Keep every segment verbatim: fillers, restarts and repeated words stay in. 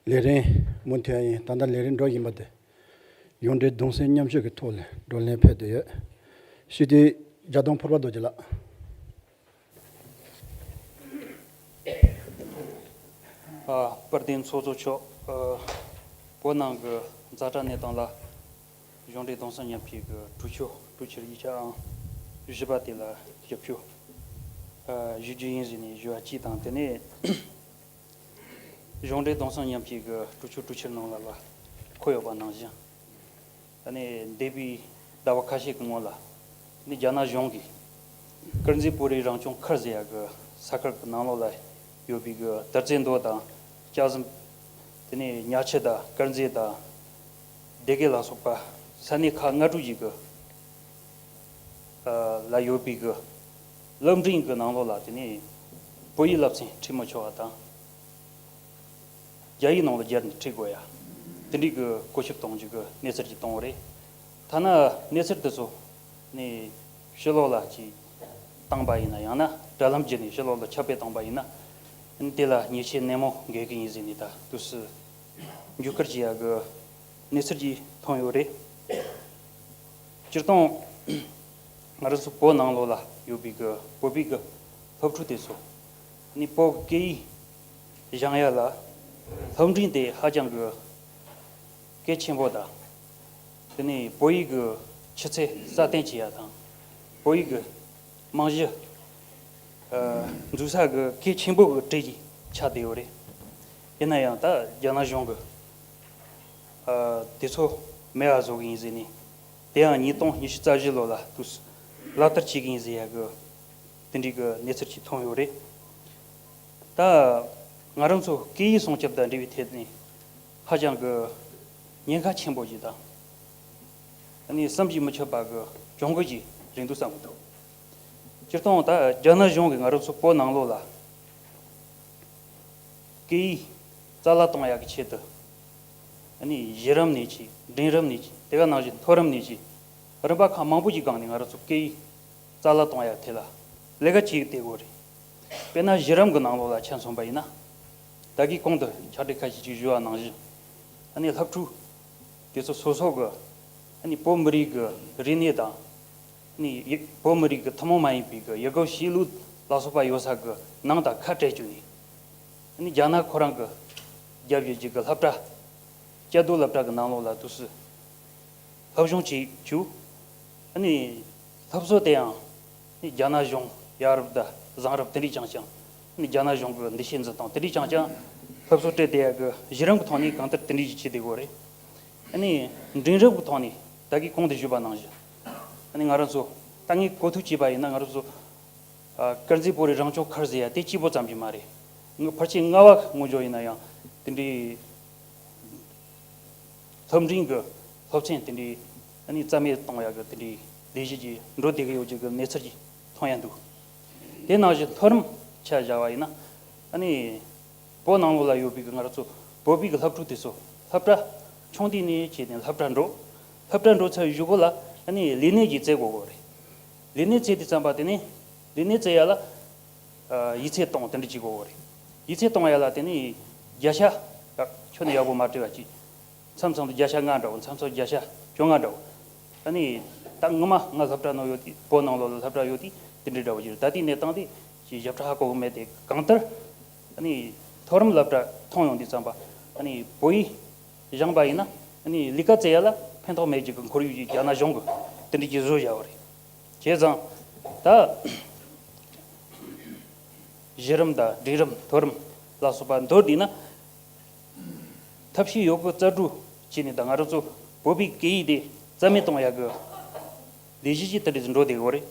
ལས་རིམ་མུ་མཐུད་ཡིན། ད་ལྟ་ལས་རིམ་འགྲོ་བཞིན་པ་དེ་གཞུང་འབྲེལ་གདུང་སེམས་མཉམ་སྐྱེད་ཀྱི་ཐོག་ལ་བགྲོ་གླེང་ཕེབས་བསྡད་ཡོད། སྤྱི་འཐུས་རྒྱ་སྟོང་ཕུར་པ་རྡོ་རྗེ་ལགས། ཨ། དཔལ་ལྡན་ཚོགས་གཙོ་མཆོག་ཨ། བོད་ནང་གི་ཛ་དྲག་གནས་སྟངས་ལ་གཞུང་འབྲེལ་གདུང་སེམས་མཉམ་སྐྱེད་ཀྱི་གྲོས་ཆོད་གྲོས་ཆོད་ཡིག་ཆའང་བཞི་པ་དེ་ལ་ཞིབ་ཞུ་ཨ། ཞུ་རྒྱུ་ཡིན་ཟེར་ནས་ཞུ་བ་གཅིག་དང་། དེ་ནས་གཞུང་འབྲེལ་གདུང་སེམས་མཉམ་སྐྱེད་ཀྱི་གྲོས་ཆོད་གྲོས་འཆར་ནང་ལ་ལ་འཁོད་ཡོད་པ་ནང་བཞིན། ཨ་ནི་འདས་པའི་ཟླ་བ་ཁ་ཤས་ཀྱི་སྔོན་ལ་ནི་རྒྱ་ནག་གཞུང་གིས་དཀར་མཛེས་བོད་རིགས་རང་སྐྱོང་ཁུལ་ཟེར་ཡག་གི་ས་ཁུལ་གྱི་ནང་ལོགས་ལ་ཡོད་པའི་གི་དུར་རྩེ་མདོ་དང་། སྐྱ་ཟམ། དེ་ནས་ཉ་ཆུ་དང་དཀར་མཛེས་དང་སྡེ་དགེ་ལ་སོགས་པ་ས་གནས་ཁག་ལྔ་དྲུག་ཅིག་གི་ཨ། ལ་ཡོད་པའི་གི་སློབ་འབྲིང་གི་ནང་ལོགས་ལ་དེ་ནས་བོད་ཡིག་བསླབ་ཚན་ཁྲིད་མི་ཆོག་པ་དང་། རྒྱ་ཡིག་ནང་ལ་བསྒྱུར་ནས་ཁྲིད་དགོས་ཡ། དེ་འདྲའི་གི་བཀོད་ཁྱབ་གཏོང་རྒྱུ་གི་གནས་ཚུལ་ཅིག་བཏང་བ་རེད། ཐ་ན་གནས་ཚུལ་དེ་ཚོ་ནི་ཕྱི་ལོགས་ལ་ཅིག་བཏང་པ་ཡིན་ན། ཡང་ན་དྲ་ལམ་བརྒྱུད་ནས་ཕྱི་ལོགས་ལ་ཁྱབ་སྤེལ་བཏང་པ་ཡིན་ན། དེ་ལ་ཉེས་ཆད་ནན་མོ་འགེལ་གི་ཡིན་ཟེར་ནས་ད་དུས་སུ་འགྱུར་བཀོད་བྱེད་ཡ་གི་གནས་ཚུལ་ཅིག་ཐོན་ཡོད་རེད། སྤྱིར་བཏང་ང་རང་ཚོ་བོད་ནང་ལོགས་ལ་ཡོད་པའི་གི་བོད་པའི་གི་སློབ་ཕྲུག་དེ་ཚོ་ནི་བོད་སྐད་ཡིག་སྦྱང་ཡ་ལ་སློབ་འབྲིང་དེ་ཧ་ཅང་གི་གལ་ཆེན་པོ་དང་། དེ་ནས་བོད་ཡིག་གི་ཆུ་ཚད་སྲ་བརྟན་བྱེད་ཡ་དང་། བོད་ཡིག་གི་རྨང་གཞི་ཨ། འཛུགས་ས་གི་གལ་ཆེན་པོ་གི་གྲས་ཅིག་ཆགས་བསྡད་ཡོད་རེད། ཡིན་ན་ཡང་ད་རྒྱ་ནག་གཞུང་གི་ཨ། དེ་ཚོ་མེད་པ་བཟོ་གི་ཡིན་ཟེར་ནས། དེ་ཡང་ཉིས་སྟོང་ཉི་ཤུ་རྩ་བཞི་ལོ་ལ་དུས་སུ་ལག་བསྟར་བྱེད་ཀྱི་ཡིན་ཟེར་ཡ་གི་དེ་འདྲའི་གི་གནས་ཚུལ་ཅིག་ཐོན་ཡོད་རེད། ད་ང་རང་ཚོ་སྐད་ཡིག་སྲུང་སྐྱོབ་དང་འབྲེལ་བའི་ཐད་ནས་ཧ་ཅང་གི་ཉེན་ཁ་ཆེན་པོ་ཞིག་དང་། ཨ་ནི་བསམ་གྱིས་མི་ཁྱབ་པ་གི་གྱོང་གུད་ཅིག་རེད་འདུག་བསམ་གྱི་འདུག་སྤྱིར་བཏང་ད་རྒྱ་ནག་གཞུང་གིས་ང་རང་ཚོ་བོད་ནང་ལོགས་ལ་སྐད་ཡིག་རྩ་བརླག་གཏོང་ཡག་གི་ཆེད་དུ། ཨ་ནི་གཞི་རིམ་ནས་ཀྱི། འབྲིང་རིམ་ནས་ཀྱི། དེ་ག་ནང་བཞིན་མཐོ་རིམ་ནས་ཀྱི་རིམ་པ་ཁག་མང་པོ་ཞིག་སྒང་ནས་ང་རང་ཚོ་སྐད་ཡིག་རྩ་བརླག་གཏོང་ཡག་ཐད་ལ་ལས་ཀ་བྱེད་བསྡད་ཡོད་རེད། དཔེར་ན་གཞི་རིམ་གྱི་ནང་ལོགས་ལ་ཆ་མཚོན་པ་ཡིན་ན། ད་གིན་གོང་དུ་ཕྱག་སྦྲེལ་ཁ་ཤས་ཅིག་ཞུས་པ་ནང་བཞིན། ཨ་ནི་སློབ་ཕྲུག་དེ་ཚོ་སོ་སོ་གི་ཨ་ནི་བོད་མི་རིགས་ཀྱི་རིག་གནས་དང་། ནི་ཡི་བོད་མི་རིགས་ཀྱི་ཐུན་མོང་མ་ཡིན་པའི་གི་ཡི་གེ་ཤེས་ལུགས་ལ་སོགས་པ་ཡོད་ས་གི་ནང་དང་ཁ་བྲལ་བཅུག་ནས། ནི་རྒྱ་ནག་ཁོ་རང་གི་རྒྱབ་ཡོད་ཀྱི་གི་སློབ་གྲྭ། བཅའ་སྡོད་སློབ་གྲྭ་གི་ནང་ལོགས་ལ་དུས་སུ་སློབ་སྦྱོང་བྱེད་བཅུག་ནི་སློབ་གསོ་དེ་ཡང་ནི་རྒྱ་ནག་གཞུང་ཡ་རབས་དང་བཟང་རབས་དེ་འདྲས་རྐྱང་རྐྱང་། ནི་རྒྱ་ནག་གཞུང་གི་འདུ་ཤེས་འཛིན་སྟངས་དེ་འདྲས་རྐྱང་རྐྱང་སློབ་གསོ་སྤྲད་དེ་ཡ་གི་གཞི་རིམ་གི་ཐོག་ནས་གང་ལྟར་དེ་འདྲས་ཞིག་བྱེད་བསྡད་ཡོད་རེད། ཨ་ནི་འབྲིང་རིམ་གྱི་ཐོག་ནས་ད་གིན་གོང་དུ་ཞུས་པ་ནང་བཞིན། ཨ་ནི་ང་རང་ཚོ་ད་ངས་གོ་ཐོས་བྱས་པ་ཡིན་ན། ང་རང་ཚོ་ཨ། དཀར་མཛེས་བོད་རིགས་རང་སྐྱོང་ཁུལ་ཟེར་ཡ་དེ་གཅིག་པོ་ཙམ་གྱིས་མ་རེད། ང་ཕལ་ཆེར་ལྔ་པ་སྔོན་འཇོག་ཡིན་ན་ཡང་དེ་འདྲའི་སློབ་འབྲིང་གི་སློབ་ཚན་དེ་འདྲའི་ཨ་ནི་རྩ་མེད་གཏོང་ཡ་གི་དེ་འདྲའི་ལས་གཞི་ཅིག་འགྲོ་བསྡད་ཀྱི་ཡོད་ཅིག་གི་གནས་ཚུལ་ཅིག་མཐོང་ཡ་འདུག་དེ་ནང་བཞིན་མཐོ་རིམ་ཆ་བཞག་པ་ཡིན་ན། ཨ་ནི་བོད་ནང་ལོགས་ལ་ཡོད་པའི་གི་ང་རང་ཚོ་བོད་པའི་གི་སློབ་ཕྲུག་དེ་ཚོ་སློབ་གྲྭ་ཆུང་དུས་ནས་བྱས་ནས་སློབ་གྲྭ་འགྲོ། སློབ་གྲྭ་འགྲོ་ཚར་གཞུག་གུ་ལ་ཨ་ནི་ལས་གནས་ཀྱི་བཙལ་དགོས་གོ་རེད། ལས་གནས་བཙལ་དུས་ཙམ་པ་དེ་ནས་ལས་གནས་བཙལ་ཡ་ལ་ཨ། ཡིག་ཚད་གཏོང་དེ་འདྲ་བྱེད་དགོས་གོ་རེད། ཡིག་ཚད་གཏོང་ཡ་ལ་དེ་ནས་བརྒྱ་ཆ་ཁྱོན་ནས་ཡག་པོ་མ་སྤྲད་པ་ཅིག་མཚམས་མཚམས་དུ་བརྒྱ་ཆ་ལྔ་འདྲ་བོ། མཚམས་མཚམས་བརྒྱ་ཆ་བཅོ་ལྔ་འདྲ་བོ། ཨ་ནི་ད་ངོ་མ་ང་སློབ་གྲྭ་ནང་ཡོད་དུས། བོད་ནང་ལོགས་ལ་སློབ་གྲྭ་ཡོད་དུས་དེ་འདྲའི་འདྲ་བོ་ཅིག་རེད། ད་ལྟའི་གནས་སྟངས་དེ་ཅིག་ཞིབ་ཕྲ་ཧ་གོ་གི་མེད་དེ། གང་ལྟར་ཨ་ནི་མཐོ་རིམ་སློབ་གྲྭ་མཐོང་ཡོང་དུས་ཙམ་པ། ཨ་ནི་བོད་ཡིག་སྦྱངས་པ་ཡིན་ན་ཨ་ནི་ལས་ཀ་བཙལ་ཡ་ལ་ཕན་ཐོགས་མེད་ཅིག་གི་ཁོར་ཡུག་ཅིག་རྒྱ་ནག་གཞུང་གིས་དེ་འདྲ་ཅིག་བཟོས་བཞག་པ་རེད། བྱས་ཙང་ད་གཞི་རིམ་དང་འབྲིང་རིམ། མཐོ་རིམ་ལ་སོགས་པ་མདོར་བསྡུས་ན། ཐབས་ཤེས་ཡོད་རྒུ་རྩལ་སྤྲུགས་བྱས་ནས་ད་ང་རང་ཚོ་བོད་པའི་སྐད་ཡིག་དེ་རྩ་མེད་གཏོང་ཡག་གི་ལས་གཞི་ཅིག་དེ་འདྲ་འགྲོ་བསྡད་ཡོད་རེད།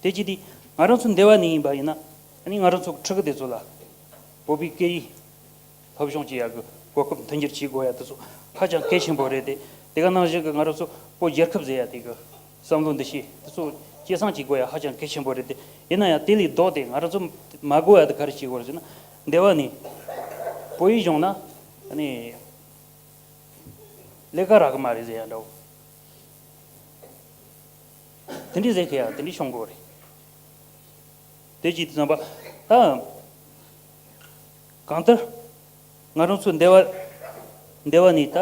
དེ་གཅིག་དེ། ང་རང་ཚོ་འདི་བ་ནས་ཡིན་པ་ཡིན་ན། ཨ་ནི་ང་རང་ཚོ་ཕྲུ་གུ་དེ་ཚོ་ལ་བོད་པའི་སྐད་ཡིག་སློབ་སྦྱོང་བྱེད་ཡག་གི་གོ་སྐབས་མཐུན་འགྱུར་བྱེད་དགོས་ཡ་དེ་ཚོ་ཧ་ཅང་གལ་ཆེན་པོ་རེད་དེ། དེ་ག་ནང་བཞིན་གི་ང་རང་ཚོ་བོད་རྒྱལ་ཁབ་ཟེར་ཡ་དེ་གི་བསམ་བློ་འདུ་ཤེས་དེ་ཚོ་སྐྱེད་སྲིང་བྱེད་དགོས་ཡ་ཧ་ཅང་གལ་ཆེན་པོ་རེད་དེ། ཡིན་ན་ཡང་དེ་ལས་ལྡོག་སྟེ་ང་རང་ཚོ་མ་དགོས་ཡ་དེ་ག་རེ་བྱེད་དགོས་རེད་ཟེར་ན། འདི་བ་ནས་བོད་ཡིག་སྦྱངས་ན་ཨ་ནི་ལས་ཀ་རག་གི་མ་རེད་ཟེར་ཡ་འདྲ་བོ། དེ་འདྲའི་ཟེར་མཁན་ཡང་དེ་འདྲའི་བྱུང་གི་ཡོད་རེད། དེ་གཅིག་དེ་ཙམ་པ། ད་གང་ལྟར་ང་རང་ཚོ་འདི་བ་ འདི་བ་ནི་ད་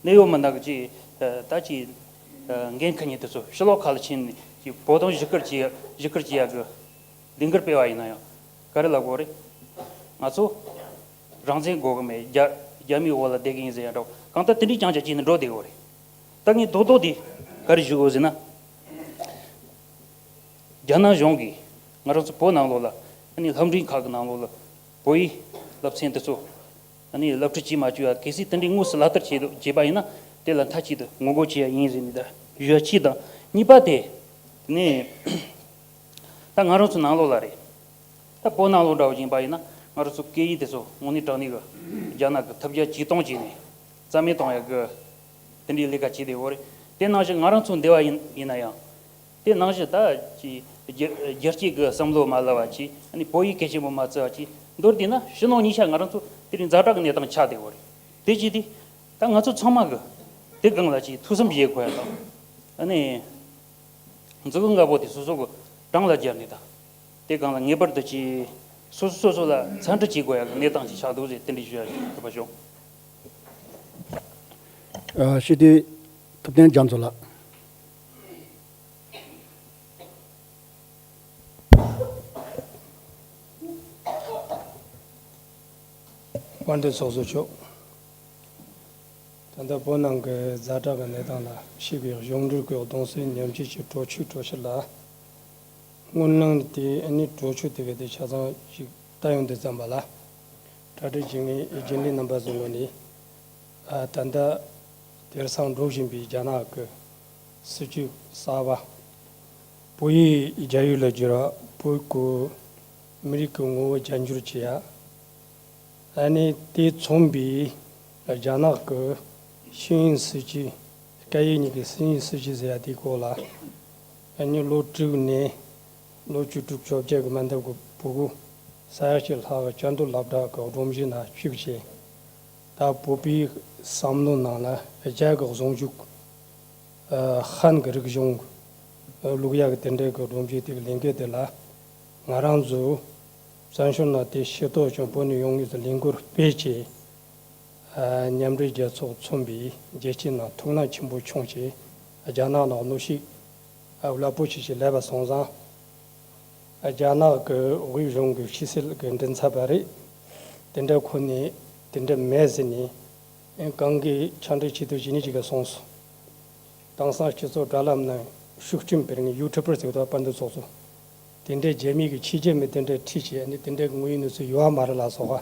གནད་ཡོད་མི་སྣ་གི་ཅིག་ད་ཅིག་འགན་འཁུར་མཁན་དེ་ཚོ་ཕྱི་ལོགས་ཁ་ལ་ཕྱིན་ནས་ཅིག་བོད་དོན་བཞུགས་སྒར་བྱེད་བཞུགས་སྒར་བྱེད་ཡག་གི་ལས་འགུལ་སྤེལ་བ་ཡིན་ན་ཡང་ག་རེ་ལབ་དགོས་རེད། ང་ཚོ་རང་བཙན་དགོས་གི་མེད། རྒྱ་རྒྱ་མིའི་འོག་ལ་བསྡད་གི་ཡིན་ཟེར་ཡ་འདྲ་བོ་གང་ལྟར་དེ་འདྲའི་རྐྱང་རྐྱང་བྱས་ནས་འགྲོ་བསྡད་ཡོད་རེད། ད་ངས་རྡོག་རྡོག་དེ་ག་རེ་ཞུ་དགོས་ཟེར་ན། རྒྱ་ནག་གཞུང་གིས་ང་རང་ཚོ་བོད་ནང་ལོགས་ལ་ཨ་ནི་སློབ་འབྲིང་ཁག་གི་ནང་ལོགས་ལ་བོད་ཡིག་སློབ་ཚན་དེ་ཚོ་ཨ་ནི་སློབ་ཁྲིད་བྱེད་མ་བཅུག་ཡ། གལ་སྲིད་དེ་འདྲའི་དངོས་སུ་ལག་བསྟར་བྱེད་བྱེད་པ་ཡིན་ན་དེ་ལ་མཐའ་གཅིག་ཏུ་ངོ་རྒོལ་བྱེད་ཡ་ཡིན་ཟེར་ནས་ད་ཞུ་ཡ་གཅིག་དང་། གཉིས་པ་དེ་དེ་ནས་ད་ང་རང་ཚོ་ནང་ལོགས་ལ་རེད། ད་བོད་ནང་ལོགས་འདྲ་བོ་ཡིན་པ་ཡིན་ན་ང་རང་ཚོ་སྐད་ཡིག་དེ་ཚོ་དངོས་གནས་དྲང་གནས་ཀྱི་རྒྱ་ནག་གི་ཐབས་བརྒྱ་ཇུས་སྟོང་བྱས་ནས་རྩ་མེད་གཏོང་ཡ་གི་དེ་འདྲའི་ལས་ཀ་བྱས་བསྡད་ཡོད་རེད། དེ་ནང་བཞིན་ང་རང་ཚོ་འདི་བ་ཡིན་ཡིན་ན་ཡང་། དེ་ནང་བཞིན་ད་ཅི་རྒྱ་རྒྱལ་སྤྱི་གི་བསམ་བློ་མ་བསླབ་པ་ཅི། ཨ་ནི་བོད་ཡིག་གལ་ཆེན་པོ་མ་བརྩི་བ་ཅི། མདོར་བསྡུས་ན་ཕྱི་ནང་གཉིས་ཆ་ང་རང་ཚོ་དེ་རིང་ཛ་དྲག་གི་གནས་སྟངས་ཆགས་བསྡད་ཡོད་རེད། དེ་ཅི་སྟེ། ད་ང་ཚོ་ཚང་མ་གི་དེ་སྒང་ལ་ཅི་ཐུགས་བསམ་བཞེས་དགོས་ཡ་དང་། ཨ་ནི་མཛུབ་གུ་ལྔ་པོ་དེ་སོ་སོ་གི་བྲང་ལ་སྦྱར་ནས་ད་དེ་སྒང་ལ་ངེས་པར་དུ་ཅི་སོ་སོ་སོ་སོ་ལ་འཚམས་འདྲི་བྱེད་དགོས་ཡ་གི་གནས་སྟངས་ཅིག་ཆགས་འདུག་ཟེར་དེ་འདྲ་ཞུ་ཡ་ཞུ་ཐུབ་པ་བྱུང་། ཨ། སྤྱི་འཐུས་ཐུབ་བསྟན་རྒྱ་མཚོ་ལགས། དཔལ་ལྡན་ཚོགས་གཙོ་མཆོག་ད་ལྟ་བོད་ནང་གི་ཛ་དྲག་གི་གནས་སྟངས་ལ་ཞིག་གི་གཞུང་འབྲེལ་གྱི་གདུང་སེམས་མཉམ་སྐྱེད་ཀྱི་གྲོས་ཆོད་གྲོས་ཆོད་ལ་སྔོན་གླེང་དེ་ནི་གྲོས་ཆོད་དེ་ག་དེ་ཆ་ཚང་ཞིག་ལྟ་ཡོང་དུས་ཙམ་པ་ལ། གྲ་སྒྲིག་བྱེད་མཁན་རྒྱུན་ལས་རྣམ་པ་ཚོའི་ངོས་ནས། ཨ། ད་ལྟ་དེང་སང་འགྲོ་བཞིན་པའི་རྒྱ་ནག་གི་སྲིད་ཇུས་གསར་པ། བོད་ཡིག་རྒྱ་ཡིག་ལ་བསྒྱུར་བ། བོད་ཀྱི་མི་རིགས་ཀྱི་ངོ་བོ་རྒྱ་འགྱུར་བྱེད་ཡ། ཨ་ནི་དེ་མཚོན་པའི་རྒྱ་ནག་གི་ཤེས་ཡོན་སྲིད་ཇུས། སྐད་ཡིག་གཉིས་ཀྱི་ཤེས་ཡོན་སྲིད་ཇུས་ཟེར་ཡ་དེའི་སྐོར་ལ། ཨ་ནི་ལོ་དྲུག་ནས་ལོ་བཅུ་དྲུག་བཅོ་བརྒྱད་ཀྱི་མན་ཐབས་ཀྱི་བུ་གུ་ས་ཡ་གཅིག་ལྷག་གི་བཅར་འདྲི་སློབ་གྲྭ་གི་སྒྲོམ་གཞི་ནང་བཅུག་བྱས། ད་བོད་པའི་བསམ་བློའི་ནང་ལ་རྒྱ་གི་གཞུང་ཕྱོགས། ཨ། ཧན་གྱི་རིག་གཞུང་བླུག་ཡག་གི་དེ་འདྲའི་གི་སྒྲོམ་གཞི་དེ་གི་ལས་འགུལ་དེ་ལ་ང་རང་ཚོ་བཙན་བྱོལ་ནང་དེ་ཤེས་རྟོགས་ཀྱང་བོད་ནས་ཡོང་ངེས་སུ་ལས་འགུལ་སྤེལ་བྱས། ཨ། མཉམ་འབྲེལ་རྒྱལ་ཚོགས་མཚོན་པའི་རྒྱལ་སྤྱིའི་ནང་ཐུགས་སྣང་ཆེན་པོ་བྱུང་བྱས། རྒྱ་ནག་ནང་གནོན་ཤུགས། ཨ། རླབས་པོ་ཆེ་ཞིག་སླེབས་པ་སོང་ཙང་། རྒྱ་ནག་གི་དབུས་གཞུང་གི་ཕྱི་སྲིད་ཀྱི་མགྲིན་ཚབ་པ་རེད། དེ་འདྲ་ཁོ་ནས་དེ་འདྲ་མེད་ཟེར་ནས་གང་གི་ཕྱག་འབྲེལ་བྱེད་དུ་བྱེད་ནས་ཅིག་ག་སོང་སོང་། དེང་སང་སྤྱི་ཚོགས་དྲ་ལམ་ནང་ཤུགས་རྐྱེན་སྤེལ་མཁན་ཡུ་ཊུབ་པར་ཟེར་བ་དང་། དཔལ་འདུས་ཚོགས་གཙོ། དེ་འདྲའི་རྒྱ་མི་གི་ཕྱི་རྒྱལ་མི་དེ་འདྲའི་ཁྲིད་བྱས་ནས་དེ་འདྲའི་དངོས་ཡོད་གནས་ཚུལ་ཡོད་མ་རེད་ལ་སོགས་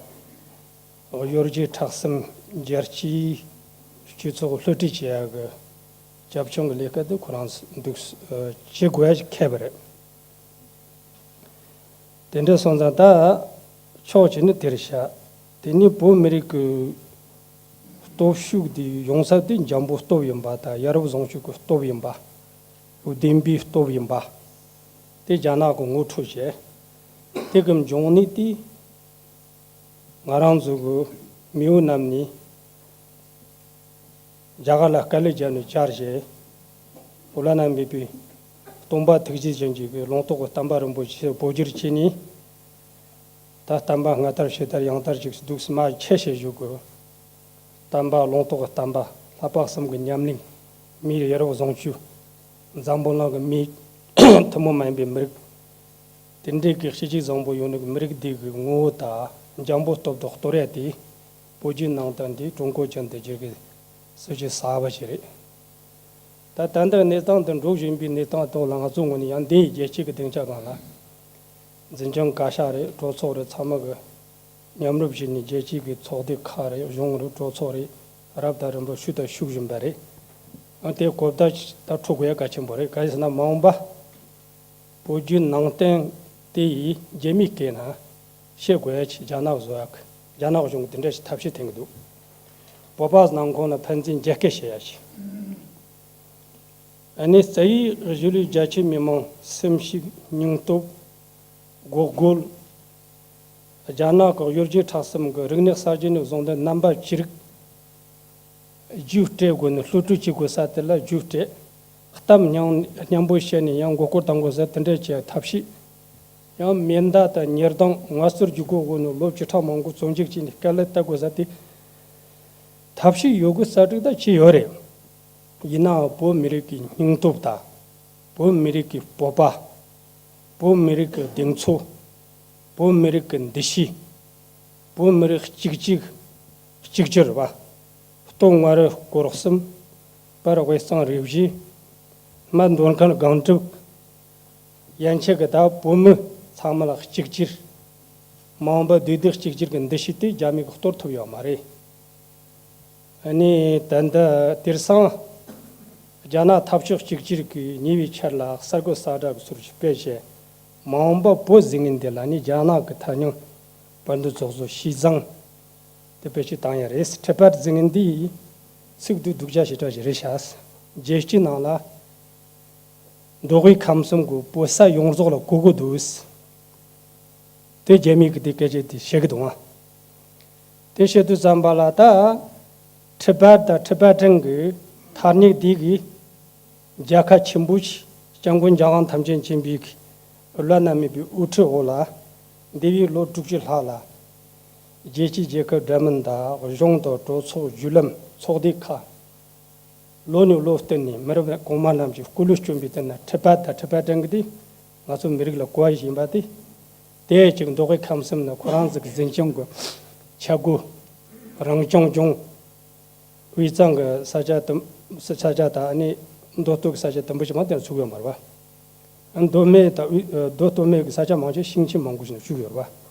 པ། གཡོ་སྒྱུ་མཁྲེགས་བཟུང་། རྒྱལ་སྤྱིའི་སྤྱི་ཚོགས་བསླུ་བྲིད་བྱེད་ཡག་གི་རྒྱབ་ལྗོངས་ཀྱི་ལས་ཀ་དེ་ཁོ་རང་འདུག་བྱེད་དགོས་ཡ་ཞིག་ཁེལ་བ་རེད། དེ་འདྲ་སོང་ཙང་ད་ཕྱོགས་གཅིག་ནས་དེར་བཞག་དེ་ནས་བོད་མི་རིགས་ཀྱི་སྟོབས་ཤུགས་དེ་ཡོང་ས་དེ་འཇམ་པོ་སྟོབས་ཡིན་པ་དང་། ཡ་རབས་བཟང་སྤྱོད་ཀྱི་སྟོབས་ཡིན་པ། བདེན་པའི་སྟོབས་ཡིན་པ། དེ་རྒྱ་ནག་གིས་ངོ་འཕྲོད་བྱས། དེ་གི་འབྱུང་གནས་དེ། ང་རང་ཚོ་གི་མེས་པོ་རྣམས་ནས་རྒྱ་གར་ལ་དཀའ་ལས་བརྒྱབ་ནས་བཅར་བྱས། བོད་ལ་ན་མེད་པའི་སྟོན་པ་ཐུགས་རྗེ་ཅན་གྱི་ལུང་རྟོགས་ཀྱི་བསྟན་པ་རིན་པོ་ཆེ་བོད་བསྒྱུར་བྱས་ནས། ད་བསྟན་པ་སྔ་དར་ཕྱི་དར་ཡང་དར་ཅིག་འདུག་སེ་མར་ཆེ་བྱེད་བཞུགས་དགོས། བསྟན་པ་ལུང་རྟོགས་ཀྱི་བསྟན་པ། ལྷག་པ་གསུམ་གྱི་ཉམས་ལེན། མིའི་ཡ་རབས་བཟང་སྤྱོད། འཛམ་བུ་གླིང་གི་མིའི་ཐུན་མོང་མ་ཡིན་པའི་མི་རིགས། དེ་འདྲའི་གི་སྤྱི་གཅེས་བཟང་པོ་ཡོད་ནི་གི་མི་རིགས་འདི་གི་ངོ་བོ་དང་འཇམ་པོ་སྟོབས་དང་གཏོར་ཡ་དེ། བོད་བརྒྱུད་ནང་བསྟན་འདི་ཀྲུང་གོ་ཅན་དུ་བསྒྱུར་གི་སྲིད་ཇུས་གསར་པ་ཞིག་རེད། ད་ད་ལྟ་གནས་སྟངས་འདི་འགྲོ་བཞིན་པའི་གནས་སྟངས་ཐོག་ལ་ང་ཚོའི་ངོས་ནས་ཡང་འདི་ཡི་རྒྱལ་སྤྱི་གི་སྡིངས་ཆ་སྒང་ལ། འཛིན་སྐྱོང་བཀའ་ཤག་རེད། གྲོས་ཚོགས་རེད། ཚང་མ་གི་མཉམ་རུབ་བྱས་ནས་རྒྱལ་སྤྱི་གི་ཚོགས་སྡེ་ཁག་རེད། གཞུང་རེད། གྲོས་ཚོགས་རེད། རབ་དང་རིམ་པ་ཞུས་དང་ཞུ་བཞིན་པ་རེད། ཨ། དེ་གོ་བརྡ་ད་འཕྲོད་དགོས་ཡ་གལ་ཆེན་པོ་རེད། ག་རེ་ཟེར་ན་མ་འོངས་པ་བོད་བརྒྱུད་ནང་བསྟན་དེ་ཡིས་རྒྱ་མིའི་སྐད་ནང་བཤད་དགོས་ཡ་ཆེད་རྒྱ་ནག་བཟོ་ཡ་གི། རྒྱ་ནག་གཞུང་གིས་དེ་འདྲ་ཞིག་ཐབས་ཤེས་འཐེན་གི་འདུག་བོད་པ་ནང་ཁོངས་ལ་ཕན་ཚུན་རྒྱ་སྐད་བཤད་ཡ་ཆེད། ཨ་ནི་རྩ་བའི་གཞིས་ལུས་རྒྱ་ཆེ་མི་མང་སེམས་ཤུགས་སྙིང་སྟོབས། འགོག་རྒོལ། རྒྱ་ནག་གི་གཡོ་སྒྱུ་མཁྲེགས་བཟུང་གི་རིག་གནས་གསར་བརྗེ་ནས་བཟུང་སྟེ་རྣམ་པ་ཅི་རིགས་རྒྱུགས་སྤྲད་དགོས་ནས་གློད་གྲོལ་བྱེད་དགོས་ས་དེ་ལ་རྒྱུགས་སྤྲད། གཏམ་སྙིང་སྙན་པོ་བཤད་ནས་ཡང་མགོ་སྐོར་གཏོང་དགོས་ས་དེ་འདྲ་བྱས་ཐབས་ཤེས། ཡང་མེ་མདའ་དང་ཉེར་ལྡང་ངལ་རྩོལ་རྒྱུག་སྒོ་དགོས་ནས་ལོ་བཅུ་ཕྲག་མང་པོ་བཙོན་འཇུག་བྱས་ནས་དཀའ་ལས་གཏོང་དགོས་ས་དེ། ཐབས་ཤེས་ཡོད་དགུ་གསར་སྒྲིག་ད་བྱས་ཡོད་རེད། ཡིན་ནའང་བོད་མི་རིགས་ཀྱི་སྙིང་སྟོབས་དང་། བོད་མི་རིགས་ཀྱི་སྤོབས་པ། བོད་མི་རིགས་ཀྱི་གདེང་ཚོད། བོད་མི་རིགས་ཀྱི་འདུ་ཤེས། བོད་མི་རིགས་གཅིག་གཅིག་གཅིག་གྱུར་བ། སྟོད་མངའ་རིས་སྐོར་གསུམ། བར་དབུས་གཙང་རུ་བཞི། སྨད་མདོ་ཁམས་སྒང་དྲུག་ཡན་ཆད་ཀྱི་ད་བོད་མི་ཚང་མ་ལ་གཅིག་གྱུར། མ་འོངས་པ་བདེ་སྡུག་གཅིག་གྱུར་གྱི་འདུ་ཤེས་དེ་རྒྱ་མི་གིས་གཏོར་ཐུབ་ཡོད་མ་རེད། ཨ་ནི་ད་ལྟ་དེང་སང་རྒྱ་ནག་འཐབ་ཕྱོགས་གཅིག་གྱུར་གྱིས་ཉེ་བའི་ཆར་ལ་གསར་འགོད་གསལ་བསྒྲགས་ཀྱི་ཟུར་ཞིག་སྤེལ་བྱས། མ་འོངས་པ་བོད་ཟེར་མཁན་འདི་ལ་ནི་རྒྱ་ནག་གི་ཐ་སྙད་བར་འདུ་ཚོགས་གཙོ་ཞི་ཙང་དེ་བེད་སྤྱོད་བཏང་ཡ་རེད། ཁྲི་པར་ཟེར་མཁན་འདི་ཚིག་སྡུག་སྡུག་ཅག་ཞེ་དྲག་ཞིག་རེད་ཤག་རྒྱལ་སྤྱིའི་ནང་ལ་མདོ་དབུས་ཁམས་གསུམ་གྱི་བོད་ས་ཡོངས་རྫོགས་ལ་གོ་གི་འདུག་དེ་རྒྱ་མི་གིས་དེ་སྐད་ཆ་དེ་བཤད་གི་འདུག་ཨ། དེ་བཤད་དུས་ཙམ་པ་ལ་ད་ཁྲི་པར་དང་ཁྲི་པར་ཕྲན་གྱི་ཐ་སྙད་འདི་གིས་རྒྱལ་ཁ་ཆེན་པོ་ཞིག་སྐྱབས་མགོན་རྒྱལ་དབང་ཐམས་ཅད་མཁྱེན་པའི་བླ་ན་མེད་པའི་དབུ་ཁྲིད་འོག་ལ་འདས་པའི་ལོ་དྲུག་ཅུ་ལྷག་ལ་རྒྱལ་སྤྱིའི་རྒྱལ་ཁབ་འདྲ་མིན་དང་གཞུང་དང་གྲོས་ཚོགས་བརྒྱུད་ལམ་ཚོགས་སྡེ་ཁག་ལོ་ནས་ལོ་བསྟུད་ནས་མི་རབས་གོང་མ་རྣམས་ཀྱིས་སྐུ་ལུས་བསྐྱོན་པའི་སྟེང་ན་ཁྲི་པར་དང་ཁྲི་པར་ཕྲན་གྱི་དེ་ང་ཚོ་མི་རིགས་ལ་གོ་བ་ཞིག་ཡིན་པ་དེ། དེ་ཅིག་མདོ་དབུས་ཁམས་གསུམ་ནི་ཁོ་རང་ཚོ་གི་འཛིན་སྐྱོང་གི་ཆས་གོས་རང་སྐྱོང་ལྗོངས་དབུས་གཙང་གི་ས་ཆ་དུམ་ས་ཆ་དང་ཨ་ནི་མདོ་སྟོད་ཀྱི་ས་ཆ་དུམ་བུ་ཞིག་མ་དེར་ཚུགས་ཡོད་མ་རེད་པ། མདོ་སྨད་དང་དབུས་མདོ་སྟོད་སྨད་ཀྱི་ས་ཆ་མང་ཆེ་ཤིང་ཆེན་མང་པོ་ཞིག་ནས་བཅུག་ཡོད་རེད་པ།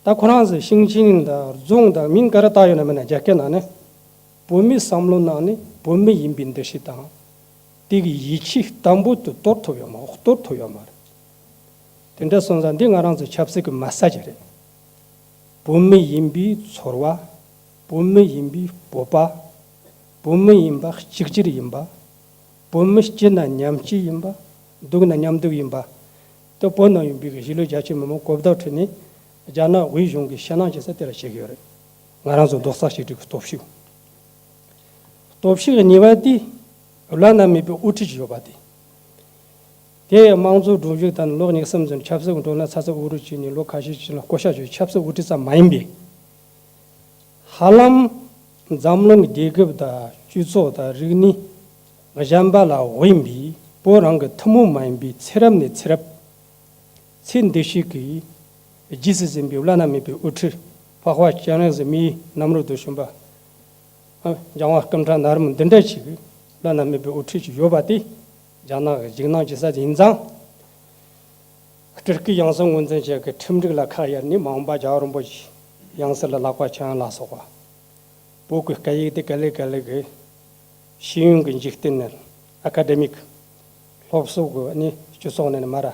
ད་ཁོ་རང་ཚོས་ཤིང་ཆེན་དང་རྫོང་དང་མིང་ག་རེ་བཏགས་ཡོད་ན་མིན་ན་རྒྱ་སྐད་ནང་ནས་བོད་མིའི་བསམ་བློ་ནང་ནས་བོད་མི་ཡིན་པའི་འདུ་ཤེས་དང་། དེ་གི་ཡིད་ཆེས་དམ་པོ་དེ་གཏོར་ཐུབ་ཡོད་མ་གཏོར་ཐུབ་ཡོད་མ་རེད། དེ་འདྲ་སོང་ཙང་འདི་ང་རང་ཚོའི་ཆབ་སྲིད་ཀྱི་མ་རྩ་ཅིག་རེད། བོད་མི་ཡིན་པའི་ཚོར་བ། བོད་མི་ཡིན་པའི་སྤོབས་པ། བོད་མི་ཡིན་པ་གཅིག་གྱུར་ཡིན་པ། བོད་མི་སྐྱིད་ན་མཉམ་སྐྱིད་ཡིན་པ། སྡུག་ན་མཉམ་སྡུག་ཡིན་པ། དེ་བོད་ནང་ཡོད་པའི་གཞིས་ལུས་རྒྱ་ཆེ་མི་མང་གོ་བརྡ་འཕྲོད་ནས་རྒྱ་ནག་དབུས་གཞུང་གིས་ཞེད་སྣང་བྱེད་ས་དེ་ལ་བྱེད་ཀྱི་ཡོད་རེད། ང་རང་ཚོ་རྡོག་རྩ་གཅིག་སྒྲིལ་གྱི་སྟོབས་ཤུགས། སྟོབས་ཤུགས་གཉིས་པ་དེ་བླ་ན་མེད་པའི་དབུ་ཁྲིད་ཅིག་ཡོད་པ་དེ། དེ་ཡང་དམངས་གཙོའི་སྒྲོམ་གཞི་དང་ལོ་གཉིས་གསུམ་ཙམ་ཆབ་སྲིད་ཀྱི་འགྲོ་ལ་ཚ་ཚ་འུར་འུར་བྱས་ནས་ལོ་ཁ་ཤས་ཤིག་ལ་བསྐོ་བཞག་བྱས་ཆབ་སྲིད་དབུ་ཁྲིད་ཙམ་མ་ཡིན་པའི། ཧ་ལམ་འཛམ་གླིང་རྒྱལ་ཁབ་དང་སྤྱི་ཚོགས་དང་རིག་གནས་གཞན་པ་ལ་དབེན་པའི་བོད་རང་གི་ཐུན་མོང་མ་ཡིན་པའི་ཚེ་རབས་ནས་ཚེ་རབས། ཚེ་འདི་ཕྱི་གི་རྗེས་སུ་ཟིན་པའི་བླ་ན་མེད་པའི་དབུ་ཁྲིད་འཕགས་པ་སྤྱན་རས་གཟིགས་མིའི་རྣམ་རོལ་དུ་བྱོན་པ། ཨ། འཇམ་དབྱངས་སྐུ་ཕྲེང་ན་རིམ་འདི་འདྲ་ཞིག་བླ་ན་མེད་པའི་དབུ་ཁྲིད་ཅིག་ཡོད་པ་དེ་རྒྱ་ནག་གི་འཇིགས་སྣང་བྱེད་ས་ཡིན་ཙང་། སྤྲུལ་སྐུའི་ཡང་སྲིད་ངོས་འཛིན་བྱེད་ཀྱི་ཁྲིམས་སྒྲིག་ལ་ཁ་གཡར་ནས་མ་འོངས་པ་རྒྱལ་བ་རིན་པོ་ཆེའི་ཡང་སྲིད་ལ་ལག་པ་འཆང་ལ་སོགས་པ། བོད་ཀྱི་སྐད་ཡིག་དེ་ག་ལེ་ག་ལེ་གི་ཤེས་ཡོན་གྱི་འཇིག་རྟེན་ནས་ཨ་ཀ་ཌེ་མིག་སློབ་གསོ་གི་ནི་སྤྱི་ཚོགས་ནས་ནི་མ་ར་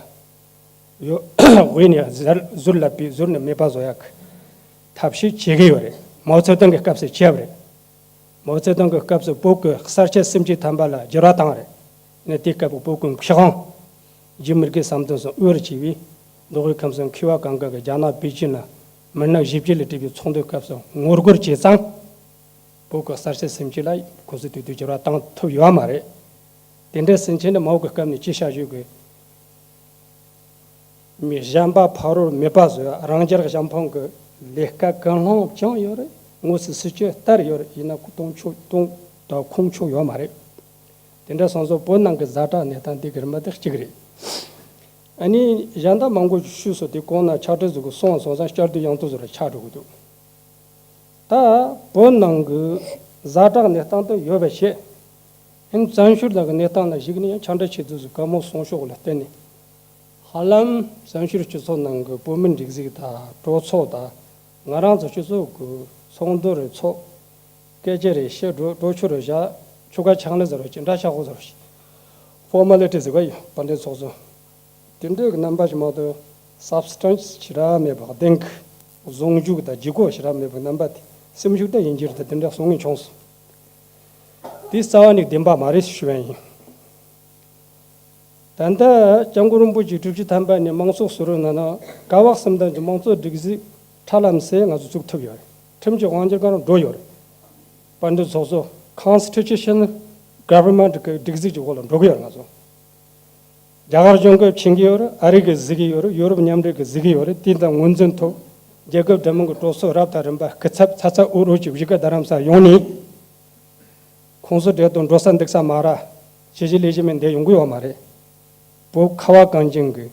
ཡོད་དབུས་ནས་ཟུར་ཟུར་ལ་པའི་ཟུར་ནས་མེད་པ་བཟོ་ཡག་གི་ཐབས་ཤེས་བྱེད་ཀྱི་ཡོད་རེད། མའོ་ཙེ་ཏུང་གི་སྐབས་སུ་བྱས་པ་རེད། མའོ་ཙེ་ཏུང་གི་སྐབས་སུ་བོད་ཀྱི་གསར་བརྗེ་སེམས་བསྐྱེད་དམ་པ་ལ་བསྒྱུར་བ་བཏང་རེད། ནས་དེ་སྐབས་བོད་ཀྱི་མཁས་དབང་རྗེ་མི་དགེ་བསམ་གཏན་སོགས་དབུ་བར་བྱས་པའི་མདོ་དབུས་ཁམས་གསུམ་མཁས་པ་གང་ག་གིས་རྒྱ་ནག་པེ་ཅིན་ལ་མི་ནག་གཞིས་བྱེས་ལ་བསྒྲིགས་པའི་ཚོགས་འདུའི་སྐབས་སུ་ངོ་རྒོལ་བྱས་ཙང་བོད་ཀྱི་གསར་བརྗེ་སེམས་བསྐྱེད་ལ་ཁོ་ཚོས་དུས་དུས་བསྒྱུར་བ་བཏང་ཐུབ་ཡོད་མ་རེད། དེ་འདྲ་ཟིན་ཆེན་ནི་མའོ་གི་སྐབས་ནས་ཅི་བྱ་ཞུ་དགོས། མི་གཞན་པ་ཕ་རོལ་མེད་པ་བཟོས། རང་རྒྱལ་གཞན་ཕམ་གྱི་ལས་ཀ་གང་སློང་ཀྱང་ཡོད་རེད། དངོས་སུ་སྲིད་ཇུས་ལྟར་ཡོད་རེད། ཡིན་ན་གཏོང་ཆོག་གཏོང་དང་ཁུངས་ཆོག་ཡོད་མ་རེད། དེ་འདྲ་སོང་ཙང་བོད་ནང་གི་ཛ་དྲག་གནས་སྟངས་འདི་གི་རིམ་པ་དེ་གཅིག་རེད། ཨ་ནི་གཞན་དག་མང་པོ་ཞུས་སོང་། དེ་གོང་ན་ཕྱག་བྲིས་ཟིག་གི་སོང་སོང་ཙང་བསྐྱར་ཟློས་ཡང་ཟློས་ཟིག་ལ་ཆགས་འགྲོ་གི་འདུག་ད་བོད་ནང་གི་ཛ་དྲག་གནས་སྟངས་དེ་ཡོད་པ་བྱས། ཨ་ནི་བཙན་བྱོལ་ནང་གི་གནས་སྟངས་ལ་གཞིགས་ནས་ཡང་ཕྱག་བྲིས་ཆེད་དུ་ཟིག་ག་མོ་སོང་ཤོག་ལ་བརྟེན་ནས། ཧ་ལམ་བཙན་བྱོལ་སྤྱི་ཚོགས་ནང་གི་བོད་མི་སྒྲིག་འཛུགས་དང་གྲོས་ཚོགས་དང་ང་རང་ཚོ་སྤྱི་ཚོགས་ཀྱི་ཚོགས་འདུ་རེ་ཚོགས། སྐད་ཆ་རེ་བཤད། གྲོས་གྲོས་ཆོད་རེ་བཞག་ཆོལ་ཁ་ཕྱག་ལས་ཟེར་བ་ཅིག་འདྲ་ཆགས་གོ་ཟེར་བ་ཅིག་ཕོར་མ་ལི་ཊི་ཟེར་བ་ཡོད་པ་འདྲའི་ཚོགས་གཙོ། དེ་འདྲའི་གི་རྣམ་པ་ཞིག་མ་གཏོགས་སབ་སི་ཊན་སི་ཞེ་དྲག་མེད་པ། གདེང་གི་ཟུང་འཇུག་དང་ལྗིད་ཁོག་ཞེ་དྲག་མེད་པའི་རྣམ་པ་དེ་སེམས་ཤུགས་དང་ཡིན་གྱི་རེད། དེ་འདྲ་གསུང་གི་བྱུང་སོང་། དེ་རྩ་བ་ནས་བདེན་པ་མ་རེད་ཞུ་བ་ཡིན། ད་ལྟ་སྐྱབས་མགོན་རིན་པོ་ཆེ་དྲུག་ཅུ་ཐམ་པ་ནས་དམངས་གཙོ་ཟུར་ནང་ན་ག་བག་གསུམ་ལྡན་གྱི་དམངས་གཙོ་སྒྲིག་འཛུགས་ཁྲ་ལམ་སེ་ང་ཚོ་བཙུགས་ཐུབ་ཡོད་རེད། ཁྲིམས་ཀྱི་དབང་སྒྱུར་གང་རུང་འགྲོ་ཡོད་རེད། དཔལ་འབྱོར་ཚོགས་གཙོ་Constitutional Government གི་སྒྲིག་འཛུགས་ཀྱི་འོག་ལ་འགྲོ་གི་ཡོད་རེད། ང་ཚོ་རྒྱ་གར་གཞུང་གིས་ཕྱིན་གི་ཡོད་རེད། ཨ་རི་གིས་གཟིགས་གི་ཡོད་རེད། ཡོ་རོབ་མཉམ་འབྲེལ་གིས་གཟིགས་གི་ཡོད་རེད། དེ་དང་ངོས་འཛིན་ཐོག་རྒྱལ་ཁབ་འདྲ་མིན་གྱི་གྲོས་ཚོགས་རབ་དང་རིམ་པ་སྐུ་ཚབ་ཚ་ཚ་འུར་འུར་གྱིས་གཞིས་ཀ་རྡ་རམ་ས་ཡོང་ནས། ཁོང་ཚོ་འདྲེ་དང་འགྲོ་ས་འདུག་ས་མ་ར། ཞི་ཞི་ལི་ཞི་མི་འདེ་ཡོང་གི་ཡོད་མ་རེད། བོད་ཁ་བ་གངས་ཅན་གྱི་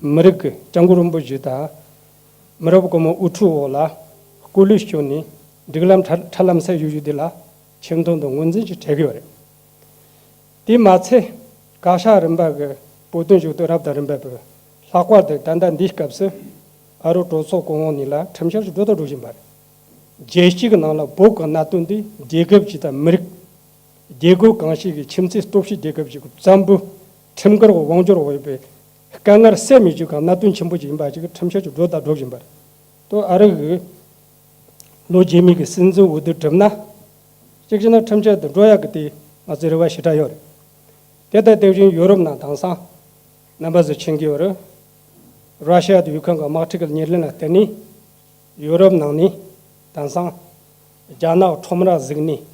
མི་རིགས་ཀྱི་སྐྱབས་མགོན་རིན་པོ་ཆེ་དང་། མི་རབས་གོང་མའི་དབུ་ཁྲིད་འོག་ལ་སྐུ་ལུས་བསྐྱོན་ནས་སྒྲིག་ལམ་ཁྲ་ཁྲ་ལམ་སེལ་ཡོད་ཡོད་དེ་ལ་ཁྱིམ་སྟོང་དང་ངོས་འཛིན་ཅིག་བྱེད་ཀྱི་ཡོད་རེད། དེ་མ་ཚད་བཀའ་ཤག་རིམ་པ་གི་བོད་དོན་ཞུ་གཏུག་རབ་དང་རིམ་པ་བས་ལྷག་པར་དུ་ད་ལྟ་འདིའི་སྐབས་སུ་ཨ་རོ་གྲོས་ཚོགས་གོང་འོག་གཉིས་ལ་ཁྲིམས་འཆར་ཞིག་འགྲོ་དང་འགྲོ་བཞིན་པ་རེད། རྒྱལ་སྤྱི་གི་ནང་ལ་བོད་ཀྱི་གནད་དོན་འདི་རྒྱལ་ཁབ་ཅིག་དང་མི་རིགས། རྒྱལ་ཁབ་གང་ཞིག་གི་ཁྱིམ་མཚེས་སྟོབས་ཤུགས་རྒྱལ་ཁབ་ཅིག་གི་བཙན་པོ་ཁྲིམས་འགལ་གྱི་དབང་སྒྱུར་འོག་ཡོད་པའི་དཀའ་ངལ་སེལ་མི་བཅུག་གི་གནད་དོན་ཆེན་པོ་ཅིག་ཡིན་པ་ཅིག་གི་ཁྲིམས་འཆར་ཅིག་འགྲོ་དང་འགྲོ་བཞིན་པ་རེད། ཏོ་ཨ་རི་གི་ལོ་རྗེས་མའི་གི་སྲིད་འཛིན་འོས་བསྡུ་གྲུབ་ན། གཅིག་བྱས་ན་ཁྲིམས་འཆར་དེ་འགྲོ་ཡག་གི་དེ་ང་ཚོའི་རེ་བ་ཞེ་དྲག་ཡོད་རེད། དེ་ལྟར་དེ་བཞིན་ཡོ་རོབ་ནང་དེང་སང་རྣམ་པ་ཚོས་མཁྱེན་གྱི་ཡོད་རེད། ར་ཤི་ཡ་དང་ཡུ་ཁུ་རེན་གྱི་དམག་འཁྲུག་གི་ཉེར་ལེན་ལ་བརྟེན་ནས་ཡོ་རོབ་ནང་ནས་དེང་སང་རྒྱ་ནག་ཁྲོམ་ར་བཟུང་ནས།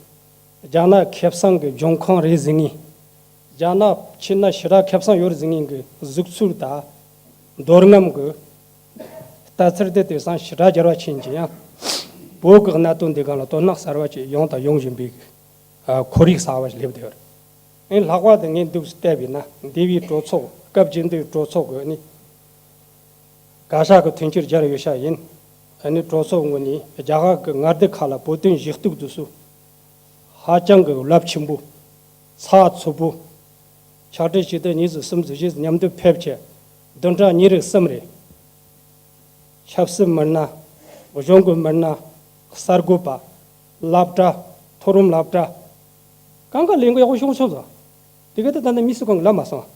རྒྱ་ནག་ཁེ་བཟང་གི་ལྗོན་ཁང་རེད་ཟེར་མཁན། རྒྱ་ནག་ཕྱི་ན་ཞེ་དྲག་ཁེ་བཟང་ཡོད་རེད་ཟེར་མཁན་གྱི་གཟུགས་ཚུལ་དང་། མདོ་རྔམ་གྱི་ལྟ་ཚུལ་དེ་དེང་སང་ཞེ་དྲག་འགྱུར་བ་ཕྱིན་ཅི་ཡང་། བོད་ཀྱི་གནད་དོན་འདི་སྒང་ལ་དོ་སྣང་གསར་བ་ཅིག་ཡོང་དང་ཡོང་བཞིན་པའི་ཁོར་ཡུག་གསར་བ་ཞིག་སླེབས་བསྡད་ཡོད་རེད། ཨེ་ལྷག་པར་དུ་ངས་འདུག་སེ་བལྟས་པས་ན་འདས་པའི་གྲོས་ཚོགས་སྐབས་བཅུ་བདུན་གྲོས་ཚོགས་ཀྱི་ནི་བཀའ་ཤག་གི་མཐུན་འགྱུར་སྦྱར་ཡོད་ཤག་ཡིན། ཨ་ནི་གྲོས་ཚོགས་ངོས་ནས་རྒྱ་གར་གྱི་མངའ་སྡེ་ཁག་ལ་བོད་དོན་ཞུ་གཏུག་དུས་སུ་ཧ་ཅང་གི་རླབས་ཆེན་པོ། ཚགས་ཚུད་པོ། ཕྱག་སྦྲེལ་བྱེད་དུས་གཉིས་སུ་གསུམ་ཟིག་བཞི་མཉམ་དུ་ཕེབས་བྱས། བདུན་ཕྲག་གཉིས་རེ་གསུམ་རེ། ཆབ་སྲིད་མི་སྣ། གཞུང་གི་མི་སྣ། གསར་འགོད་པ། སློབ་གྲྭ། མཐོ་རིམ་སློབ་གྲྭ། གང་ག་ལས་འགུལ་ཡག་པོ་བྱུང་སོང་ཙང་། དེ་ག་དེ་ད་ནི་མི་སུ་གང་གི་ལབ་མ་སོང་།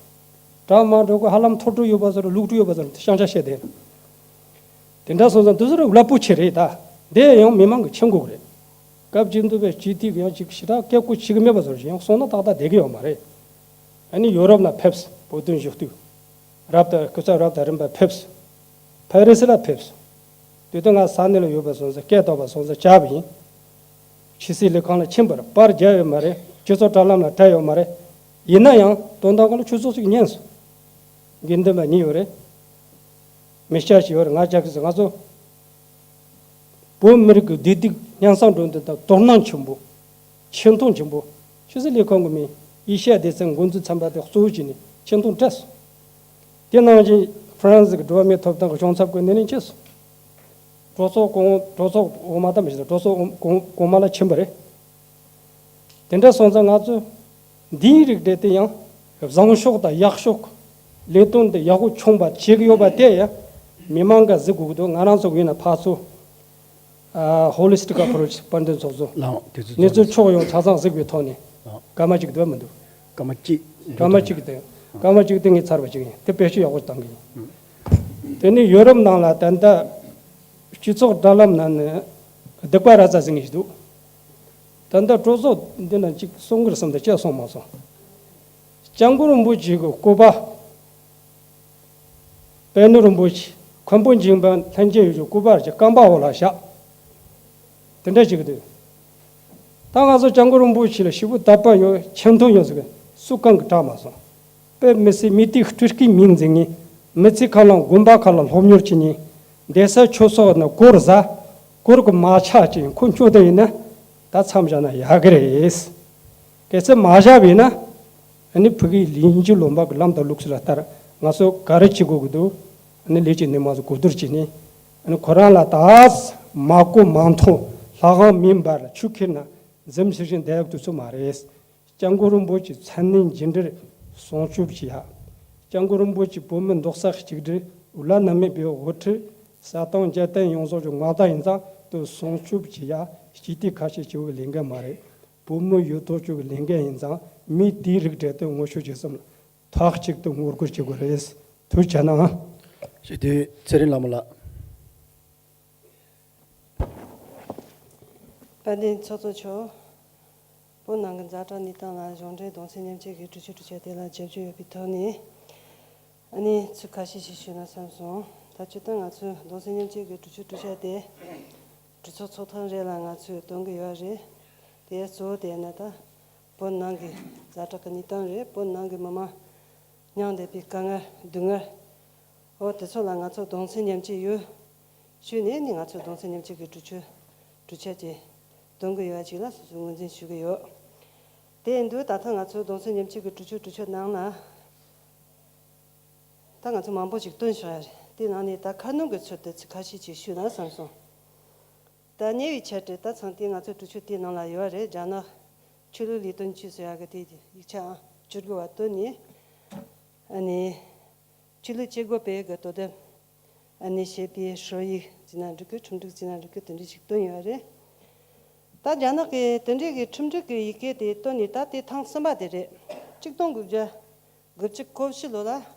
གྲ་མ་འགྲོ་གི་ཧ་ལམ་ཐོར་འགྲོ་ཡོད་པ་ཟེར་ལུག་འགྲོ་ཡོད་པ་ཟེར་ཤང་ཤ་བཤད་དེ། དེ་འདྲ་སོང་ཙང་དེ་ཚོ་རེ་རླབས་པོ་ཆེ་རེད་ད། དེ་ཡང་མི་མང་གི་ཆེན་དགོས་རེད། སྐབས་བཅུ་བདུན་པའི་སྤྱི་འཐུས་ཀྱི་ཡང་ཅིག་ཞེ་དྲག་སྐད་ཁུ་ཆེ་གི་མེད་པ་བཟོ་ཞིང་སོང་ན་ཏག་ཏག་བསྡད་གི་ཡོད་མ་རེད། ཨ་ནི་ཡོ་རོབ་ལ་ཕེབས་བོད་དོན་ཞུ་གཏུག་རབ་དང་སྐུ་ཚབ་རབ་དང་རིམ་པ་ཕེབས། ཕ་རི་སི་ལ་ཕེབས། དེ་དུས་ང་ས་གནས་ལ་ཡོད་པ་སོང་ཙང་སྐད་ཐོག་པ་སོང་ཙང་བཅར་བ་ཡིན། ཕྱི་སྲིད་ལས་ཁང་ལ་ཕྱིན་པར་པར་རྒྱག་ཡོད་མ་རེད། སྤྱི་ཚོགས་དྲ་ལམ་ལ་བྲིས་ཡོད་མ་རེད། ཡིན་ན་ཡང་དོན་དག་སྒང་ལ་ཆུ་ཚོད་ཅིག་ཉན་སོང་། དགེ་འདུན་པ་གཉིས་ཡོད་རེད། མི་སྐྱ་ཞིག་ཡོད་རེད། ང་ཅག་གིས་ང་ཚོ་བོད་མི་རིགས་ཀྱི་བདེ་སྡུག་སྙན་སེང་འགྲོ་འདུག་དང་དོ་སྣང་ཆེན་པོ། ཆེ་མཐོང་ཆེན་པོ། ཕྱི་སྲིད་ལས་ཁང་གི་མི་ཨེ་ཤ་ཡ་སྡེ་ཚན་འགོ་འཛིན་ཚན་པ་དེ་གཙོ་བོ་བྱས་ནས་ཆེ་མཐོང་སྤྲད་སོང་། དེ་ནང་བཞིན་ཧྥ་རན་སི་གི་འགྲོ་བ་མིའི་ཐོབ་ཐང་གི་གཞུང་ཚབ་ཀྱི་སྣེ་ལེན་བྱས་སོང་། གྲོས་ཚོགས་གོང་གྲོས་ཚོགས་འོག་མ་དང་མི་ཤེས་ད་གྲོས་ཚོགས་གོང་གོང་མ་ལ་ཕྱིན་པ་རེད། དེ་འདྲ་སོང་ཙང་ང་ཚོ་འདིའི་རིགས་འདྲ་དེ་ཡང་བཟང་ཕྱོགས་དང་ཡག་ཕྱོགས་ལས་དོན་འདི་ཡག་པོ་བྱུང་བ་བྱེད་ཀྱི་ཡོད་པ་དེ་ཡང་མི་མང་ག་གཟིགས་དགོས་ཀྱི་འདུག་ང་རང་ཚོ་ཡིན་ན་ཕར་ཚུར་ཨ་ཧོ་ལི་སི་ཊིག་ཨེ་པོ་རོ་ཆི་དཔལ་ལྡན་ཚོགས་གཙོ་ལའང་དེ་ཚོ་གནས་ཚུལ་ཕྱོགས་ཡོངས་ཆ་ཚང་གཟིགས་པའི་ཐོག་ནས་ལའང་སྐར་མ་གཅིག་འདུག་མི་འདུག་སྐར་མ་གཅིག་སྐར་མ་གཅིག་དེ་སྐར་མ་གཅིག་དེ་ངས་ཚར་བ་གཅིག་ཡིན། དེ་བེད་སྤྱོད་ཡག་པོ་གཏང་གི་ཡིན། དེ་ནས་ཡོ་རོབ་ནང་ལ་ད་ལྟ་སྤྱི་ཚོགས་དྲ་ལམ་ནང་ནས་སྡིག་པ་ར་ཙ་ཟིན་གྱི་འདུག་ད་ལྟ་གྲོས་ཚོགས་འདི་ན་གཅིག་གསུང་གི་རེད་བསམ་དུ་བཅད་སོང་མ་སོང་། སྐྱབས་མགོན་རིན་པོ་ཆེ་གི་སྐུ་པར། པད་ནོར་རིན་པོ་ཆེ་མཁན་པོ་འཇིགས་མེད་ལྷན་རྒྱས་ཡོད་ཀྱི་སྐུ་པར་གྱི་རྐང་པ་འོག་ལ་བཞག་དེ་འདྲ་ཞིག་འདུག་ད་ང་ཚོ་སྐྱབས་མགོན་རིན་པོ་ཆེ་ལ་ཞེ་པོ་དད་པ་ཡོད་ཆེ་མཐོང་ཡོད་ཟེར་གི་སུ་གང་གིས་གྲགས་མ་སོང་། དཔེ་མི་སྲིད་མི་དེ་སྤྲུལ་སྐུའི་མིང་འཛིན་ངེས། མི་ཚེ་གང་ལ་དགོན་པ་ཁག་ལ་སློབ་གཉེར་བྱེད་ཉེས། བསྡད་ས་ཆོས་ཚོགས་ནི་སྒོར་ཟ། སྒོར་གི་མ་ཆག་ཅིང་ཁོ་སྐྱོ་དེ་ཡིན་ན་ད་མཚམས་བཞག་ན་ཡག་གི་རེད། གལ་སྲིད་མ་བཞག་པ་ཡིན་ན། ཨ་ནི་ཕ་གིའི་ལིང་ཅི་ལོན་པ་གི་ལམ་དང་ལུགས་སྲོལ་ལ་ལྟར་ང་ཚོ་ག་རེ་བྱེད་དགོས་ཀྱི་འདུག་ཨ་ནི་ལས་ཀྱི་ནི་མ་ཚོ་གོ་བསྡུར་བྱས་ནས། ཨ་ནི་ཁོ་རང་ལ་ད་མ་གོ་མ་མཐོང་ལྷ་ཁང་མེ་འབར་ཆུ་ཁྱེར་ན་འཛིམ་ཞིག་བཞིན་བསྡད་ཡག་དུས་ཚོད་མ་རེད། སྐྱབས་མགོན་རིན་པོ་ཆེ་མཚན་གནས་རྗེས་འབྲེལ་སྲུང་སྐྱོབ་བྱེད་ཡ། སྐྱབས་མགོན་རིན་པོ་ཆེ་བོད་མི་མདོག་ས་གཅིག་སྒྲིལ་འུ་ལ་ན་མེད་པའི་དབུ་ཁྲིད་ས་དང་རྒྱལ་བསྟན་ཡོངས་རྫོགས་ཀྱི་མངའ་བདག་ཡིན་ཙང་དུ་སྲུང་སྐྱོབ་བྱེད་ཡ་སྤྱི་འཐུས་ཁ་ཤས་ཀྱི་ལས་འགན་མ་རེད། བོད་མི་ཡོད་དོ་ཅོག་གི་ལས་འགན་ཡིན་ཙང་མི་དེའི་རིགས་འབྲེལ་དུ་ངོ་ཤེས་བྱེད་སེམས་ལ་མཐའ་གཅིག་ཏུ་ངོ་རྒོལ་བྱེད་དགོས་རེད། ཐུགས་རྗེ་གནང་། ཞེས་དུས་ཚེ་རིང་ལགས་མོ་ལགས། དཔལ་ལྡན་ཚོགས་གཙོ་མཆོག་བོད་ནང་གི་ཛ་དྲག་གནས་སྟངས་ལ་གཞུང་འབྲེལ་གདུང་སེམས་མཉམ་སྐྱེད་ཀྱི་གྲོས་ཆོད་གྲོས་འཆར་དེ་ལ་རྒྱབ་སྐྱོར་ཡོད་པའི་ཐོག་ནས། ཨ་ནི་ཚིག་ཁ་ཤས་ཤིག་ཞུས་ན་བསམ་སོང་། ད་སྤྱིར་བཏང་ང་ཚོའི་གདུང་སེམས་མཉམ་སྐྱེད་ཀྱི་གྲོས་ཆོད་གྲོས་འཆར་དེ་གྲོས་ཚོགས་ཚོགས་ཐེངས་རེ་ལ་ང་ཚོས་འདོན་གྱི་ཡོད་རེད། དེ་གཙོ་བོ་དེ་ནི་ད་བོད་ནང་གི་ཛ་དྲག་གི་གནས་སྟངས་རེད། བོད་ནང་གི་མི་མང་མྱངས་བསྡད་པའི་དཀའ་ངལ་སྡུག་བསྔལ། འོ་དེ་ཚོ་ལ་ང་ཚོ་གདུང་སེམས་མཉམ་སྐྱེད་ཡོད་ཞུས་ནས་ནི་ང་ཚོས་གདུང་སེམས་མཉམ་སྐྱེད་ཀྱི་གྲོས་ཆོད་གྲོས་འཆར་དེ་འདོན་གྱི་ཡོད་པ་ཅིག་ལ་སོ་སོས་ངོས་འཛིན་ཞུ་གི་ཡོད། དེ་ཡིན་དུས་ད་ཐེངས་ང་ཚོའི་གདུང་སེམས་མཉམ་སྐྱེད་ཀྱི་གྲོས་ཆོད་གྲོས་ཆོད་ནང་ལ། ད་ང་ཚོ་མང་པོ་ཞིག་བཏོན་བཞག་ཡ་རེད། དེ་ནང་ནས་ད་ཁ་སྣོན་གྱི་ཚུལ་དུ་ཚིག་ཁ་ཤས་ཅིག་ཞུས་ན་བསམ་སོང་། ད་ཉེ་བའི་ཆར་དུ་ད་ཚང་དེ་ང་ཚོའི་གྲོས་ཆོད་དེའི་ནང་ལ་ཡོད་རེད། རྒྱ་ནག་ཆོས་ལུགས་ལས་དོན་ཅུས་ཟེར་ཡ་གི་དེ་ཡིག་ཆའང་བཅུ་དགུ་བ་བཏོན་ནས། ཨ་ནི། ཆོས་ལུགས་བྱེད་སྒོ་སྤེལ་གི་དོ་དམ། ཨ་ནི་ཞེས་པའི་སྲོལ་ཡིག་ཟེར་ན་འགྲིག་གི། ཁྲིམས་སྒྲིག་ཟེར་ན་འགྲིག་གི། དེ་འདྲ་ཞིག་བཏོན་ཡོད་རེད། ད་རྒྱ་ནག་གི་དེ་འདྲའི་གི་ཁྲིམས་སྒྲིག་གི་ཡི་གེ་དེ་བཏོན་ནས་ད་དེ་ཐེངས་གསུམ་པ་དེ་རེད། གཅིག་སྟོང་དགུ་བརྒྱ་དགུ་བཅུ་གོ་བཞི་ལོ་ལ་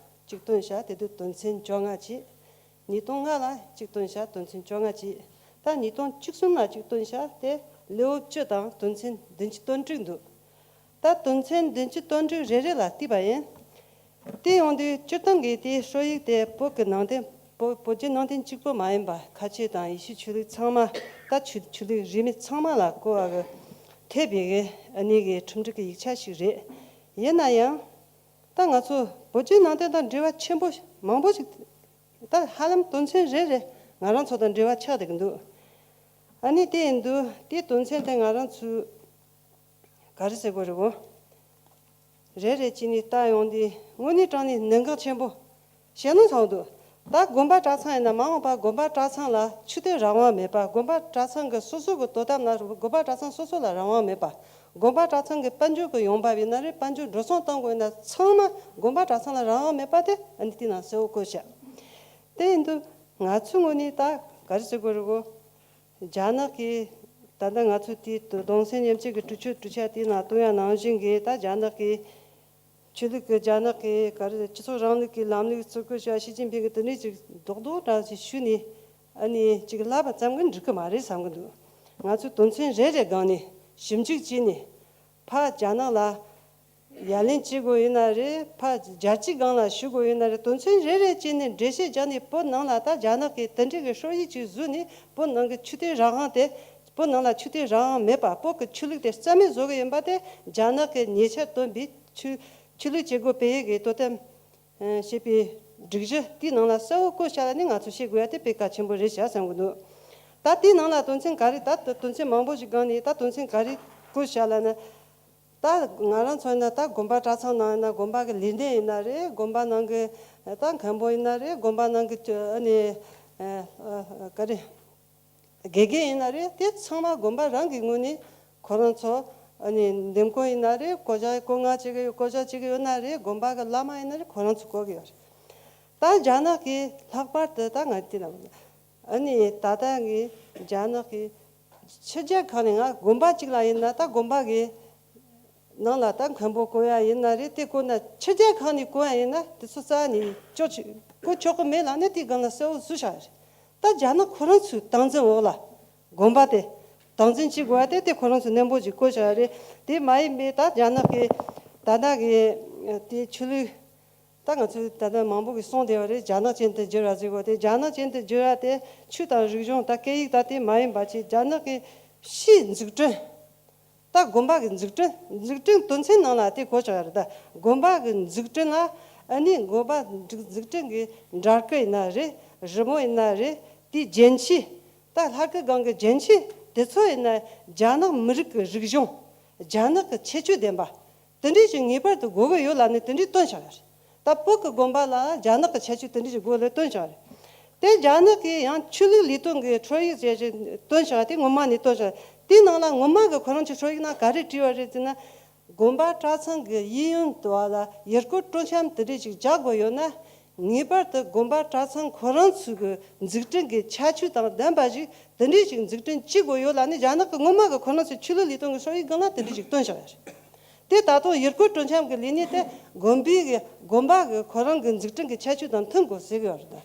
གཅིག་བཏོན་བཞག་དེ་དུས་དོན་ཚན་བཅོ་ལྔ་བྱས། ཉིས་སྟོང་ལྔ་ལ་གཅིག་བཏོན་བཞག་དོན་ཚན་བཅོ་ལྔ་བྱས། ད་ཉིས་སྟོང་བཅུ་གསུམ་ལ་གཅིག་བཏོན་བཞག་དེ་ལེའུ་བཅུ་དང་དོན་ཚན་བདུན་ཅུ་དོན་དྲུག་འདུག་ད་དོན་ཚན་བདུན་ཅུ་དོན་དྲུག་རེ་རེ་ལ་བལྟས་པ་ཡིན། དེ་ཡོང་དུས་སྤྱིར་བཏང་གི་དེའི་སྲོལ་ཡིག་དེ་བོད་ཀྱི་ནང་བསྟན། བོད་བོད་བརྒྱུད་ནང་བསྟན་གཅིག་པུ་མ་ཡིན་པ། ཁ་ཆེ་དང་ཡེ་ཤུ་ཆོས་ལུགས་ཚང་མ། ད་ཆོས་ཆོས་ལུགས་རིས་མེད་ཚང་མ་ལ་གོ་བ་གི་ཐེབས་པའི་གི་ཨ་ནི་གི་ཁྲིམས་སྒྲིག་གི་ཡིག་ཆ་ཞིག་རེད། ཡིན་ན་ཡང་། ད་ང་ཚོ་བོད་བརྒྱུད་ནང་བསྟན་དང་འབྲེལ་བ་ཆེན་པོ་མང་པོ་ཞིག་ད་ཧ་ལམ་དོན་ཚན་རེ་རེ་ང་རང་ཚོ་དང་འབྲེལ་བ་ཆགས་བསྡད་ཀྱི་འདུག་ཨ་ནི་དེ་ཡིན་དུས་དེའི་དོན་ཚན་དེ་ང་རང་ཚོས་ག་རེ་ཟེར་དགོས་རེད་གོ། རེ་རེ་བྱས་ནས་ལྟ་ཡོང་དུས་དངོས་གནས་དྲང་གནས་གནད་འགག་ཆེན་པོ། ཞེ་ནོ་ཚང་འདུག་ད་དགོན་པ་གྲྭ་ཚང་ཡིན་ན་མ་འོངས་པ་དགོན་པ་གྲྭ་ཚང་ལ་ཆོས་དད་རང་དབང་མེད་པ། དགོན་པ་གྲྭ་ཚང་གི་སོ་སོ་གི་དོ་དམ་ལ་དགོན་པ་གྲྭ་ཚང་སོ་སོ་ལ་རང་དབང་མེད་པ། དགོན་པ་གྲྭ་ཚང་གི་དཔལ་འབྱོར་གྱི་ཡོང་འབབ་ཡིན་ན་རེད། དཔལ་འབྱོར་འགྲོ་སོང་གཏོང་དགོས་ཡིན་ན་ཚང་མ་དགོན་པ་གྲྭ་ཚང་ལ་རང་དབང་མེད་པ་དེ་ཨ་ནི་དེ་ནང་གསལ་བོ་བཀོད་བཞག་དེ་ཡིན་དུས་ང་ཚོའི་ངོས་ནས་ད་ག་རེ་ཟེར་དགོས་རེད་གོ། རྒྱ་ནག་གིས་ད་ལྟ་ང་ཚོའི་དེའི་གདུང་སེམས་མཉམ་སྐྱེད་ཀྱི་གྲོས་ཆོད་གྲོས་འཆར་དེའི་ནང་བཏོན་ཡ་ནང་བཞིན་གྱི། ད་རྒྱ་ནག་གིས་ཆོས་ལུགས་ཀྱི། རྒྱ་ནག་གི་ག་རེ། སྤྱི་ཚོགས་རིང་ལུགས་ཀྱི་ལམ་ལུགས་བརྩི་བཀུར་བྱ། ཞི་ཅིན་ཕིང་གིས་དེ་འདྲའི་ཅིག་རྡོག་རྡོག་འདྲ་ཞིག་ཞུས་ནས་ཨ་ནི་ཅིག་ལབ་པ་ཙམ་གྱིས་འགྲིག་གི་མ་རེད་བསམ་གྱི་འདུག་ང་ཚོས་དོན་ཚན་རེ་རེ་སྒང་ནས་ཞིབ་འཇུག་བྱས་ནས། ཕར་རྒྱ་ནག་ལ་ཡ་ལན་བྱེད་དགོས་ཡིན་ན་རེད། ཕར་རྒྱལ་སྤྱིའི་སྒང་ལ་ཞུ་དགོས་ཡིན་ན་རེད། དོན་ཚན་རེ་རེ་བྱས་ནས་འགྲེལ་བཤད་བརྒྱབ་ནས། བོད་ནང་ལ་ད་རྒྱ་ནག་གིས་དེ་འདྲའི་གི་སྲོལ་ཡིག་ཅིག་བཟོས་ནས་བོད་ནང་གི་ཆོས་དད་རང་དབང་དེ། བོད་ནང་ལ་ཆོས་དད་རང་དབང་མེད་པ། བོད་ཀྱི་ཆོས་ལུགས་དེ་རྩ་མེད་བཟོ་གི་ཡིན་པ་དེ་རྒྱ་ནག་གིས་ཉེ་ཆར་བཏོན་པའི་ཆོས་ཆོས་ལུགས་བྱེད་སྒོ་སྤེལ་ཡས་ཀྱི་དོ་དམ་ཞེས་པའི་སྒྲིག་གཞི་དེའི་ནང་ལ་གསལ་བོ་བཀོད་བཞག་ལབ་ནས་ང་ཚོས་བཤད་དགོས་ཡ་དེ་དཔེ་གལ་ཆེན་པོ་རེད་བཞག་བསམ་གྱི་འདུག་ད་དེའི་ནང་ལ་དོན་ཚན་ག་རེ། ད་དོན་ཚན་མང་པོ་ཞིག་སྒང་ནས་ད་དོན་ཚན་ག་རེ་བཀོད་བཞག་ལབ་ན། ད་ང་རང་ཚོ་ཡིན་ན་ད་དགོན་པ་གྲྭ་ཚང་ནང་ཡིན་ན། དགོན་པ་གི་ལས་སྡེ་ཡིན་ན་རེད། དགོན་པ་ནང་གི་ད་མཁན་པོ་ཡིན་ན་རེད། དགོན་པ་ནང་གི་ཨ་ནི་ག་རེ། དགེ་རྒན་ཡིན་ན་རེད། དེ་ཚང་མ་དགོན་པ་རང་གི་ངོས་ནས་ཁོ་རང་ཚོ་ཨ་ནི་འདེམས་བསྐོ་ཡིན་ན་རེད། བསྐོ་བཞག་བསྐོ་མངགས་བྱེད་ཀྱི་ཡོད། བསྐོ་བཞག་བྱེད་ཀྱི་ཡོད་ན་རེད། དགོན་པ་གི་བླ་མ་ཡིན་ན་རེད། ཁོ་རང་ཚོ་བསྐོ་གི་ཡོད་རེད། ད་རྒྱ་ནག་གིས་ལྷག་པར་དུ་ད་ང་དེ་ལ་ཨ་ནི་ད་ལྟ་གི་རྒྱ་ནག་གི་ཕྱི་རྒྱལ་ཁག་ནས། ང་དགོན་པ་གཅིག་ལ་ཡིན་ན་ད་དགོན་པ་གི་ནང་ལ་ད་མཁན་པོ་བསྐོ་ཡ་ཡིན་ན་རེད། དེ་བསྐོ་ན་ཕྱི་རྒྱལ་ཁག་ནས་བསྐོ་ཡ་ཡིན་ན་དེ་ཚོ་རྩ་ནས་ཆོག་ཆོག་བསྐོ་ཆོག་གི་མེད་ལབ་ནས་དེའི་སྒང་ལ་གསལ་བོ་བཟོས་བཞག་རེད། ད་རྒྱ་ནག་ཁོ་རང་ཚོའི་སྟངས་འཛིན་འོག་ལ་དགོན་པ་དེ་སྟངས་འཛིན་བྱེད་དགོས་པ་དེ་དེ་ཁོ་རང་ཚོས་ནན་པོ་ཅིག་བཀོད་བཞག་རེད། དེ་མ་ཡིན་པའི་ད་རྒྱ་ནག་གི་ད་ལྟ་གི་དེ་ཆོས་ལུགས། ད་ང་ཚོས་ད་ལྟ་མང་པོ་གིས་གསུངས་བསྡད་པ་རེད། རྒྱ་ནག་ཅན་དུ་བསྒྱུར་བ་ཟེར་བ་དེ། རྒྱ་ནག་ཅན་དུ་བསྒྱུར་བ་དེ་ཆོས་དང་རིག་གཞུང་། ད་སྐད་ཡིག་ད་དེ་མ་ཡིན་པ་ཅིག་རྒྱ་ནག་གི་ཕྱིའི་འཛུགས་སྐྲུན། ད་དགོན་པ་གི་འཛུགས་སྐྲུན། འཛུགས་སྐྲུན་དོན་ཚན་ནང་ལ་དེ་གོ་ཆོག་ཡ་རེད། ད་དགོན་པ་གི་འཛུགས་སྐྲུན་ལ་ཨ་ནི་དགོན་པ་འཛུགས་འཛུགས་སྐྲུན་གི་འདྲ་སྐུ་ཡིན་ན་རེད། རི་མོ་ཡིན་ན་རེད། དེའི་རྒྱན་ཆས། ད་ལྷ་སྐུ་སྒང་གི་རྒྱན་ཆས་དེ་ཚོ་ཡིན་ན་རྒྱ་ནག་མི་རིགས་ཀྱི་རིག་གཞུང་། རྒྱ་ནག་གི་ཁྱད་ཆོས་ལྡན་པ། དེ་འདྲའི་ཞིག་ངེས་པར་དུ་དགོས་ཀྱི་ཡོད་ལབ་ནས་དེ་འདྲའི་བཏོན་བཞག་ཡོད་རེད། ད་བོད་ཀྱི་དགོན་པ་ལ་རྒྱ་ནག་གི་ཁྱད་ཆོས་དེ་འདྲའི་ཞིག་དགོས་ལབ་བཏོན་བཞག་རེད། དེ་རྒྱ་ནག་གིས་ཡང་ཆོས་ལུགས་ལས་དོན་གྱི་སྲོལ་ཡིག་ཟེར་ཞིག་བཏོན་བཞག་དེ་སྔོན་མ་ནས་བཏོན་བཞག་དེའི་ནང་ལ་སྔོན་མ་གི་ཁོ་རང་ཚོའི་སྲོལ་ཡིག་ནང་ག་རེ་བྲིས་པ་རེད་ཟེར་ན། དགོན་པ་གྲྭ་ཚང་གི་གཡས་གཡོན་དུ་བ་ལ་ཡུལ་སྐོར་སྤྲོ་འཆམ་དེ་འདྲའི་ཞིག་རྒྱག་དགོས་ཡོད་ན། ངེས་པར་དུ་དགོན་པ་གྲྭ་ཚང་ཁོ་རང་ཚོའི་གི་འཛུགས་སྐྲུན་གྱི་ཁྱད་ཆོས་དང་ལྡན་པ་ཞིག་དེ་འདྲའི་ཞིག་འཛུགས་སྐྲུན་བྱེད་དགོས་ཡོད་ལབ་ནས་རྒྱ་ནག་གི་སྔོན་མ་གི་ཁོ་རང་ཚོའི་ཆོས་ལུགས་ལས་དོན་གྱི་སྲོལ་ཡིག་སྒང་ལ་དེ་འདྲའི་ཞིག་བཏོན་བཞག་ཡོད་རེད། དེ་ད་དུང་ཡུལ་སྐོར་སྤྲོ་འཆམ་གྱི་ལས་གནས་དེ་དགོན་པའི་གི་དགོན་པ་གི་ཁོ་རང་གི་འཛུགས་སྐྲུན་གྱི་ཁྱད་ཆོས་དང་མཐུན་དགོས་ཟེར་གི་ཡོད་རེད།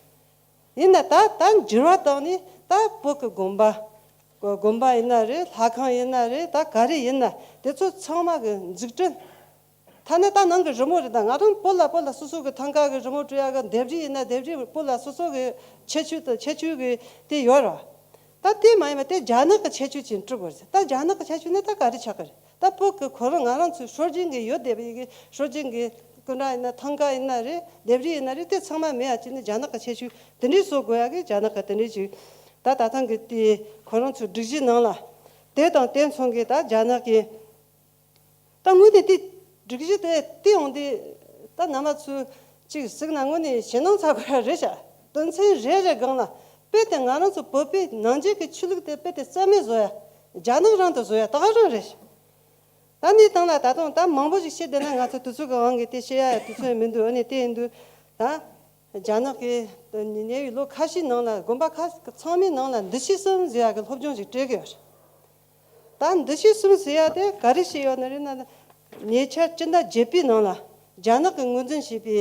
ཡིན་ན་ད་ད་འགྱུར་བ་བཏང་ནས་ད་བོད་ཀྱི་དགོན་པ། དགོན་པ་ཡིན་ན་རེད། ལྷ་ཁང་ཡིན་ན་རེད། ད་ག་རེ་ཡིན་ན་དེ་ཚོ་ཚང་མ་གི་འཛུགས་སྐྲུན། ཐ་ན་ད་ནང་གི་རི་མོ་རེད། ད་ང་རང་བོད་ལ་བོད་ལ་སོ་སོ་གི་ཐང་ག་གི་རི་མོ་བྲིས་ཡ་གི་ལྡེབས་རིས་ཡིན་ན་ལྡེབས་རིས་བོད་ལ་སོ་སོ་གི་ཁྱད་ཆོས་དང་ཁྱད་ཆོས་གི་དེ་ཡོད་ར། ད་དེ་མ་ཡིན་པ་དེ་རྒྱ་ནག་གི་ཁྱད་ཆོས་ཅིག་སྤྲུལ་དགོས་རེད། ད་རྒྱ་ནག་གི་ཁྱད་ཆོས་ནི་ད་ག་རེ་ཆགས་ཀྱི་རེད། ད་བོད་ཀྱི་ཁོ་རང་ང་རང་ཚོའི་སྲོལ་རྒྱུན་གྱི་ཡོད་བསྡད་པའི་གི་སྲོལ་རྒྱུན་གྱི་སྐུ་འདྲ་ཡིན་ན། ཐང་ག་ཡིན་ན་རེད། ལྡེབས་རིས་ཡིན་ན་རེད། དེ་ཚང་མ་མེད་ཡ་ཅིག་ནི་རྒྱ་ནག་གི་ཁྱད་ཆོས་དེ་འདྲའི་བཟོ་དགོས་ཡ་གི་རྒྱ་ནག་གི་དེ་འདྲའི་ཅིག་ད་ད་ཐེངས་གི་དེ་ཁོ་རང་ཚོའི་སྒྲིག་གཞི་ནང་ལ་དེ་དང་དེ་མཚུངས་གི་ད་རྒྱ་ནག་གི་ ད་དངོས་གནས་དེ་སྒྲིག་གཞི་དེ་དེ་ཡོང་དུས། ད་རྣམ་པ་ཚོས་གཅིག་གཟིགས་ན་དངོས་གནས་ཞེད་སྣང་ཚ་དགོས་ཡ་རེད་ཤག་དོན་ཚན་རེ་རེ་སྒང་ལ། དཔེ་དེ་ང་རང་ཚོ་བོད་པའི་ནང་ཆོས་ཀྱི་ཆོས་ལུགས་དེ་དཔེ་དེ་རྩ་མེད་བཟོ་ཡ། རྒྱ་ནག་རང་དུ་བཟོ་ཡ་ད་ག་རང་རེད་ཤག་ད་ནི་དང་ལ་ད་དུང་ད་མང་པོ་ཞིག་བཤད་བསྡད་ན་ང་ཚོ་དུས་ཚོད་ཀྱི་དབང་གིས་དེ་བཤད་ཡ་དུས་ཚོད་མི་འདུག་ཨ་ནི་དེ་ཡིན་དུས་ད་རྒྱ་ནག་གི་ཉེ་བའི་ལོ་ཁ་ཤས་ནང་ལ་དགོན་པ་ཁག་ཚང་མའི་ནང་ལ་འདུ་ཤེས་གསུམ་ཟེར་ཡ་གི་སློབ་སྦྱོང་ཞིག་སྤྲད་གི་ཡོད་རེད། ད་འདུ་ཤེས་གསུམ་ཟེར་ཡ་དེ་ག་རེ་བཤད་ཡོད་ནི་རེད་ན། ཉེ་ཆར་སྤྱི་ཟླ་བརྒྱད་པའི་ནང་ལ་རྒྱ་ནག་གིས་ངོས་འཛིན་བྱས་པའི་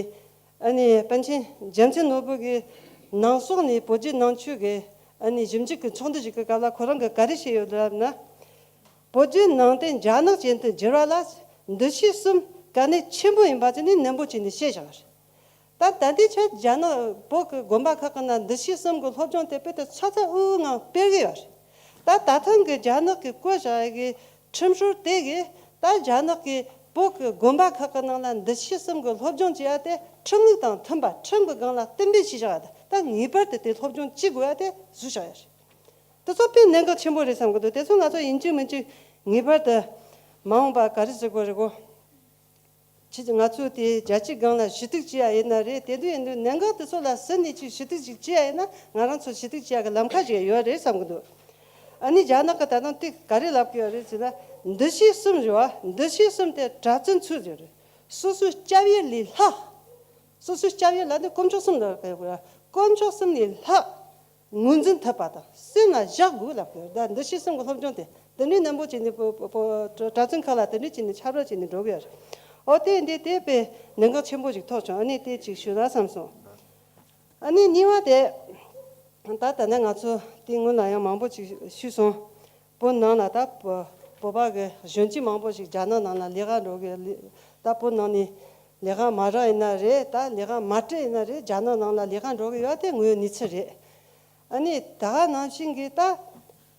ཨ་ནི་པཎ་ཆེན་རྒྱལ་མཚན་ནོར་བུ་གི་ནང་སོག་ནས་བོད་བརྒྱུད་ནང་ཆོས་ཀྱི་ཨ་ནི་ཞིབ་འཇུག་གི་ཚོགས་འདུ་ཞིག་གི་སྐབས་ལ་ཁོ་རང་གིས་ག་རེ་བཤད་ཡོད་ལབ་ན། བོད་བརྒྱུད་ནང་བསྟན་རྒྱ་ནག་ཅན་དུ་འགྱུར་བ་ལ་འདུ་ཤེས་གསུམ་དཀའ་གནད་ཆེན་པོ་ཡིན་པ་དེ་ནི་ནན་པོ་བྱས་ནས་བཤད་བཞག་པ་རེད། ད་ད་ལྟའི་ཆར་རྒྱ་ནག་བོད་ཀྱི་དགོན་པ་ཁག་གི་ནང་འདུ་ཤེས་གསུམ་གྱི་སློབ་སྦྱོང་དེ་དཔེ་དེ་ཚ་ཚ་འུར་འུར་ངང་སྤེལ་གྱི་ཡོད་རེད། ད་ད་ཐེངས་ཀྱི་རྒྱ་ནག་གིས་བཀོད་བཞག་ཡ་གི་ཁྲིམས་སྲོལ་དེ་གིས་ད་རྒྱ་ནག་གིས་བོད་ཀྱི་དགོན་པ་ཁག་གི་ནང་ལ་འདུ་ཤེས་གསུམ་གྱི་སློབ་སྦྱོང་བྱེད་ཡ་དེ་ཁྲིམས་ལུགས་དང་མཐུན་པ། ཁྲིམས་ཀྱི་སྒང་ལ་གཏན་འབེབས་བྱས་བཞག་ཡ་དེ་ད་ངེས་པར་དུ་དེ་སློབ་སྦྱོང་བྱེད་དགོས་ཡ་དེ་བཟོས་བཞག་ཡ་རེད། དེ་ཚོ་དཔེ་གནད་འགག་ཆེན་པོ་རེད་བསམ་གྱི་འདུག་དེ་ཚོ་ང་ཚོ་ཡིན་གཅིག་མིན་གཅིག་ངེས་པར་དུ་མ་འོངས་པ་ག་རེ་ཟེར་དགོས་རེད་གོ། ཁྱེད་ཀྱིས་ང་ཚོས་དེ་རྒྱལ་སྤྱིའི་སྒང་ལ་ཞུ་གཏུག་བྱེད་ཡ་ཡིན་ན་རེད། དེ་དུས་ཡིན་དུས་གནད་འགག་དེ་ཚོ་ལ་ཟིན་ནས་ཅིག་ཞུ་གཏུག་ཅིག་བྱེད་ཡ་ཡིན་ན་ང་རང་ཚོ་ཞུ་གཏུག་བྱེད་ཡ་གི་ལམ་ཁ་ཞིག་ཡོད་རེད་བསམ་གྱི་འདུག་ཨ་ནི་རྒྱ་ནག་གི་ད་དུང་དེ་ག་རེ་ལབ་ཀྱི་ཡོད་རེད་ཟེར་ན། འདུ་ཤེས་གསུམ་ཡོད་པ། འདུ་ཤེས་གསུམ་དེ་གྲྭ་བཙུན་ཚོས་ཡོད་རེད། སོ་སོའི་སྐྱབས་ཡུལ་ལས་ལྷག་སོ་སོའི་སྐྱབས་ཡུལ་ལ་ནི་དཀོན་མཆོག་གསུམ་ལ་དཀོན་མཆོག་གསུམ་ལས་ལྷག་ངོས་འཛིན་ཐུབ་པ་དང་སེམས་ལ་བཞག་དགོས་ལབ་དགོས། ད་འདུ་ཤེས་གསུམ་གྱི་སློབ་སྦྱོང་དེ་དེ་འདྲའི་ནན་པོ་བྱས་ནས་པོ་པོ་པོ་གྲྭ་བཙུན་ཁག་ལ་དེ་འདྲའི་བྱས་ནས་ཁྱབ་བསྒྲགས་བྱས་ནས་འགྲོ་གི་ཡོད་རེད། ཨོ་དེ་འདི་དེ་དཔེ་གནད་འགག་ཆེན་པོ་ཞིག་ཐོགས་བྱུང་། ཨ་ནི་དེ་ཅིག་ཞུ་ན་བསམ་སོང་། ཨ་ནི་གཉིས་པ་དེ་ད་ད་ནི་ང་ཚོ་དེ་སྔོན་ལ་ཡང་མང་པོ་ཅིག་ཞུས་སོང་། བོད་ནང་ལ་ད་བོད་པ་གི་གཞོན་སྐྱེས་མང་པོ་ཞིག་རྒྱ་ནག་ནང་ལ་ལས་ཀ་འགྲོ་གི་ལས། ད་བོད་ནང་ནས་ལས་ཀ་མ་རག་ཡིན་ན་རེད། ད་ལས་ཀ་མ་སྤྲད་ཡིན་ན་རེད། རྒྱ་ནག་ནང་ལ་ལས་ཀ་འགྲོ་གི་ཡོད་དེ་དངོས་ཡོད་གནས་ཚུལ་རེད། ཨ་ནི་ད་ག་ནང་བཞིན་གྱི་ད་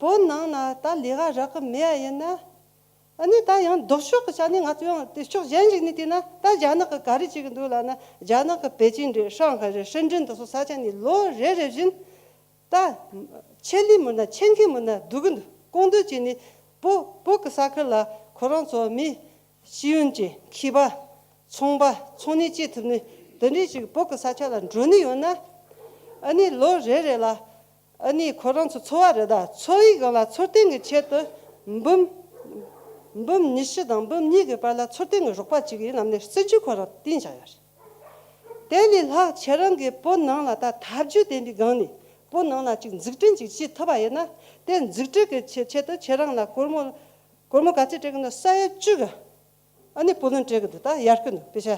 བོད་ནང་ན་ད་ལས་ཀ་རག་གི་མེད་ཡ་ཡིན་ན། ཨ་ནི་ད་ཡང་ལྡོག་ཕྱོགས་ཀྱི་ཆ་ནས་ང་ཚོ་ཡང་དེ་ཕྱོགས་གཞན་ཞིག་ནས་བལྟས་ན། ད་རྒྱ་ནག་གི་ག་རེ་བྱེད་གི་འདུག་ལབ་ན། རྒྱ་ནག་གི་པེ་ཅིན་རེད། ཧྲང་ཧའེ་རེད། ཧྲིན་ཀྲིན་དེ་ཚོ་ས་ཆ་ནས་ལོ་རེ་རེ་བཞིན་ད་ཆེད་ལས་མི་སྣ་ཆེད་མཁས་མི་སྣ་སྡུག་གི་འདུག་སྐུང་སྡུག་བྱས་ནས་བོད་བོད་ཀྱི་ས་ཁུལ་ལ་ཁོ་རང་ཚོ་མི་ཤེས་ཡོན་ཅན་མཁས་པ་ཚོང་པ་ཚོང་གཉེར་བྱེད་ཐུབ་ནི་དེ་འདྲའི་ཞིག་བོད་ཀྱི་ས་ཆ་ལ་འགྲོ་ནི་ཡོད་ན། ཨ་ནི་ལོ་རེ་རེ་ལ་ཨ་ནི་ཁོ་རང་ཚོ་འཚོ་བ་རེད། ད་འཚོ་བའི་སྒང་ལ་འཚོ་རྟེན་གྱི་ཆེད་དུ་འབུམ་འབུམ་ཉི་ཤུ་དང་འབུམ་གཉིས་ཀྱི་བར་ལ་འཚོ་རྟེན་གྱི་རོགས་པ་བྱེད་ཀྱི་ཡིན་ལབ་ནས་སྲིད་ཇུས་ཁོ་རང་བཏིང་བཞག་ཡོད་རེད། དེ་ལས་ལྷག་ཁྱེད་རང་གིས་བོད་ནང་ལ་ད་ཐབས་ཇུས་ལྡན་པའི་སྒང་ནས་བོད་ནང་ལ་ཅིག་འཛུགས་སྐྲུན་ཅིག་བྱེད་ཐུབ་པ་ཡིན་ན། དེ་འཛུགས་སྐྲུན་གྱི་ཆེད་ཆེད་དུ་ཁྱེད་རང་ལ་སྒོར་མོ་སྒོར་མོ་ག་ཚོད་སྤྲད་གི་འདུག་ས་ཡ་བཅུ་གི་ཨ་ནི་བུ་ལོན་སྤྲད་གི་འདུག་ད་ཡར་སྐུལ་འདུག་པེ་ཤ།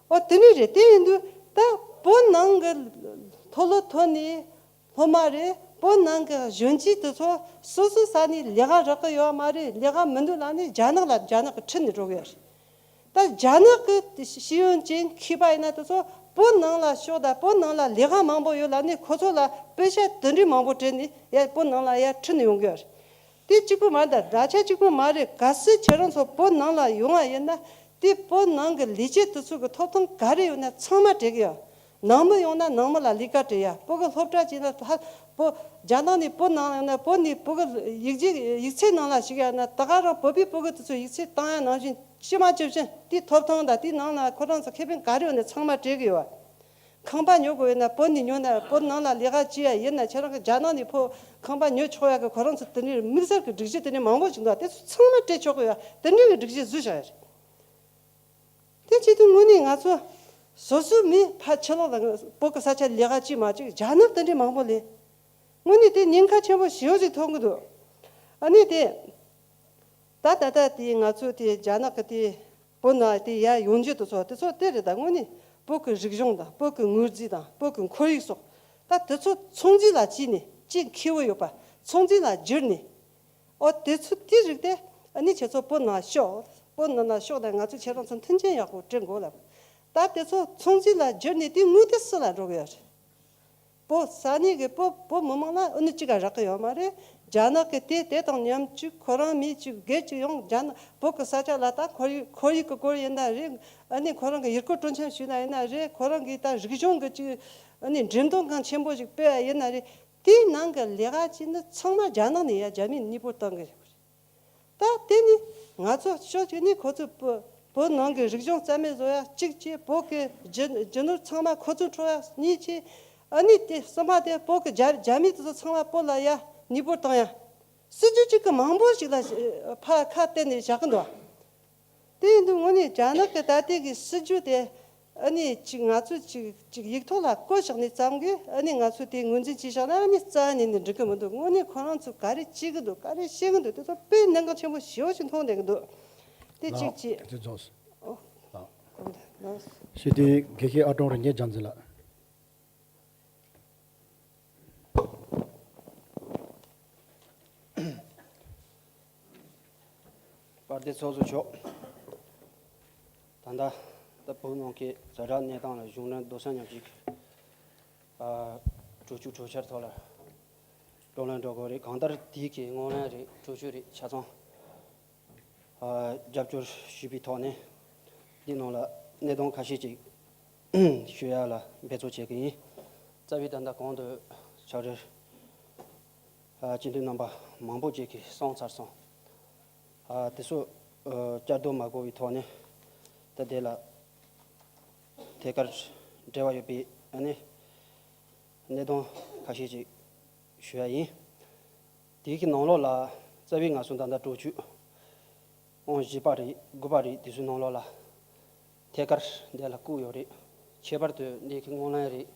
ཨོ་དེ་ནི་རེད། དེ་ཡིན་དུས་ད་བོད་ནང་གི་མཐོ་སློབ་ཐོན་ནས་སློབ་མ་རེད། བོད་ནང་གི་གཞོན་སྐྱེས་དེ་ཚོ་སོ་སོའི་ས་ནས་ལས་ཀ་རག་གི་ཡོད་མ་རེད། ལས་ཀ་མི་འདུག་ལབ་ནས་རྒྱ་ནག་ལ་རྒྱ་ནག་གིས་ཁྲིད་ནས་འགྲོ་གི་ཡོད་རེད། ད་རྒྱ་ནག་གི་ཤེས་ཡོན་ཅན་མཁས་པ་ཡིན་ན་དེ་ཚོ་བོད་ནང་ལ་ཤོག་དང་བོད་ནང་ལ་ལས་ཀ་མང་པོ་ཡོད་ལབ་ནས་ཁོ་ཚོ་ལ་པེ་ཤ་དེ་འདྲའི་མང་པོ་སྤྲད་ནས་ཡར་བོད་ནང་ལ་ཡར་ཁྲིད་ནས་ཡོང་གི་ཡོད་རེད། དེ་གཅིག་པུ་མ་རེད། ད་ད་ཆ་གཅིག་པུ་མ་རེད། གལ་སྲིད་ཁྱེད་རང་ཚོ་བོད་ནང་ལ་ཡོང་བ་ཡིན་ན། དེ་བོད་ནང་གི་ལས་བྱེད་དེ་ཚོ་གི་ཐོབ་ཐང་ག་རེ་ཡོད་ན་ཚང་མ་སྤྲད་གི་ཡོད། ནང་མི་ཡོང་ན་ནང་མི་ལ་ལས་ཀ་སྤྲད་ཡ། བོད་གི་སློབ་གྲྭ་བྱས་ན་ལྷ་བོད་རྒྱ་ནག་ནས་བོད་ནང་ཡོང་ན་བོད་ནས་བོད་གི་ཡིག་རྒྱུགས་ཡིག་ཚད་ནང་ལ་ཞུགས་ཡ་ན། ད་ག་རང་བོད་པའི་བོད་གི་དེ་ཚོ་ཡིག་ཚད་བཏང་ཡ་ནང་བཞིན་ཇི་མ་ཇི་བཞིན་དེའི་ཐོབ་ཐང་དང་དེའི་ནང་ལ་ཁོ་རང་ཚོ་ཁེ་ཕན་ག་རེ་ཡོད་ན་ཚང་མ་སྤྲད་གི་ཡོད། ཁང་པ་ཉོ་དགོས་ཡོད་ན་བོད་ནས་ཉོ་ན། བོད་ནང་ལ་ལས་ཀ་བྱེད་ཡ་ཡིན་ན་ཁྱེད་རང་གི་རྒྱ་ནག་ནས་ཕོ་ཁང་པ་ཉོ་ཆོག་ཡ་གི་ཁོ་རང་ཚོ་དེ་འདྲའི་དམིགས་བསལ་གྱི་སྒྲིག་གཞི་དེ་འདྲའི་མང་པོ་ཞིག་འདུག་དེ་ཚོ་ཚང་མ་སྤྲད་ཆོག་གི་ཡོད། དེ་འདྲའི་གི་སྒྲིག་གཞི་བཟོས་བཞག་ཡ་རེད། དེ་བྱེད་དུས་དངོས་གནས་ང་ཚོ་སོ་སོའི་མི་ཕར་ཕྱི་ལོགས་ལ་བོད་གི་ས་ཆ་ལས་ཀ་བྱེད་མ་བཅུག་རྒྱ་ནག་དེ་འདྲའི་མང་པོ་ལས། དངོས་གནས་དེ་ཉེན་ཁ་ཆེན་པོ་ཞེ་པོ་ཅིག་མཐོང་གི་འདུག་ཨ་ནི་དེ། ད་ད་ལྟ་དེ་ང་ཚོ་དེ་རྒྱ་ནག་གི་དེ་བོད་ནང་དེ་ཡར་ཡོང་རྒྱུ་དེ་ཚོ་དེ་ཚོ་དེ་རེད། ད་དངོས་གནས་བོད་ཀྱི་རིག་གཞུང་དང་བོད་ཀྱི་དངོས་རྫས་དང་བོད་ཀྱི་ཁོར་ཡུག་སོགས། ད་དེ་ཚོ་ཚོང་རྫས་ལ་བྱས་ནས་ཅིག་ཁེ་བོ་ཡོད་པ་ཚོང་རྫས་ལ་བསྒྱུར་ནས། ཨོ་དེ་ཚོ་དེ་རིགས་དེ་ཨ་ནི་ཁྱེད་ཚོ་བོད་ནང་ཤོག་བོད་ནང་ན་ཤོག་དང་ང་ཚོ་ཁྱེད་རང་ཚོ་མཐུན་རྐྱེན་ཡག་པོ་སྤྲད་དགོས་ལབ། ད་དེ་ཚོ་ཚོང་རྫས་ལ་བསྒྱུར་ནས་དེ་དངུལ་དེ་སུ་ལ་འགྲོ་གི་ཡོད་རེད། བོད་ས་གནས་ཀྱི་བོད་བོད་མི་མང་ལ་ཨ་ནི་གཅིག་ག་རག་གི་ཡོད་མ་རེད། རྒྱ་ནག་གི་དེ་དེ་དང་མཉམ་གཅིག་ཁོ་རང་མི་གཅིག་སྒེར་གཅིག་ཡོང་རྒྱ་ནག་བོད་ཀྱི་ས་ཆ་ལ་ད་ཁོར་ཡུག་ཁོར་ཡུག་གི་སྐོར་ཡིན་ན་རེད། ཨ་ནི་ཁོ་རང་གི་ཡུལ་སྐོར་སྤྲོ་འཆམ་ཞུས་ན་ཡིན་ན་རེད། ཁོ་རང་གི་ད་རིག་གཞུང་གི་གཅིག་ཨ་ནི་འགྲེམས་སྟོན་ཁང་ཆེན་པོ་ཞིག་སྤེལ་བ་ཡིན་ན་རེད། དེའི་ནང་གི་ལས་ཀ་བྱེད་ནི་ཚང་མ་རྒྱ་ནག་ནས་ཡ་རྒྱ་མིས་གཉིས་པོ་བཏང་གི་ཡོད་རེད། ད་དེ་ནི་ ང་ཚོ་ཕྱོགས་གཅིག་ནས་ཁོ་ཚོས་བོད་བོད་ནང་གི་རིག་གཞུང་རྩ་མེད་བཟོ་ཡ་གཅིག་བྱས། བོད་ཀྱི་རྒྱུ་རྒྱུ་ནོར་ཚང་མ་ཁོ་ཚོས་འཕྲོག་ཡ་གཉིས་བྱས། ཨ་ནི་དེ་གསུམ་པ་དེ་བོད་ཀྱི་རྒྱ་རྒྱ་མི་དེ་ཚོ་ཚང་མ་བོད་ལ་ཡ་མྱི་འབོར་བཏང་ཡ། སྲིད་ཇུས་གཅིག་གི་མང་པོ་ཞིག་ལ་ཕར་ཁ་གཏད་ནས་བཞག་གི་འདུག་དེ་ཡིན་དུས་དངོས་གནས་རྒྱ་ནག་གི་ད་ལྟའི་གི་སྲིད་ཇུས་དེ། ཨ་ནི་ཅིག་ང་ཚོས་ཅིག་ཅིག་ཡིག་ཐོག་ལ་བཀོད་བཞག་ནས་བརྩམས་གི། ཨ་ནི་ང་ཚོས་དེ་ངོས་འཛིན་བྱས་བཞག་ན། ཨ་ནི་རྩ་ནས་ནི་འགྲིག་གི་མི་འདུག་དངོས་གནས་ཁོ་རང་ཚོས་ག་རེ་བྱེད་གི་འདུག་ག་རེ་བཤད་གི་འདུག་དེ་ཚོ་དཔེ་གནད་འགག་ཆེན་པོ་ཞེ་པོ་ཞིག་མཐོང་བསྡད་གི་འདུག་དེ་གཅིག་བྱས། ལགས། དེ་ཚོ་རྫོགས་སོང་། ཨོ། ལགས། གོང་དུ་ལགས། ཞུ་དེ་དགེ་བཤེས་ཨ་ཀྲོང་རིག་གནས་རྒྱལ་མཚན་ལགས། དཔལ་ལྡན་ཚོགས་གཙོ་མཆོག་ད་ལྟ་ད་བོད་ནང་གི་ཛ་དྲག་གནས་སྟངས་ལ་གཞུང་འབྲེལ་རྡོག་རྩ་མཉམ་གཅིག་གི་ཨ་གྲོས་ཆོད་གྲོས་འཆར་ཐོག་ལ་བགྲོ་གླེང་འགྲོ་དགོས་རེད། གང་ལྟར་དེའི་གི་དངོས་ལན་རེད། གྲོས་ཆོད་རེད། ཆ་ཚང་ཨ་རྒྱབ་སྐྱོར་ཞུས་པའི་ཐོག་ནས་འདི་ནང་ལ་གནད་དོན་ཁ་ཤས་ཅིག་ཞུ་ཡ་ལ་འབད་རྩོལ་བྱེད་ཀྱི་ཡིན། རྩ་བའི་ད་ལྟ་གོང་དུ་ཕྱག་རེས་ཨ་སྤྱི་འཐུས་རྣམ་པ་མང་པོ་ཅིག་གིས་གསུངས་ཚར་སོང་། ཨ་དེ་ཚོ་ཨ་བསྐྱར་ཟློས་མ་དགོས་པའི་ཐོག་ནས་ད་དེ་ལ་ཐད་ཀར་འབྲེལ་བ་ཡོད་པའི་ཨ་ནི་གནད་དོན་ཁ་ཤས་ཅིག་ཞུ་ཡ་ཡིན། དེའི་གི་ནང་ལོགས་ལ་རྩ་བའི་ང་ཚོ་ད་ལྟ་གྲོས་ཆོད་ཨང་བཞི་པ་རེད། དགུ་པ་རེད། དེ་ཚོའི་ནང་ལོགས་ལ་ཐད་ཀར་འདི་ལ་བཀོད་ཡོད་རེད། ཁྱད་པར་དུ་འདི་གི་དངོས་ལན་རེད།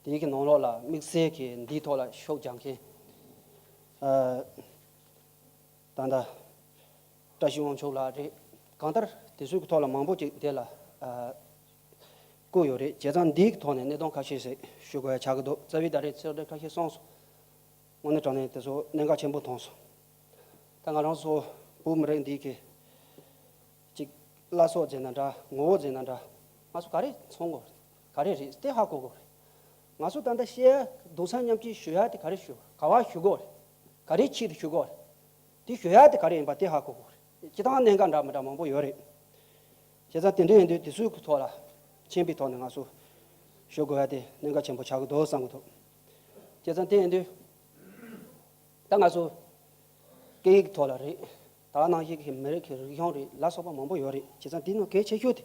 དེའི་གི་ནང་ལོགས་ལ་དམིགས་བསལ་གྱི་འདིའི་ཐོག་ལ་ཤུགས་རྒྱག་མཁན་ཨ་ད་ལྟ་བཀྲ་ཤིས་དབང་ཕྱུག་ལགས་རེད། གང་ལྟར་དེ་ཚོའི་གི་ཐོག་ལ་མང་པོ་ཅིག་འདི་ལ་ཨ་བཀོད་ཡོད་རེད། བྱས་ཙང་འདིའི་གི་ཐོག་ནས་གནད་དོན་ཁ་ཤས་ཤིག་ཞུ་དགོས་ཡ་ཆགས་ཀྱི་འདུག་རྩ་བའི་ད་རེས་ཚིག་འགྲེལ་ཁ་ཤས་གསུངས་སོང་། དངོས་གནས་དྲང་གནས་དེ་ཚོ་གནད་འགག་ཆེན་པོ་མཐོང་སོང་། ད་ང་རང་ཚོ་བོད་མི་རིགས་འདི་གི་ཅིག་བླ་སྲོག་ཟེར་ན་འདྲ། ངོ་བོ་ཟེར་ན་འདྲ། ང་ཚོ་ག་རེ་མཚོན་དགོས་རེད། ག་རེ་རེད་དེ་ཧ་གོ་དགོས་རེད། ང་ཚོ་ད་ལྟ་བཤད་རྡོག་རྩ་མཉམ་གཅིག་ཞུ་ཡ་དེ་ག་རེ་ཞུ་ག་བ་ཞུ་དགོས་རེད། ག་རེ་ཆེད་དུ་ཞུ་དགོས་རེད། དེ་ཞུ་ཡ་དེ་ག་རེ་ཡིན་པ་དེ་ཧ་གོ་དགོས་རེད། སྤྱིར་བཏང་གནད་འགག་འདྲ་མི་འདྲ་མང་པོ་ཡོད་རེད། བྱས་ཙང་དེ་འདྲ་ཡིན་དུས་དེ་ཚོའི་ཐོག་ལ་མཁྱེན་པའི་ཐོག་ནས་ང་ཚོ་ཞུ་དགོས་ཡ་དེ་གནད་འགག་ཆེན་པོ་ཆགས་ཀྱི་འདུག་བསམ་གྱི་འདུག་བྱས་ཙང་དེ་ཡིན་དུས་ད་ང་ཚོ་སྐད་ཡིག་ཐོག་ལ་རེད། ད་ནང་བཞིན་གྱི་མི་རིགས་ཀྱི་རིག་གཞུང་རེད། ལ་སོགས་པ་མང་པོ་ཡོད་རེད། བྱས་ཙང་དེ་ནང་གལ་ཆེ་ཤོས་དེ་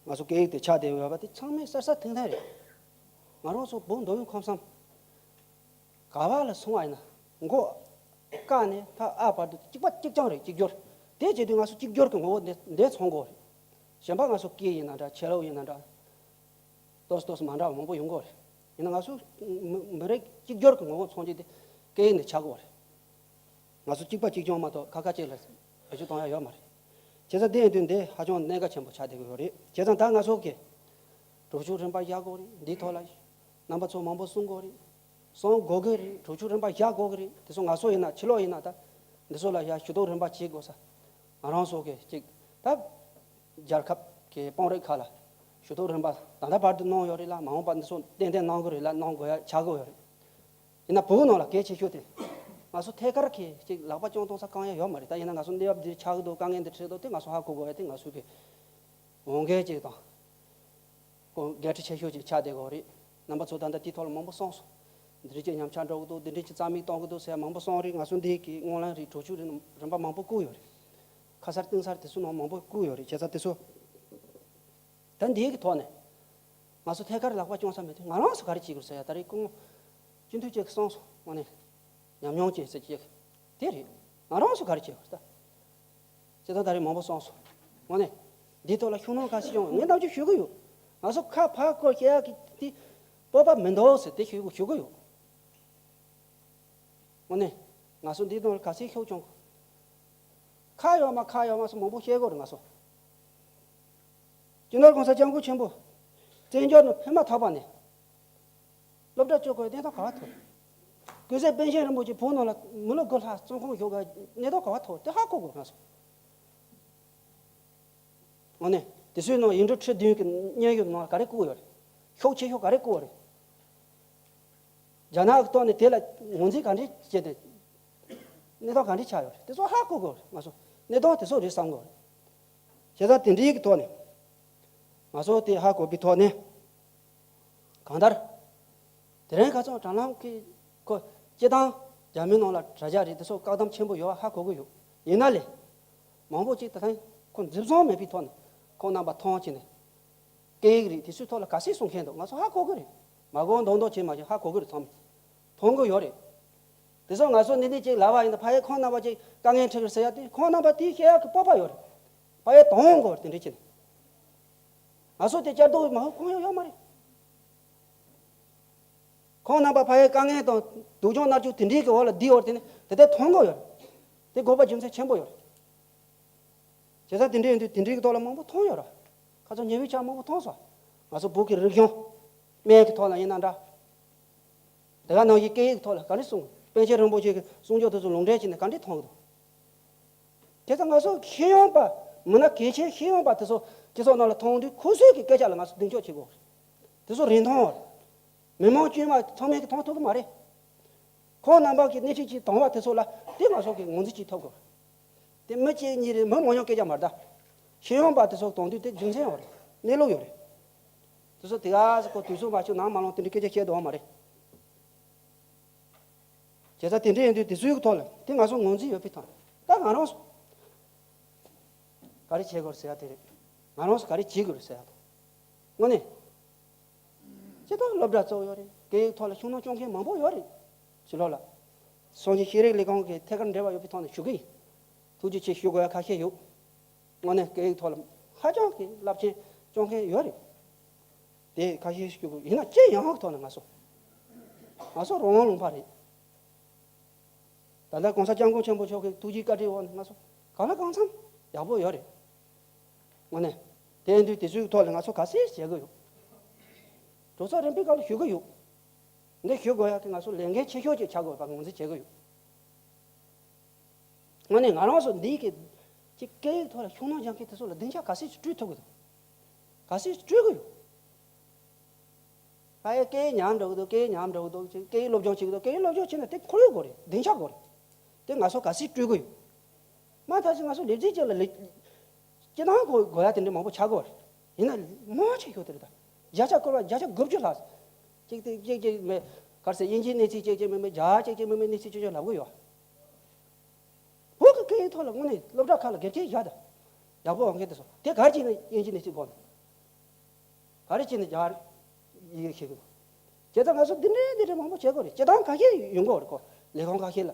ང་ཚོ་སྐད་ཡིག་དེ་ཆགས་བསྡད་ཡོད་པ་དེ་ཚང་མས་གསལ་གསལ་ཐིང་ཐིང་རེད། ང་རང་ཚོ་བོད་མདོ་དབུས་ཁམས་གསུམ་ག་བ་ལ་སོང་བ་ཡིན་ན་མགོ་ཀ་ནས་མཐའ་ཨ་བར་དུ་གཅིག་པ་གཅིག་རྐྱང་རེད། གཅིག་གྱུར། དེ་བྱེད་དུས་ང་ཚོ་གཅིག་གྱུར་གྱི་ངོ་བོ་འདི་འདི་མཚོན་དགོས་རེད། གཞན་པ་ང་ཚོ་སྐད་ཡིན་ན་འདྲ། ཆོས་ལུགས་ཡིན་ན་འདྲ། ཏོག་ཙམ་ཏོག་ཙམ་མ་འདྲ་བ་མང་པོ་ཡོང་གི་རེད། ཡིན་ན་ང་ཚོ་མི་མི་རིགས་གཅིག་གྱུར་གྱི་ངོ་བོ་མཚོན་རྒྱུ་དེ་སྐད་ཡིག་འདི་ཆགས་ཀྱི་རེད། ང་ཚོ་གཅིག་པ་གཅིག་རྐྱང་མ་གཏོགས་ཁ་ཁ་གཅིག་ལ་བེད་སྤྱོད་གཏོང་ཡ་ཡོད་མ་རེད། བྱས་ཙང་དེ་ཡིན་དུས་འདི་ཧ་ཅང་གནད་འགག་ཆེན་པོ་ཆགས་བསྡད་ཀྱི་ཡོད་རེད། བྱས་ཙང་ད་ང་ཚོ་གི་གྲོས་ཆོད་རིམ་པ་བཞག་དགོས་རེད། འདིའི་ཐོག་ལ་རྣམ་པ་ཚོ་མང་པོ་གསུང་དགོས་རེད། གསུང་དགོས་ཀྱི་རེད། གྲོས་ཆོད་རིམ་པ་བཞག་དགོས་ཀྱི་རེད། དེ་ཚོ་ང་ཚོ་ཡིན་ན་ཕྱི་ལོགས་ཡིན་ན་ད་འདི་ཚོ་ལ་ཡ་ཞུ་གཏུག་རིམ་པ་བྱེད་དགོས་ས། ང་རང་ཚོ་གི་གཅིག་ད་རྒྱལ་ཁབ་ཀྱི་དཔོན་རིགས་ཁག་ལ་ཞུ་གཏུག་རིམ་པ་ད་ལྟ་བར་དུ་གནང་ཡོད་རེད་ལ། མ་འོངས་པ་འདི་ཚོ་ཏན་ཏན་གནང་དགོས་རེད་ལ། གནང་དགོས་ཡ་ཆགས་ཀྱི་ཡོད་རེད། ཡིན་ན་བོད་ནང་ལ་གལ་ཆེ་ཤོས་དེ་ང་ཚོ་ཐད་ཀར་གྱི་གཅིག་ལག་པ་བརྐྱངས་གཏོང་ས་གང་ཡང་ཡོད་མ་རེད། ད་ཡིན་ན་ང་ཚོ་གནས་བབ་འདི་ཆགས་ཀྱི་འདུག་དཀའ་ངལ་འདི་འཕྲད་འདུག་དེ་ང་ཚོ་ཧ་གོ་དགོས་ཡ་དེ་ང་ཚོ་གི་འོས་འགན་གཅིག་དང་། ཁོ་འགན་འཁྲི་ཆེ་ཤོས་ཅིག་ཆགས་བསྡད་ཡོད་རེད། རྣམ་པ་ཚོ་ད་ལྟ་དེའི་ཐོག་ལ་མང་པོ་གསུངས་སོང་། འདི་འདྲ་ཅིག་ཉམས་ཆག་འགྲོ་གི་འདུག་འདི་འདྲ་ཅིག་རྩ་མེད་གཏོང་གི་འདུག་ཟེར་མང་པོ་གསུངས་རེད། ང་ཚོ་འདི་གི་དངོས་ལན་རེད། གྲོས་ཆོད་རིམ་རིམ་པ་མང་པོ་བསྐུར་ཡོད་རེད། ཁ་གསལ་གཏིང་གསལ་དེ་ཚོ་ནང་མང་པོ་བསྐུར་ཡོད་རེད། བྱས་ཙང་དེ་ཚོ་ད་འདི་གི་ཐོག་ནས་ང་ཚོ་ཐད་ཀར་ལག་པ་བརྐྱངས་ས་མེད་དུས་ང་རང་ཚོ་ག་རེ་བྱེད་དགོས་ཟེར་ཡ། ད་རེས་སྐུ་ངོ་སྤྱི་འཐུས་ཅིག་གིས་གསུངས་སོང་། དངོས་གནས། ཉམས་མྱོང་ཅན་ཟེར་ཅིག་དེ་རེད། ང་རང་ཚོ་ག་རེ་བྱེད་དགོས་ད། ཅེས་དང་ད་རེས་མང་པོ་གསུངས་སོང་། དངོས་གནས། འདིའི་ཐོག་ལ་ཤུགས་སྣོན་ག་ཚོད་བྱུང་ངས་ནམ་རྒྱུན་ཞུ་གི་ཡོད། ང་ཚོ་ཁ་ཕར་བསྐོར་བཤད་ཡག་གི་དེ་སྤོབས་པ་མི་འདུག་ཟེར་དེ་ཞུ་གི་ཞུ་གི་ཡོད། དངོས་གནས། ང་ཚོ་འདིའི་ཐོག་ལ་ག་ཚོད་ཤུགས་བྱུང་། ཁ་ཡོད་མ་ཁ་ཡོད་མ་སོགས་མང་པོ་བཤད་དགོས་རེད་ང་ཚོ། སྤྱི་ནོར་གོང་ས་སྐྱབས་མགོན་ཆེན་པོ་བཙན་བྱོལ་ནང་ཕེབས་མ་ཐག་པ་ནས་སློབ་གྲྭ་བཅུ་དགུའི་གནས་སྟངས་ག་བ་ཐུག། ཀུན་གཟིགས་པཎ་ཆེན་རིན་པོ་ཆེ་བོད་ནང་ལ་མི་ལོ་དགུ་ལྷག་བཙོན་ཁང་བཞུགས་པའི་གནས་སྟངས་ག་བ་ཐུག་དེ་ཧ་གོ་དགོས་ང་ཚོ། དངོས་གནས་དེ་ཚོའི་ནང་ཡིག་འབྲུ་ཁྲི་བདུན་གྱི་སྙན་ཞུ་ནང་ལ་ག་རེ་བཀོད་ཡོད་རེད། ཤུགས་ཆེ་ཤོས་ག་རེ་བཀོད་ཡོད་རེད། རྒྱ་ནག་གི་ཐོག་ནས་དེ་ལ་ངོས་འཛིན་ག་འདྲས་བྱས་ཏེ་གནས་སྟངས་ག་འདྲས་ཆགས་ཡོད་རེད། དེ་ཚོ་ཧ་གོ་དགོས་རེད། ང་ཚོ་གནས་སྟངས་དེ་ཚོ་རེད་བསམ་དགོས་རེད། བྱས་ཙང་དེ་འདྲའི་གི་ཐོག་ནས་ང་ཚོ་དེ་ཧ་གོ་བའི་ཐོག་ནས་གང་ལྟར་དེ་རིང་ཁ་སང་དྲ་ལམ་གི་ཁོ་སྤྱི་བཏང་རྒྱ་མི་ནང་ལ་དྲ་རྒྱ་རེད། དེ་ཚོ་བཀག་སྡོམ་ཆེན་པོ་ཡོད་པ་ཧ་གོ་གི་ཡོད། ཡིན་ན་ལས། མང་པོ་ཅིག་ད་ཐེངས་ཁོ་འཛིན་བཟུང་མེད་པའི་ཐོག་ནས་ཁོང་རྣམ་པ་མཐོང་བྱས་ནས། སྐད་ཡིག་རིགས་དེ་ཚོའི་ཐོག་ལ་ག་ཚད་གསུང་མཁན་འདུག་ང་ཚོ་ཧ་གོ་གི་རེད། མ་གོ་མདོག་མདོག་བྱས་མ་བྱས་ཧ་གོ་གི་རེད། ཚང་མས་མཐོང་གི་ཡོད་རེད། དེ་ཚོ་ང་ཚོ་འདི་འདྲ་ཅིག་ལབ་པ་ཡིན་ན་ཕ་ཡུལ་ཁོང་རྣམ་པ་ཅིག་དཀའ་ངལ་འཕྲད་གི་རེད་ཟེར་ཡ་དེ། ཁོང་རྣམ་པ་དེའི་བཤད་ཡག་གི་སྤོབས་པ་ཡོད་རེད། ཕ་ཡུལ་དང་པོ་དེ་འདྲ་བྱས་ནས། ང་ཚོ་དེ་བསྐྱར་ཟློས་མ་ཧུ་གང་ཡང་ཡོད་མ་རེད། ཁོང་རྣམ་པ་ཕ་ཡུལ་དཀའ་ངལ་དང་སྡུག་སྦྱོང་མནར་གཅོད་དེ་འདྲའི་གི་འོག་ལ་བསྡད་ཡོད་རེད། དེ་ནི་དེ་ལྟར་མཐོང་གི་ཡོད་རེད། དེ་དགོས་པ་རྒྱུ་མཚན་ཆེན་པོ་ཡོད་རེད། བྱས་ཙང་དེ་འདྲ་ཡིན་དུས་དེ་འདྲའི་གི་ཐོག་ལ་མང་པོ་མཐོང་ཡོད་རེད། ཁ་སང་ཉེ་བའི་ཆར་མང་པོ་མཐོང་སོང་། ང་ཚོ་བོད་ཀྱི་རིག་གཞུང་སྨན་གྱི་ཐོག་ལ་ཡིན་ན་འདྲ། དེ་ག་ནང་བཞིན་སྐད་ཡིག་ཐོག་ལ་ག་རེ་གསུངས། པཎ་ཆེན་རིན་པོ་ཆེ་གི་གསུང་ཆོས་དེ་ཚོ་ལུང་འདྲེན་བྱས་ནས་ག་འདྲས་མཐོང་གི་འདུག་དེ་ཚོ་ང་ཚོ་ཤེས་ཡོན་པ། མི་སྣ་གལ་ཆེ་ཤེས་ཡོན་པ་དེ་ཚོ་སྤྱི་ཚོགས་ནང་ལ་མཐོང་དུས་ཁོ་ཚོའི་གི་སྐད་ཆ་ལ་ང་ཚོ་མདུན་ཅོག་བྱེད་དགོས། དེ་ཚོ་རིན་ཐང་ཡོད་རེད། མི་མང་དཀྱུས་མ་ཚང་མས་གི་མཐོང་ཐུབ་ཀྱི་མ་རེད། ཁོང་རྣམ་པ་གི་སྣེ་ཁྲིད་ཀྱི་དང་བ་དེ་ཚོ་ལ་དེ་ང་ཚོ་གི་ངོས་འཛིན་ཅིག་ཐོབ་དགོས། དེ་མི་གཅིག་གཉིས་རེད། མི་མང་ཉུང་སྐད་ཆ་མ་རེད་ད། ཤེས་ཡོན་པ་དེ་ཚོ་གཏོང་དུས་དེ་རྒྱུ་མཚན་ཡོད་རེད། གནས་ལུགས་ཡོད་རེད། དེ་ཚོ་དེ་ག་ཚོད་ཁོ་དུས་ཚོད་མ་བྱུང་ནང་མ་ལོང་དེ་འདྲའི་སྐད་ཆ་བཤད་འདུག་བ་མ་རེད། བྱས་ཙང་དེ་འདྲ་ཡིན་དུས་དེ་ཚོའི་ཐོག་ལ་དེ་ང་ཚོ་ངོས་འཛིན་ཡོད་པའི་ཐོག་ད་ང་རང་ཚོ་ག་རེ་བྱེད་དགོས་རེད་ཟེར་ཡ་དེ་རེད། ང་རང་ཚོ་ག་རེ་བྱེད་དགོས་རེད་ཟེར་ཡ་དང་། དངོས་གནས། སྤྱིར་བཏང་སློབ་གྲྭ་གཙོ་བོ་ཡོད་རེད། སྐད་ཡིག་ཐོག་ལ་ཤུགས་སྣོན་གཅོག་མཁན་མང་པོ་ཡོད་རེད། ཕྱི་ལོགས་ལ། སང་ཉིན་ཤེས་རིག་ལས་ཁུངས་ཀྱི་ཐད་ཀར་འབྲེལ་བ་ཡོད་པའི་ཐོག་ནས་ཞུ་གི་ཡིན། ཐུགས་རྗེ་ཆེ་ཞུ་དགོས་ཡ་ཁ་ཤས་ཡོད། དངོས་གནས་སྐད་ཡིག་ཐོག་ལ་ཧ་ཅང་གི་རླབས་ཆེན་གཅོག་མཁན་ཡོད་རེད། དེ་ཁ་ཤས་ཞུ་དགོས་ཡིན་ན་སྤྱི་ཡོངས་ཀྱི་ཐོག་ནས་ང་ཚོ། ང་ཚོ་རང་དབང་ལུང་པ་རེད། ད་ལྟ་གོང་ས་སྐྱབས་མགོན་ཆེན་པོ་མཆོག་གི་ཐུགས་རྗེ་བཀའ་དྲིན་འོག་ནས་ང་ཚོ་གང་ལ་གང་འཚམ་ཡག་པོ་ཡོད་རེད། དངོས་གནས། དེ་ཡིན་དུས་དེ་ཚོའི་ཐོག་ལ་ང་ཚོ་ག་ཚད་བྱེད་དགོས་ཡོད། གྲོས་ཚོགས་རིམ་པའི་སྐབས་ལ་ཞུ་གི་ཡོད། འདི་ཞུ་དགོས་ཡག་གི་ང་ཚོ་ལས་འགན་ཆེ་ཤོས་ཅིག་ཆགས་དགོས་པ་ངོས་འཛིན་བྱེད་ཀྱི་ཡོད། དངོས་གནས་ང་རང་ཚོ་འདི་གི་ཅིག་སྐད་ཡིག་ཐོག་ལ་ཤུགས་སྣོན་རྒྱག་མཁན་དེ་ཚོ་ལ་སྡིངས་ཆ་ག་ཚད་ཅིག་སྤྲོད་ཐུབ་ཀྱི་འདུག་ག་ཚད་ཅིག་སྤྲོད་ཀྱི་ཡོད། ཕ་ཡུལ་སྐད་ཡིག་ཉམས་འགྲོ་གི་འདུག་སྐད་ཡིག་ཉམས་འགྲོ་གི་འདུག་ཅིག་སྐད་ཡིག་སློབ་སྦྱོང་བྱེད་ཀྱི་འདུག་སྐད་ཡིག་སློབ་སྦྱོང་བྱེད་ན་དེ་ཁོར་ཡུག་དགོས་རེད། སྡིངས་ཆ་དགོས་རེད། དེ་ང་ཚོ་ག་ཚད་སྤྲོད་ཀྱི་ཡོད། མ་མཐའ་ཅིག་ང་ཚོ་ལས་བྱེད་ཅིག་ལ་ལས། སྤྱི་བཏང་དགོས་དགོས་ཡ་དེ་འདྲ་མང་པོ་ཆགས་ཀྱི་ཡོད་རེད། ཡིན་ན་མང་ཆེ་ཤོས་དེ་རེད་ད། བརྒྱ་ཆ་བསྐོར་བ་བརྒྱ་ཆ་དགུ་བཅུ་ལྷག་གཅིག་དེ་གཅིག་གཅིག་མེད། ག་རེ་ཟེར། དབྱིན་ཇིའི་གནས་ཚུལ་གཅིག་གཅིག་མེད་མེད། རྒྱ་གཅིག་གཅིག་མེད་མེད། གནས་ཚུལ་ཅིག་ཅིག་ལབ་གི་ཡོད། བོད་ཀྱི་སྐད་ཡིག་ཐོག་ལ་དངོས་གནས་སློབ་གྲྭ་ཁག་ལ་དགེ་རྒན་བཞག་དང་། ཡག་པོ་འོང་མཁན་དེ་ཚོ་དེ་ག་རེ་བྱས་ནས་དབྱིན་ཇིའི་གནས་ཚུལ་གོ་ནས། ག་རེ་བྱས་ནས་རྒྱ་ཡིག་ཤེས་གི་འདུག་བྱས་ཙང་ང་ཚོ་འདི་འདྲའི་འདི་འདྲའི་མང་པོ་བྱེད་དགོས་རེད། སྤྱི་བཏང་ཁ་ཤས་ཡོང་གི་ཡོད་རེད་ཁོ། ལས་ཁུངས་ཁ་ཤས་ལ་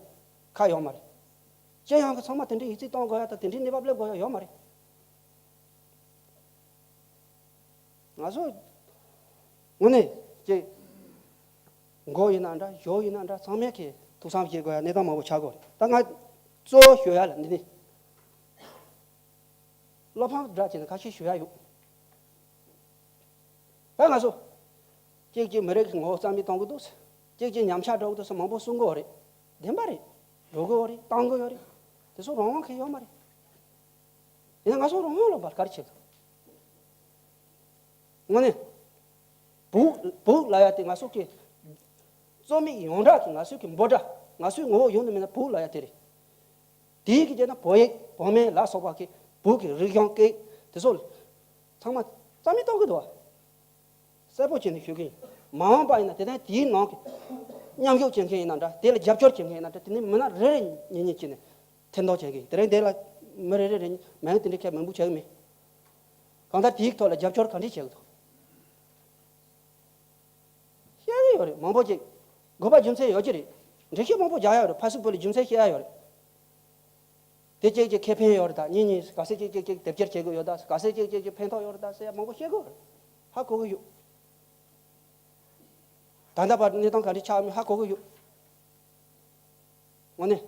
ཁག་ཡོད་མ་རེད། སྤྱི་ཡོངས་ཀྱི་ཚང་མ་དེ་འདྲའི་ཡིག་ཚད་གཏོང་དགོས་ཡ་དང་དེ་འདྲའི་གནས་བབ་སླེབས་དགོས་ཡ་ཡོད་མ་རེད། ང་ཚོ་དངོས་གནས་ཀྱི་མགོ་ཡིན་ན་འདྲ། གཞོགས་ཡིན་ན་འདྲ། ཚང་མས་ཀྱི་ཐུགས་བསམ་བཞེས་དགོས་ཡ་གནས་སྟངས་མང་པོ་ཆགས་དགོས་རེད། ད་ང་གཙོ་བོ་ཞུ་ཡ་ལ་འདི་ནི། བློ་ཕམ་འདྲ་བྱས་ནས་ཁ་ཤས་ཞུ་ཡ་ཡོད། ད་ང་ཚོ་གཅིག་གཅིག་མི་རིགས་ཀྱི་ངོ་བོ་རྩ་མེད་གཏོང་གི་འདུག་གཅིག་གཅིག་ཉམས་ཆག་འགྲོ་གི་འདུག་ཟེར་མང་པོ་གསུང་གི་ཡོད་རེད། བདེན་པ་རེད། འགྲོ་གི་ཡོད་རེད། བཏང་གི་ཡོད་རེད། དེ་ཚོ་རང་དབང་གི་ཡོད་མ་རེད། ཡིན་ན་ང་ཚོ་རང་དབང་ལུང་པར་ག་རེ་བྱེད་དགོས། དངོས་གནས། བོད་བོད་ལབ་ཡ་དེ་ང་ཚོ་གི་རྩོད་མེད་ཡོངས་གྲགས་ཀྱི་ང་ཚོ་གི་འབོད་སྒྲ། ང་ཚོའི་ངོ་བོ་ཡོང་ནི་མིན་ན་བོད་ལབ་ཡ་དེ་རེད། དེའི་གི་རྗེས་ན་བོད་ཡིག་བོད་སྨན་ལ་སོགས་པ་གི་བོད་ཀྱི་རིག་གཞུང་སྐད་དེ་ཚོ་ཚང་མ་རྩ་མེད་གཏོང་གི་འདུག་བ། གསལ་པོ་བྱས་ནས་ཞུ་གི་ཡིན། མ་འོངས་པ་ཡིན་ན་དེ་ནས་དེའི་ནང་གི་མཉམ་ཞུགས་བྱེད་མཁན་ཡིན་ན་འདྲ། དེ་ལ་རྒྱབ་སྐྱོར་བྱེད་མཁན་ཡིན་ན་འདྲ། དེ་ནས་མི་སྣ་རེ་རེ་གཉིས་གཉིས་བྱས་ནས་འཐེན་གཏོང་བྱེད་གི་ཡིན། དེ་རིང་དེ་ལ་མི་རེ་རེ་རེ་མིང་དེ་འདྲ་ཁས་མང་པོ་བྱེད་གི་མེད། གང་ལྟར་དེའི་ཐོག་ལ་རྒྱབ་སྐྱོར་ག་འདྲས་བྱེད་གི་འདུག་བཤད་གི་ཡོད་རེད། མང་པོ་ཅིག་དགོས་པ་རྒྱུ་མཚན་ཡོད་ཀྱི་རེད། འགྲེལ་བཤད་མང་པོ་རྒྱག་ཡ་ཡོད་རེད། ཕ་སུ་བོད་ལ་རྒྱུ་མཚན་བཤད་ཡ་ཡོད་རེད། དེ་གཅིག་གཅིག་ཁེ་ཕན་ཡོད་རེད་ད། གཉིས་གཉིས་ག་ཚད་གཅིག་གཅིག་གཅིག་དེབ་སྐྱེལ་བྱེད་དགོས་ཡོད་ད། ག་ཚད་གཅིག་གཅིག་གཅིག་ཕན་ཐོགས་ཡོད་རེད་ད་ཟེར་ཡ་མང་པོ་བཤད་དགོས་རེད། ཧ་གོ་གི་ཡོད། ད་ལྟ་བར་གནས་སྟངས་ག་འདྲ་ཆགས་མིན་ཧ་གོ་གི་ཡོད། དངོས་གནས།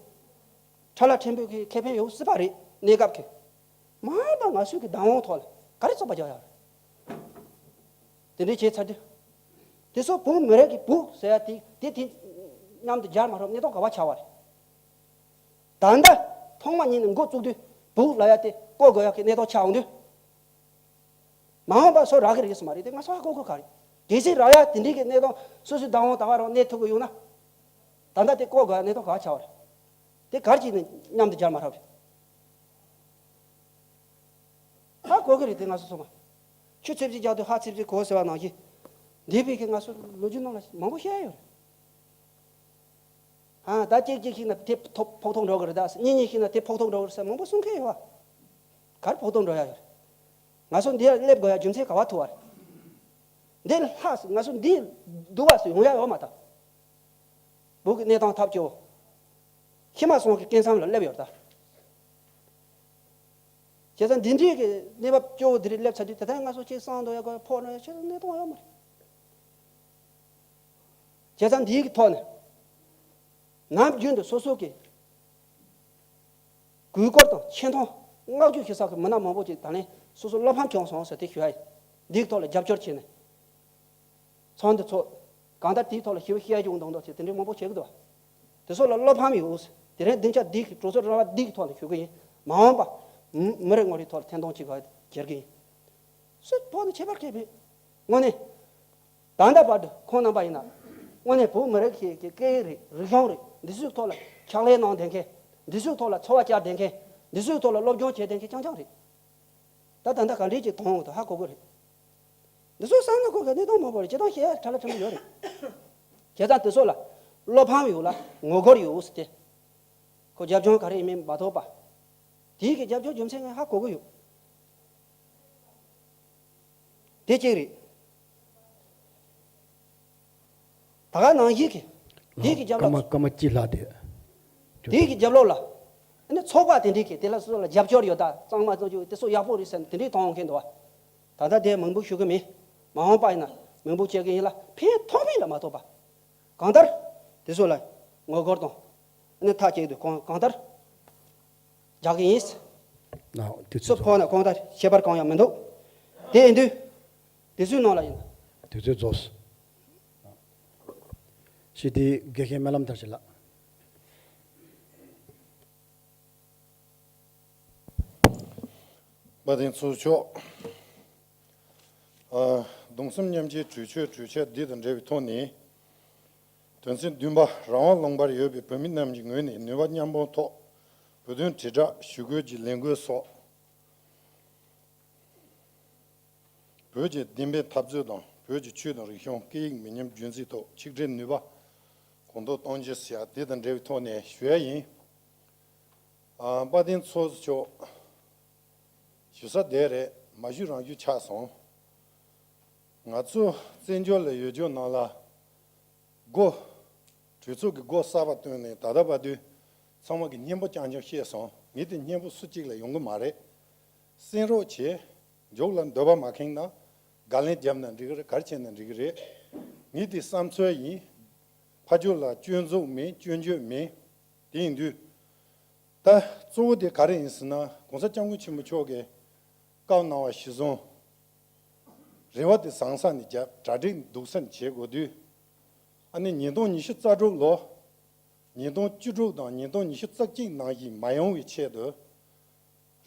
ཁྲ་ལ་ཕྲན་བུ་གི་ཁེ་ཕན་ཡོད་སྲིད་པ་རེད། གནས་སྐབས་ཀྱི། མ་འོངས་པ་ང་ཚོའི་གི་བདག་དབང་ཐོག་ལ་ག་རེ་རྩོད་པ་རྒྱག་ཡ་རེད། དེ་འདྲའི་བྱས་ཚར་དུས། དེ་ཚོ་བོད་མི་རིགས་ཀྱི་བོད་ཟེར་ཡ་དེ་དེ་དེ་མཉམ་དུ་སྦྱར་མ་ཐུབ་གནས་སྟངས་ག་བ་ཆགས་པ་རེད། ད་ལྟ་ཐོག་མ་ཉིད་ནས་འགོ་བཙུགས་དུས་བོད་ལབ་ཡ་དེ་བཀོལ་དགོས་ཡ་གི་གནས་སྟངས་ཆགས་འོང་དུས། མ་འོངས་པ་སུ་རག་གི་རེད་སུ་མ་རེད་དེ་ང་ཚོ་ཧ་གོ་གི་ག་རེད། གལ་སྲིད་རག་ཡ་དེ་འདྲའི་གི་གནས་སྟངས་སོ་སོའི་བདག་དབང་ད་བར་རང་གནས་ཐུབ་གི་ཡོད་ན། ད་ལྟ་དེ་བཀོལ་དགོས་ཡ་གནས་སྟངས་ག་བ་ཆགས་པ་རེད། དེ་ག་རེ་བྱས་ནས་མཉམ་དུ་སྦྱར་མ་ཐུབ་རེད། ཧ་གོ་གི་རེད་དེ་ང་ཚོ་ཚང་མ། ཆུ་ཚིབ་ཅིག་རྒྱག་དུས་ཧ་ཚིབ་ཚིབ་གོ་ཟེར་བ་ནང་བཞིན། འདས་པའི་གི་ང་ཚོ་ལོ་རྒྱུས་ནང་ལ་མང་པོ་བཤད་ཡ་ཡོད་རེད། ཨ་ད་གཅིག་གཅིག་ཤིག་ན་དེ་ཐོབ་ཕོག་ཐོག་འགྲོ་གི་རེད། ད་གཉིས་གཉིས་ཤིག་ན་དེ་ཕོག་ཐོག་འགྲོ་གི་རེད་ཟེར་མང་པོ་གསུང་མཁན་ཡོད་བ། གར་ཕོག་ཐོག་འགྲོ་ཡ་ཡོད་རེད། ང་ཚོ་འདིར་སླེབས་དགོས་ཡ་རྒྱུ་མཚན་ག་བ་ཐུག་བ་རེད། འདི་ལྷག་ང་ཚོ་འདི་སྡུག་བ་སུ་ཡོང་ཡ་ཡོད་མ་ད། བོད་ཀྱི་གནས་སྟངས་ཐབས་སྐྱོ་བོ། ཤི་མ་སོང་གི་སྐེ་མཚམས་ལ་སླེབས་ཡོད་ད། བྱས་ཙང་འདི་འདྲའི་གི་གནས་བབ་སྐྱོ་བོ་འདི་རིགས་སླེབས་ཚར་དུས་ད་ལྟ་ང་ཚོ་གཅིག་སང་དོ་ཡ་གོ་ཕོག་ན་ཡ་ཆེ་གནས་སྟངས་ཡོད་མ་རེད། བྱས་ཙང་འདིའི་གི་ཐོག་ནས་ནམ་རྒྱུན་དུ་སོ་སོ་གི་གུས་བཀུར་དང་ཆེ་མཐོང་བསྔགས་བརྗོད་ཞུ་ས་གི་མི་སྣ་མང་པོ་ཅིག་ད་ལན་སོ་སོ་བློ་ཕམ་བྱུང་སོང་ཟེར་དེ་ཞུ་ཡ་ཡིན། འདིའི་ཐོག་ལ་རྒྱབ་སྐྱོར་བྱས་ནས། ཚང་འདི་ཚོ་གང་ལྟར་དེའི་ཐོག་ལ་ཞིབ་བཤད་ཡོང་མདོག་མདོག་བྱས་དེ་འདྲའི་མང་པོ་བྱེད་ཀྱི་འདུག་དེ་ཚོ་ལ་བློ་ཕམ་ཡོད། དེ་རིང་སྡིངས་ཆ་འདི་གི་གྲོས་ཚོགས་ར་བ་འདི་གི་ཐོག་ནས་ཞུ་གི་ཡིན། མ་འོངས་པ་མི་མི་རེ་ངོ་རེའི་ཐོག་ལ་ཐེར་འདོན་བྱེད་དགོས་ཁྱེར་གི་ཡིན། སུ་ཕོག་ནས་ཁྱད་པར་གལ་མེད། དངོས་གནས། ད་ལྟ་བར་དུ་ཁོང་རྣམ་པ་ཡིན་ན། དངོས་གནས་བོད་མི་རིགས་ཀྱི་ཀྱི་སྐད་ཡིག་རེད། རིག་གཞུང་རེད། འདི་ཚོའི་ཐོག་ལ་ཕྱག་ལས་གནང་བསྡད་མཁན། འདི་ཚོའི་ཐོག་ལ་འཚོ་བ་བསྐྱལ་བསྡད་མཁན། འདི་ཚོའི་ཐོག་ལ་སློབ་སྦྱོང་བྱས་བསྡད་མཁན་རྐྱང་རྐྱང་རེད། ད་ད་ལྟ་ག་འདྲས་ཅིག་མཐོང་འོང་དུ་ཧ་གོ་གི་རེད། འདི་ཚོ་བསམ་ན་ཁོ་ག་གནས་སྟངས་མང་པོ་རེད། ཅི་དང་བཤད་ཡ་ཕྲ་ལ་ཕྲན་བུ་ཡོད་རེད། བྱས་ཙང་དེ་ཚོ་ལ་བློ་ཕམ་ཡོད་ལ་ངོ་རྒོལ་ཡོད་ཟེར་ཏེ། ཁོ་རྒྱབ་ལྗོངས་ག་རེ་ཡིན་མིན་མ་ཐོགས་པ། དེའི་གི་རྒྱབ་ལྗོངས་རྒྱུ་མཚན་ངས་ཧ་གོ་གི་ཡོད། དེ་གཅིག་རེད། ད་ག་ནང་བཞིན་གྱི། དེའི་གི་རྒྱབ་སྐར་མ་ལ། སྐར་མ་གཅིག་ལྷག་དེ། དེའི་གི་རྒྱབ་ལོགས་ལ། ཨ་ནི་ཚོགས་པ་དེ་འདྲའི་གི་དེ་ལ་སོ་སོ་ལ་རྒྱབ་སྐྱོར་ཡོད་ད་གཙང་མ་བཙོག་ཅུ་དེ་ཚོ་ཡག་པོ་རེད་ཟེར་ནས་དེ་འདྲའི་མཐོང་མཁན་འདུག་བ། ད་ལྟ་དེ་མང་པོ་ཞུ་གི་མེད། མ་འོངས་པ་ཡིན་ན་མང་པོ་བྱེད་གི་ཡིན་ལ་ཕན་ཐོགས་མིན་ལ་མ་ཐོགས་པ། གང་ལྟར། དེ་ཚོ་ལ་ངོ་རྒོལ་དང་། ཨ་ནི་ཐག་གཅོད་དུ་གང་གང་ལྟར་རྒྱག་གི་ཡིན། ཨ་དུས་ཚོད། སུ་ཕོག་ན་གང་ལྟར་ཁྱད་པར་གང་ཡང་མི་འདུག་དེ་ཡིན་དུས། དེ་ཚོའི་ནང་ལ་ཡིན། དུས་ཚོད་རྫོགས། ཞི་བདེའི་དགེ་རྒན་སྨོན་ལམ་མཐར་ཕྱིན་ལགས། དཔལ་ལྡན་ཚོགས་གཙོ་མཆོག་ཨ། གདུང་སེམས་མཉམ་སྐྱེའི་གྲོས་ཆོད་གྲོས་འཆར་འདི་དང་འབྲེལ་བའི་ཐོག་ནས། དོན་ཚན་བདུན་པ། རང་དབང་ལུང་པར་ཡོད་པའི་བོད་མི་རྣམས་ཀྱི་ངོས་ནས་ནུས་པ་མཉམ་སྤུངས་ཐོག་བོད་དོན་དྲིལ་བསྒྲགས་ཞུ་སྐུལ་གྱི་ལས་འགུལ་སོགས། བོད་ཀྱི་བདེན་པའི་འཐབ་རྩོད་དང་བོད་ཀྱི་ཆོས་དང་རིག་གཞུང་སྐད་ཡིག་མི་ཉམས་རྒྱུན་འཛིན་ཐོག་ཆིག་སྒྲིལ་ནུས་པ་གོང་མཐོར་གཏོང་རྒྱུ་ཟེར་ཡ་དེ་དང་འབྲེལ་བའི་ཐོག་ནས་ཞུ་ཡ་ཡིན། ཨ། དཔལ་ལྡན་ཚོགས་གཙོ་མཆོག་ཞུ་ས་དེ་རེད། མ་ཞུས་རང་ཞུས་ཆགས་སོང་། ང་ཚོ་བཙན་བྱོལ་ལ་ཡོད་རྒྱུ་ནང་ལ། སྒོ། གྲོས་ཚོགས་ཀྱི་སྒོ་གསར་པ་བཏོན་ནས་ད་ལྟ་བར་དུ་ཚང་མ་གི་སྙན་པོ་རྐྱང་རྐྱང་བཤད་སོང་། ངས་དེ་སྙན་པོ་སུ་གཅིག་ལ་ཡོང་གི་མ་རེད། གསན་རོགས་བྱེད། མཇུག་ལ་འདོད་པ་མ་ཁེངས་ན། དགག་ལན་བརྒྱབ་ན་འགྲིག་གི་རེད། ག་རེ་བྱས་ན་འགྲིག་གི་རེད། ངས་དེ་བསམ་ཚུལ་ཡིན། ཕར་ཕྱོགས་ལ་སྐྱོན་འཛུགས་མེད། སྐྱོན་བརྗོད་མེད། དེ་ཡིན་དུས། ད་གཙོ་བོ་དེ་ག་རེ་ཡིན་ཟེར་ན། ༸གོང་ས་༸སྐྱབས་མགོན་ཆེན་པོ་མཆོག་གིས་བཀའ་གནང་བ་གཞིར་བཟུང་། རེ་བ་དེ་བཟང་ས་ནས་བརྒྱབ། གྲ་སྒྲིག་སྡུག་ས་ནས་བྱེད་དགོས་དུས། ཨ་ནི་ཉིས་སྟོང་ཉི་ཤུ་རྩ་དྲུག་ལོ། ཉིས་སྟོང་བཅུ་དྲུག་དང་ཉིས་སྟོང་ཉི་ཤུ་རྩ་གཅིག་ནང་བཞིན་མ་ཡོང་བའི་ཆེད་དུ།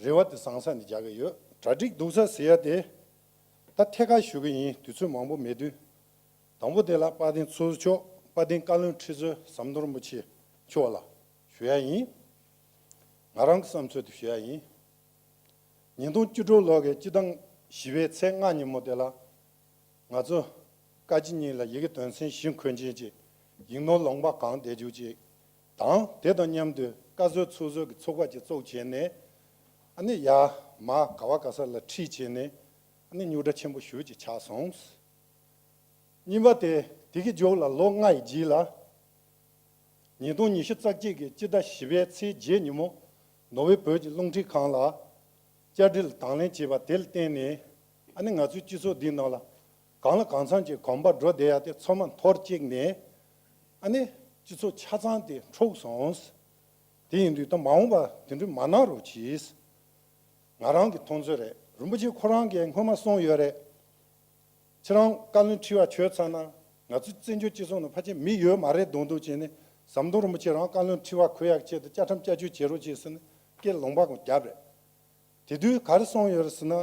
རེ་བ་དེ་བཟང་ས་ནས་རྒྱག་གི་ཡོད། གྲ་སྒྲིག་སྡུག་ས་ཟེར་ཡ་དེ། ད་ཐད་ཀར་ཞུ་གི་ཡིན། དུས་ཚོད་མང་པོ་མེད་དུས། དང་པོ་དེ་ལ་དཔལ་ལྡན་ཚོགས་གཙོ་མཆོག་དཔལ་ལྡན་བཀའ་བློན་ཁྲི་ཟུར་ཟམ་གདོང་རིན་པོ་ཆེ་མཆོག་ལ་ཞུ་ཡ་ཡིན། ང་རང་གི་བསམ་ཚུལ་དེ་ཞུ་ཡ་ཡིན། ཉིས་སྟོང་བཅུ་དྲུག་ལོ་གི་སྤྱི་ཟླ་བཞི་པའི་ཚེས་ལྔ་ཉིན་མོ་དེ་ལ། ང་ཚོ་བཀའ་སྤྱི་གཉིས་ལ་ཡི་གེ་དོན་ཚན་བཞི་འཁོད་མཁན་ཅིག་ཡིག་ནོར་ལུང་པ་གང་བསྡད་རྒྱུ་ཅིག་དང་། དེ་དང་མཉམ་དུ་བཀའ་ཟུར་ཚོགས་ཟུར་གྱི་ཚོགས་པ་ཅིག་བཙུགས་བྱས་ནས། ཨ་ནི་ཡར་མར་ག་བ་ག་ས་ལ་ཁྲིད་བྱས་ནས། ཨ་ནི་རྙོག་དྲ་ཆེན་པོ་ཞེ་པོ་ཅིག་ཆགས་སོང་། གཉིས་པ་དེ། དེ་གི་མཇུག་ལ་ལོ་ལྔ་ཡི་རྗེས་ལ། ཉིས་སྟོང་ཉི་ཤུ་རྩ་གཅིག་གི་སྤྱི་ཟླ་བཞི་པའི་ཚེས་བརྒྱད་ཉིན་མོ། ནོར་ཝེ་བོད་ཀྱི་རླུང་འཕྲིན་ཁང་ལ་བཅར་འདྲི་ལ་དང་ལེན་བྱས་པ་དེ་ལ་བརྟེན་ནས། ཨ་ནི་ང་ཚོའི་སྤྱི་ཚོགས་འདིའི་ནང་ལ་གང་ལ་གང་འཚམ་གྱི་གོམ་པ་འགྲོ་བསྡད་ཡ་དེ་ཚང་མ་འཐོར་བཅུག་ནས། ཨ་ནི་སྤྱི་ཚོགས་ཆ་ཚང་དེ་འཁྲུགས་སོང་། དེ་ཡིན་དུས་ད་མ་འོངས་པ་དེ་འདྲ་མ་གནང་རོགས་གྱིས། ང་རང་གི་མཐོང་ཚུལ་རེད། རིན་པོ་ཆེ་ཁོ་རང་གིས་སྔོན་མ་གསུངས་ཡོད་རེད། ཁྱེད་རང་བཀའ་བློན་ཁྲི་པ་བྱོས་ཚར་ན། ང་ཚོའི་བཙན་བྱོལ་སྤྱི་ཚོགས་ནང་ཕལ་ཆེར་མི་ཡོད་མ་རེད་མདོག་མདོག་བྱས་ནས། ཟམ་གདོང་རིན་པོ་ཆེ་རང་བཀའ་བློན་ཁྲི་པ་གོ་ཡག་ཆེད་དུ་བཅའ་ཁྲིམས་བསྐྱར་བཅོས་བྱེད་རོགས་གྱིས་ཟེར་ནས་སྐད་ལུང་པ་གང་བརྒྱབ་རེད། དེ་དུས་ག་རེ་གསུངས་ཡོད་རེད་ཟེར་ན།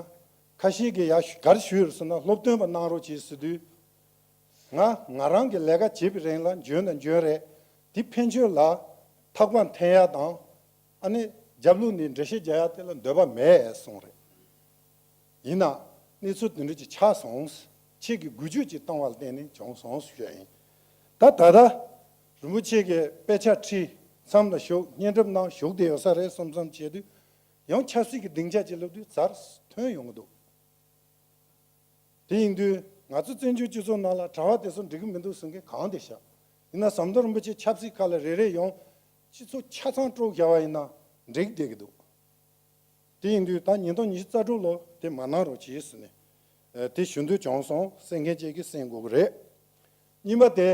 ཁ་ཤས་ཀྱིས་ཡ་ག་རེ་ཞུས་ཡོད་རེད་ཟེར་ན། སློབ་སྟོན་པ་གནང་རོགས་གྱིས་ཟེར་དུས། ང་ང་རང་གི་ལས་ཀ་བྱེད་པའི་རིང་ལ་འཇོན་དང་འཇོན་རེད། དེ་ཕན་ཆོད་ལ་ཐག་པ་འཐེན་ཡ་དང་། ཨ་ནི་རྒྱབ་ལོགས་ནས་འགྲེལ་བཤད་རྒྱག་ཡ་དེ་ལ་འདོད་པ་མེད་གསུངས་རེད། ཡིན་ན་གནས་ཚུལ་དེ་འདྲ་ཅིག་ཆགས་སོང་། ཁྱེད་ཀྱིས་འགུལ་སྐྱོད་ཅིག་བཏང་བ་ལ་བརྟེན་ནས་བྱུང་སོང་ཞུ་ཡ་ཡིན། ད་ད་ལྟ་ རིན་པོ་ཆེ་གི་དཔེ་ཆ་ཁྲིད། མཚམས་ལ་བཞུགས། བསྙེན་སྒྲུབ་གནང་། བཞུགས་བསྡད་ཡོད་ས་རེད་བསམ་བསམ་བྱས་དུས། ཡང་ཆབ་སྲིད་ཀྱི་སྡིངས་ཆ་ཅིག་སླེབས་དུས་ཛར་ཐོན་ཡོང་གི་འདུག་དེ་ཡིན་དུས་ང་ཚོ་བཙན་བྱོལ་སྤྱི་ཚོགས་ནང་ལ་གྲྭ་བ་དེ་ཚོ་འགྲིག་གི་མི་འདུག་ཟེར་མཁན་གང་དེ་བཞག་ཡིན་ན་ཟམ་གདོང་རིན་པོ་ཆེ་ཆབ་སྲིད་ཁ་ལ་རེ་རེ་ཡོང་། སྤྱི་ཚོགས་ཆ་ཚང་དཀྲུགས་བཞག་པ་ཡིན་ན་འགྲིག་བསྡད་ཀྱི་འདུག་དེ་ཡིན་དུས་ད་ཉིས་སྟོང་ཉི་ཤུ་རྩ་དྲུག་ལོ་དེ་མ་གནང་རོགས་གྱིས་ཟེར་ནས། ཨ། དེ་ཞུ་འདོད་བྱུང་སོང་། གསན་མཁན་བཅས་ཀྱིས་གསན་དགོས་ཀྱི་རེད། གཉིས་པ་དེ།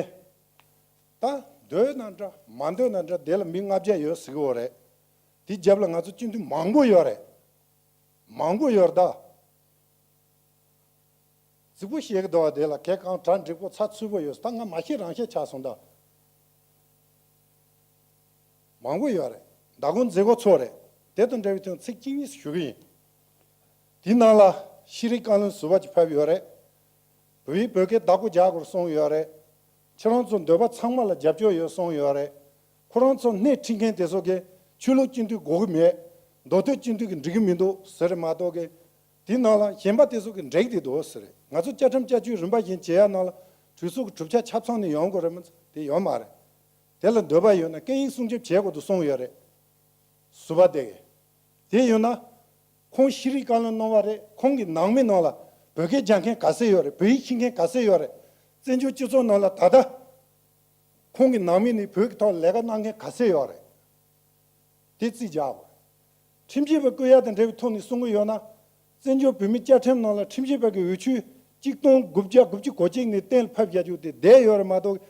ད་འདོད་ན་འདྲ་མ་འདོད་ན་འདྲ་དེ་ལ་མི་ལྔ་བརྒྱ་ཡོད་ཟེར་གྱི་ཡོད་རེད། དེའི་རྒྱབ་ལ་ང་ཚོ་སྤྱི་འཐུས་མང་པོ་ཡོད་རེད། མང་པོ་ཡོད་རེད་ད། རྫིག་པོ་བཤད་ཀྱི་འདུག་བ། དེ་ལ་གལ་གང་དྲག་འགྲིག་པོ་ཚ་ཚུད་པོ་ཡོད། ད་ང་མ་བཤད་རང་བཤད་ཆགས་སོང་ད། མང་པོ་ཡོད་རེད། མདང་དགོང་མཛད་སྒོ་ཚོགས་རེད། དེ་དང་འབྲེལ་བའི་ཐོག་ཚིག་གཅིག་གཉིས་ཞུ་གི་ཡིན། དེའི་ནང་ལ་ཤེས་རིག་བཀའ་བློན་ཟུར་པ་ཅིག་ཕེབས་ཡོད་རེད། བོད་ཡིག་བོད་སྐད་བདག་པོ་རྒྱག་དགོས་གསུངས་ཡོད་རེད། ཁྱེད་རང་ཚོ་འདོད་པ་ཚང་མ་ལ་རྒྱབ་སྐྱོར་ཡོད་གསུངས་ཡོད་རེད། ཁོ་རང་ཚོ་སྣེ་ཁྲིད་མཁན་དེ་ཚོ་གིས་ཆོས་ལུགས་སྤྱི་འཐུས་དགོས་ཀྱི་མེད། མདོ་སྟོད་སྤྱི་འཐུས་ཀྱིས་འགྲིག་གི་མི་འདུག་ཟེར་རེད་མ་གཏོགས་གི། དེའི་ནང་ལ་གཞན་པ་དེ་ཚོ་གིས་འགྲིག་བསྡད་འདུག་ཟེར་རེད། ང་ཚོ་བཅའ་ཁྲིམས་བསྐྱར་བཅོས་རིམ་པ་བཞིན་བྱེད་ཡ་ནང་ལ་གྲོས་ཚོགས་ཀྱི་གྲུབ་ཆ་ཆ་ཚང་ནས་ཡོང་དགོས་རེད་མ་གཏོགས་དེ་ཡོད་མ་རེད། དེ་ལ་འདོད་པ་ཡོད་ན་སྐད་ཡིག་སྲུང་སྐྱོབ་བྱེད་དགོས་འདུག་གསུངས་ཡོད་རེད། ཟུར་པ་དེ་གིས། དེ་ཡོད་ན། ཁོང་ཤེས་རིག་བཀའ་བློན་གནང་བ་རེད། ཁོང་གི་ནང་མི་ནང་ལ་བོད་སྐད་རྒྱག་མཁན་ག་ཚད་ཡོད་རེད། བོད་ཡིག་ཤེས་མཁན་ག་ཚད་ཡོད་རེད། བཙན་བྱོལ་སྤྱི་ཚོགས་ནང་ལ་ད་ལྟ་ཁོང་གི་ནང་མི་ནས་བོད་ཀྱི་ཐོག་ལས་ཀ་གནང་མཁན་ག་ཚད་ཡོད་རེད། དེ་རྩིས་རྒྱག་དགོས། ཁྲིམས་ཞིབ་པ་བསྐོ་ཡ་དང་འབྲེལ་བའི་ཐོག་ནས་གསུང་གི་ཡོད་ན། བཙན་བྱོལ་བོད་མིའི་བཅའ་ཁྲིམས་ནང་ལ་ཁྲིམས་ཞིབ་པ་གི་འོས་ཆོས་གཅིག་སྟོང་དགུ་བརྒྱ་དགུ་བཅུ་གོ་གཅིག་ནས་གཏན་ལ་ཕབ་བཞག་རྒྱུ་དེ་བསྡད་ཡོད་རེད་མ་གཏོགས།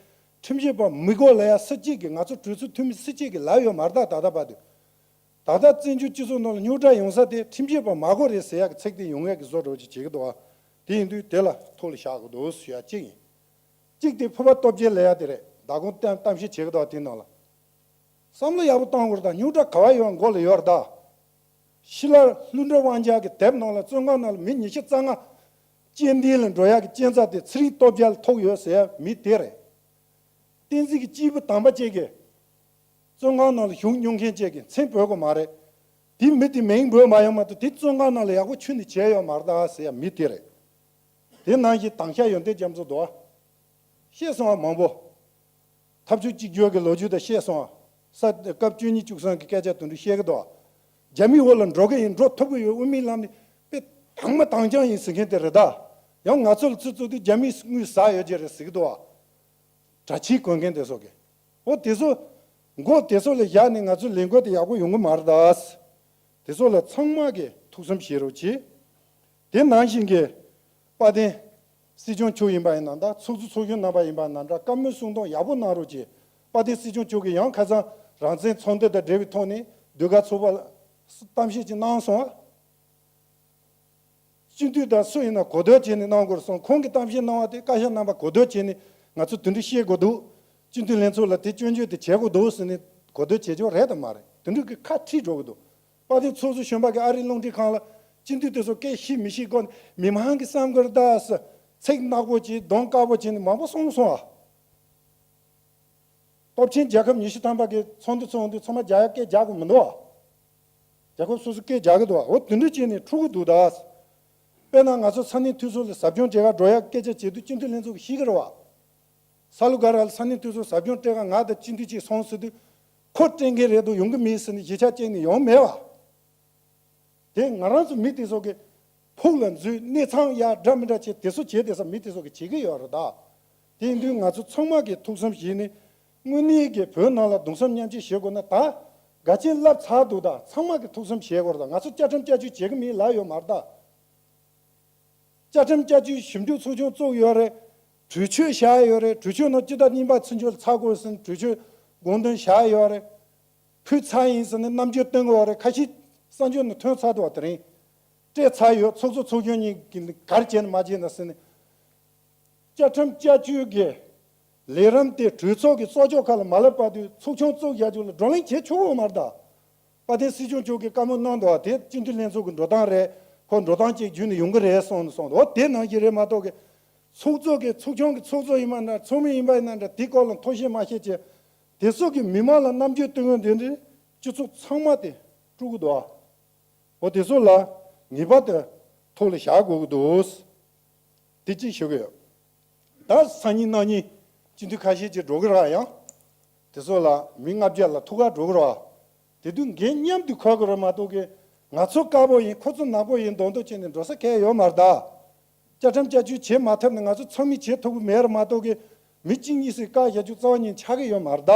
ཁྲིམས་ཞིབ་པ་མི་དགོས་ལབ་ཡ་སུ་གཅིག་གིས། ང་ཚོ་གྲོས་ཚོགས་འཐུས་མི་སུ་གཅིག་གིས་ལབ་ཡོད་མ་རེད་ད། ད་ལྟ་བར་དུ། ད་ལྟ་བཙན་བྱོལ་སྤྱི་ཚོགས་ནང་ལ་རྙོག་དྲ་ཡོང་ས་དེ་ཁྲིམས་ཞིབ་པ་མ་དགོས་རེད་ཟེར་ཡག་གི་ཚིག་དེ་ཡོང་ཡག་གི་བཟོ་འདྲ་ཅིག་བྱེད་ཀྱི་འདུག་ཨ། དེ་ཡིན་དུས་དེ་ལ་ཐུགས་ལ་བཞག་དགོས་འདུག་ཞུ་ཡ་གཅིག་ཡིན། གཅིག་དེ་ཕུར་པ་སྟོབས་རྒྱལ་ལབ་ཡ་དེ་རེད། ད་དགོང་གཏམ་གཏམ་བཤད་བྱེད་ཀྱི་འདུག་ཨ། དེ་ནང་ལ་བསམ་བློ་ཡག་པོ་བཏང་དགོས་རེད་ད། རྙོག་དྲ་ག་བ་ཡོད་མགོ་ལ་ཡོད་རེད་ད། ཤི་ལ་ལྷུན་གྲུབ་དབང་རྒྱལ་གྱི་དེབ་ནང་ལ་བཙོན་ཁང་ནང་ལ་མི་ཉི་ཤུ་རྩ་ལྔ་རྐྱེན་འདས་ལ་འགྲོ་ཡག་གི་རྐྱེན་རྩ་དེ་ཚེ་རིང་སྟོབས་རྒྱལ་ལ་ཐུག་ཡོད་ཟེར་ཡ་མི་དེ་རེད། བསྟན་འཛིན་གྱི་སྐྱེས་བུ་དམ་པ་བཅས་ཀྱིས་བཙོན་ཁང་ནང་ལ་བཞུགས་མྱོང་མཁན་བཅས་ཀྱིས་མཚན་འབོད་དགོས་མ་རེད། དེ་མི་དེ་མིང་འབོད་མ་ཡོང་མ་གཏོགས། དེ་བཙོན་ཁང་ནང་ལ་ཡག་པོ་ཁྱོན་ནས་བྱས་ཡོད་མ་རེད་ད་ཟེར་ཡ་མི་དེ་རེད། དེ་ནང་བཞིན་དྭངས་ཤ་ཡོན་ཏན་རྒྱ་མཚོ་འདུག་ཨ། བཤད་སོང་བ་མང་པོ། འཐབ་ཕྱོགས་གཅིག་གྱུར་གྱི་ལོ་རྒྱུས་དང་བཤད་སོང་བ། ས་སྐབས་བཅུ་གཉིས་བཅུ་གསུམ་གྱི་སྐད་ཆ་དེ་འདྲ་བཤད་ཀྱི་འདུག་ཨ། རྒྱ་མིའི་འོག་ལ་འགྲོ་གི་ཡིན། འགྲོ་ཐུབ་ཀྱི་ཡོད། དབུ་མའི་ལམ་ནས་དཔེ་དྭངས་མ་དྭངས་རྐྱང་ཡིན་ཟེར་མཁན་དེ་རེད་ད། ཡང་ང་ཚོ་ལ་ཚུར་བཙུགས་དུས་རྒྱ་མིས་དངུལ་ཟ་ཡོད་ཀྱི་རེད་ཟེར་གྱི་འདུག་ཨ། གྲྭ་ཆས་གོན་མཁན་དེ་ཚོ་གིས། འོ་དེ་ཚོ། མགོ་དེ་ཚོ་ལ་བཞག་ནས་ང་ཚོ་ལས་འགུལ་དེ་ཡག་པོ་ཡོང་གི་མ་རེད་ད། དེ་ཚོ་ལ་ཚང་མ་གིས་ཐུགས་བསམ་བཞེས་རོགས་གྱིས། དེ་ནང་བཞིན་གྱི་དཔལ་ལྡན་སྲིད་སྐྱོང་མཆོག་ཡིན་པ་ཡིན་ན་འདྲ། ཚོགས་གཙོ་ཚོགས་གཞོན་རྣམ་པ་ཡིན་པ་ཡིན་ན་འདྲ། བཀའ་མོལ་གསུང་གཏམ་ཡག་པོ་གནང་རོགས་གྱིས། དཔལ་ལྡན་སྲིད་སྐྱོང་མཆོག་གིས་ཡང་ཁ་སང་རང་བཙན་ཚོགས་འདུ་དང་འབྲེལ་བའི་ཐོག་ནས་ཟློས་གར་ཚོགས་པ་ལ་གཏམ་བཤད་ཅིག་གནང་སོང་ཨ། སྤྱི་འཐུས་དང་སུ་ཡིན་ན་གོ་བསྡུར་བྱས་ནས་གནང་དགོས་རེད་གསུངས། ཁོང་གིས་གཏམ་བཤད་གནང་བ་དེ་བཀའ་ཤག་རྣམ་པ་གོ་བསྡུར་བྱས་ནས་ང་ཚོ་དེ་འདྲ་བཤད་དགོས་འདུག། སྤྱི་འཐུས་ལྷན་ཚོགས་ལ་དེ་སྐྱོན་བརྗོད་དེ་བྱེད་དགོས་འདུག་ཟེར་ནས་གོ་བསྡུར་བྱེད་ཆོག་རེད་དམ་མ་རེད། དེ་འདྲ་གི་ཁ་ཁྲིད་འགྲོ་གི་འདུག། དཔལ་ལྡན་ཚོགས་གཙོ་གཞོན་པ་གིས་ཨ་རིའི་རླུང་འཕྲིན་ཁང་ལ་སྤྱི་འཐུས་དེ་ཚོ་སྐད་ཤེས་མི་ཤེས་སྐོར་ནས་མི་མང་གིས་བསམ་གི་རེད་ད་ཟེར། ཚིག་ནག་པོ་བྱས། གདོང་དཀར་པོ་བྱས་ནས་མང་པོ་གསུངས་སོང་ཨ། སྟོབས་ཆེན་རྒྱལ་ཁབ་ཉི་ཤུ་ཐམ་པ་གི་ཚོགས་འདུ་ཚོགས་འདུ་ཚང་མ་རྒྱ་ཡག་སྐད་རྒྱག་དགོས་མི་འདུག་ཨ། རྒྱལ་ཁབ་སོ་སོ་སྐད་རྒྱག་གི་འདུག་ཨ། འོ་དེ་འདྲ་བྱས་ནས་འཁྲུག་གི་འདུག་ད། དཔེར་ན་ང་ཚོ་ས་གནས་འཐུས་ཚོགས་ལ་ཟབ་སྦྱོང་བྱེད་ག་འགྲོ་ཡག་སྐད་ཆ་བྱེད་དུས་སྤྱི་འཐུས་ལྷན་ཚོགས་ཀྱིས་ཤེས་ཀྱི་རེད་བ། ས་ལུ་ག་ར་ལ་ས་གནས་འཐུས་ཚོགས་ཟབ་སྦྱོང་སྤྲད་ག་ང་དང་སྤྱི་འཐུས་གཅིག་སོང་ཟེར་དུས། ཁོ་སྤྲད་མཁན་རེད་འདུག། ཡོང་གི་མེད་ཟེར་ནས་གཞིས་ཆགས་གཅིག་ནས་ཡོང་མེད་བ། དེ་ང་རང་ཚོ་མི་དེ་ཚོ་གི་ཕུགས་ལ་འཛུལ། གནས་ཚང་ཡག་འདྲ་མི་འདྲ་བྱས། དེ་ཚོ་བྱས་དེ་ཚོ་མི་དེ་ཚོ་གིས་བྱེད་ཀྱི་ཡོད་རེད་ད། དེ་ཡིན་དུས་ང་ཚོ་ཚང་མ་གིས་ཐུགས་བསམ་བཞེས་ནས། དངོས་གནས་ཀྱི་བོད་ནང་ལ་གདུང་སེམས་མཉམ་སྐྱེད་བྱེད་དགོས་ན། ད་ག་ཅན་ལབ་ཚར་འདུག། ད་ཚང་མ་གིས་ཐུགས་བསམ་བཞེས་དགོས་རེད་ད། ང་ཚོ་བཅའ་ཁྲིམས་བསྐྱར་བཅོས་བྱེད་ཀྱི་མིན་ལབ་ཡོད་མ་རེད་ད། བཅའ་ཁྲིམས་བསྐྱར་བཅོས་ཞིབ་འཇུག་ཚོགས་ཆུང་བཙུགས་ཡོད་རེད། གྲོས་ཆོད་བཞག་ཡོད་རེད། གྲོས་ཆོད་ནང་སྤྱི་ཟླ་གཉིས་པ་ཚུན་ཆད་ལ་ཚར་དགོས་ཟེར་ནས་གྲོས་ཆོད་དགོངས་དོན་བཞག་ཡོད་རེད། ཕུལ་ཚར་ཡིན་ཟེར་ནས་རྣམ་འགྱུར་སྟོན་གྱི་ཡོད་རེད། ཁ་ཤས་གསར་འགྱུར་ནང་ཐོན་ཚར་འདུག་བ། དེ་རིང་སྤྲད་ཚར་ཡོད། ཚོགས་གཙོ་ཚོགས་གཞོན་གཉིས་ཀྱིས་ག་རེ་བྱས་ནས་མ་བྱས་ན་ཟེར་ནས། བཅའ་ཁྲིམས་བསྐྱར་བཅོས་ཀྱི་ལས་རིམ་དེ་གྲོས་ཚོགས་ཀྱི་གཙོ་སྐྱོང་ཁ་ལ་མ་སླེབས་བར་དུ་ཚོགས་ཆུང་བཙུགས་བཞག་རྒྱུ་ལ་བགྲོ་གླེང་བྱེད་ཆོག་གི་ཡོད་མ་རེད་ད། དཔལ་ལྡན་སྲིད་སྐྱོང་མཆོག་གིས་བཀའ་མོལ་གནང་འདུག་བ། དེ་སྤྱི་འཐུས་ལྷན་ཚོགས་ཀྱི་འགྲོ་སྟངས་རེད། ཁོ་འགྲོ་སྟངས་ཅིག་བརྒྱུད་ནས་ཡོང་གི་རེད་གསུངས་ནས་གསུངས་འདུག། འོ་དེ་ནང་བཞིན་རེད་མ་གཏོགས་གི། ཚོགས་གཙོ་གི་ཚོགས་ཆུང་གི་ཚོགས་གཙོ་ཡིན་པ་ན་འདྲ། ཚོགས་མི་ཡིན་པ་ཡིན་ན་འདྲ། དེ་སྐོར་ལ་མཐོང་ཤེས་མ་ཤེས་བྱས། དེ་ཚོ་གིས་མི་མང་ལ་རྣམ་འགྱུར་སྟོན་གྱི་འདི་འདྲའི་སྤྱི་ཚོགས་ཚང་མ་དེ་དཀྲུག་གི་འདུག་བ། འོ་དེ་ཚོ་ལ་ངེས་པར་དུ་ཐུགས་ལ་བཞག་དགོས་ཀྱི་འདུག། དེ་གཅིག་ཞུ་གི་ཡོད། ད་སང་ཉིན་གནངས་ཉིན་སྤྱི་འཐུས་ཁ་ཤས་ཅིག་འགྲོ་གི་རེད་ཡང་། དེ་ཚོ་ལ་མི་ལྔ་བརྒྱ་ལ་ཐུག་ག་འགྲོ་གི་རེད་བ། དེ་དུས་འགན་མཉམ་དུ་འཁུར་དགོས་རེད་མ་གཏོགས་གི། ང་ཚོ་དཀར་པོ་ཡིན། ཁོ་ཚོ་ནག་པོ་ཡིན། མདོག་མདོག་བྱས་ནས་འགྲོ་ས་གང་ཡང་ཡོད་མ་རེད་ད། བཅའ་ཁྲིམས་བསྐྱར་བཅོས་བྱེད་མ་ཐུབ་ན་ང་ཚོ་ཚང་མས་བྱེད་ཐུབ་ཀྱི་མེད་རེད་མ་གཏོགས་གི། མི་གཅིག་གཉིས་སུ་བཀག་བཞག་རྒྱུ་རྩ་བ་ཉིད་ཆགས་ཀྱི་ཡོད་མ་རེད་ད།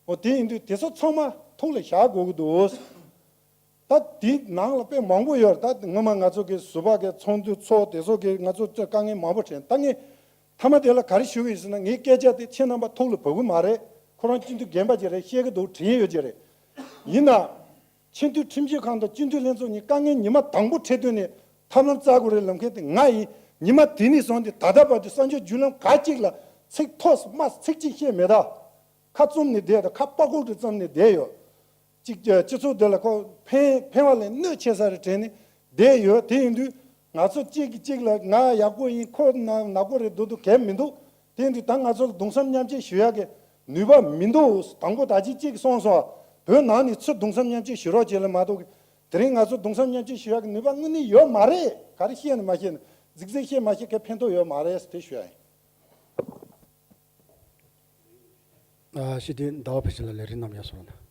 འོ་དེ་ཡིན་དུས་དེ་ཚོ་ཚང་མ་ཐུགས་ལ་བཞག་དགོས་ཀྱི་འདུག། ད་དེའི་ནང་ལ་དཔེ་མང་པོ་ཡོད་རེད། ད་སྔོན་མ་ང་ཚོ་གི་ཟུར་པ་གི་ཚོགས་འདུ་ཚོགས་དེ་ཚོ་གི་ང་ཚོ་དཀའ་ངལ་མང་པོ་འཕྲད། ད་ངས་མཐའ་མ་དེ་ལ་ག་རེ་ཞུ་གི་ཡིན་ཟེར་ན། ངའི་སྐད་ཆ་དེ་ཁྱེད་རྣམ་པ་ཐུགས་ལ་བབས་ཀྱི་མ་རེད། ཁོ་རང་སྤྱི་འཐུས་རྒན་པ་ཅིག་རེད། ཤེས་ཀྱི་འདུག། དྲན་ཡོད་ཀྱི་རེད། ཡིན་ན། ཆེས་མཐོའི་ཁྲིམས་ཞིབ་ཁང་དང་སྤྱི་འཐུས་ལྷན་ཚོགས་གཉིས་དཀའ་ངལ་ཉི་མ་དང་པོ་འཕྲད་དུས་ནས་ཐབས་ལམ་བཙལ་དགོས་རེད་ལབ་མཁན་དེ་ང་ཡིན། ཉི་མ་དེ་ནས་བཟུང་སྟེ་ད་ལྟ་བར་དུ་གསར་འགྱུར་བརྒྱུད་ལམ་ག་ཅིག་ལ་ཚིག་ཐོགས་སུ་མ་ཚིག་གཅིག་བཤད་མེད་ད། ཁ་བཙུམ་ནས་བསྡད་དང་། ཁ་པགས་ཀོག་ཏུ་བཙུམ་ནས་བསྡད་ཡོད། གཅིག་སྤྱི་ཚོགས་འདི་ལ་ཁོ་ཕན་ཕན་པ་ལས་གནོད་ཆེ་ས་རེད་དྲན་ནས་བསྡད་ཡོད། དེ་ཡིན་དུས་ང་ཚོ་གཅིག་གིས་གཅིག་ལ་ང་ཡག་པོ་ཡིན། ཁོ་ན་ནག་པོ་རེད། འདུག་འདུག་གལ་མི་འདུག། དེ་ཡིན་དུས་ད་ང་ཚོ་ལ་གདུང་སེམས་མཉམ་སྐྱེད་ཞུ་ཡག་གི་ནུས་པ་མི་འདུག། དང་པོ་ད་ཅི་གཅིག་གསུངས་སོང་། བོད་ནང་ནས་ཚུར་གདུང་སེམས་མཉམ་སྐྱེད་ཞུ་རོགས་བྱེད་ལ་མ་གཏོགས། དེ་རིང་ང་ཚོ་གདུང་སེམས་མཉམ་སྐྱེད་ཞུ་ཡག་གི་ནུས་པ་དངོས་གནས་ཡོད་མ་རེད། ག་རེ་བཤད་ན་མ་བཤད་ན་རྫིག་རྫིག་བཤད་མ་བཤད་ག་ཕན་ཐོགས་ཡོད་མ་རེད་ཟེར་དེ་ཞུ་ཡ་ཡིན། ཨ། སྤྱི་འཐུས་ཟླ་བ་བྷེ་ཚེ་ལགས། ལས་རིམ་རྣམ་གཞག་གསུང་རོགས་གནང་།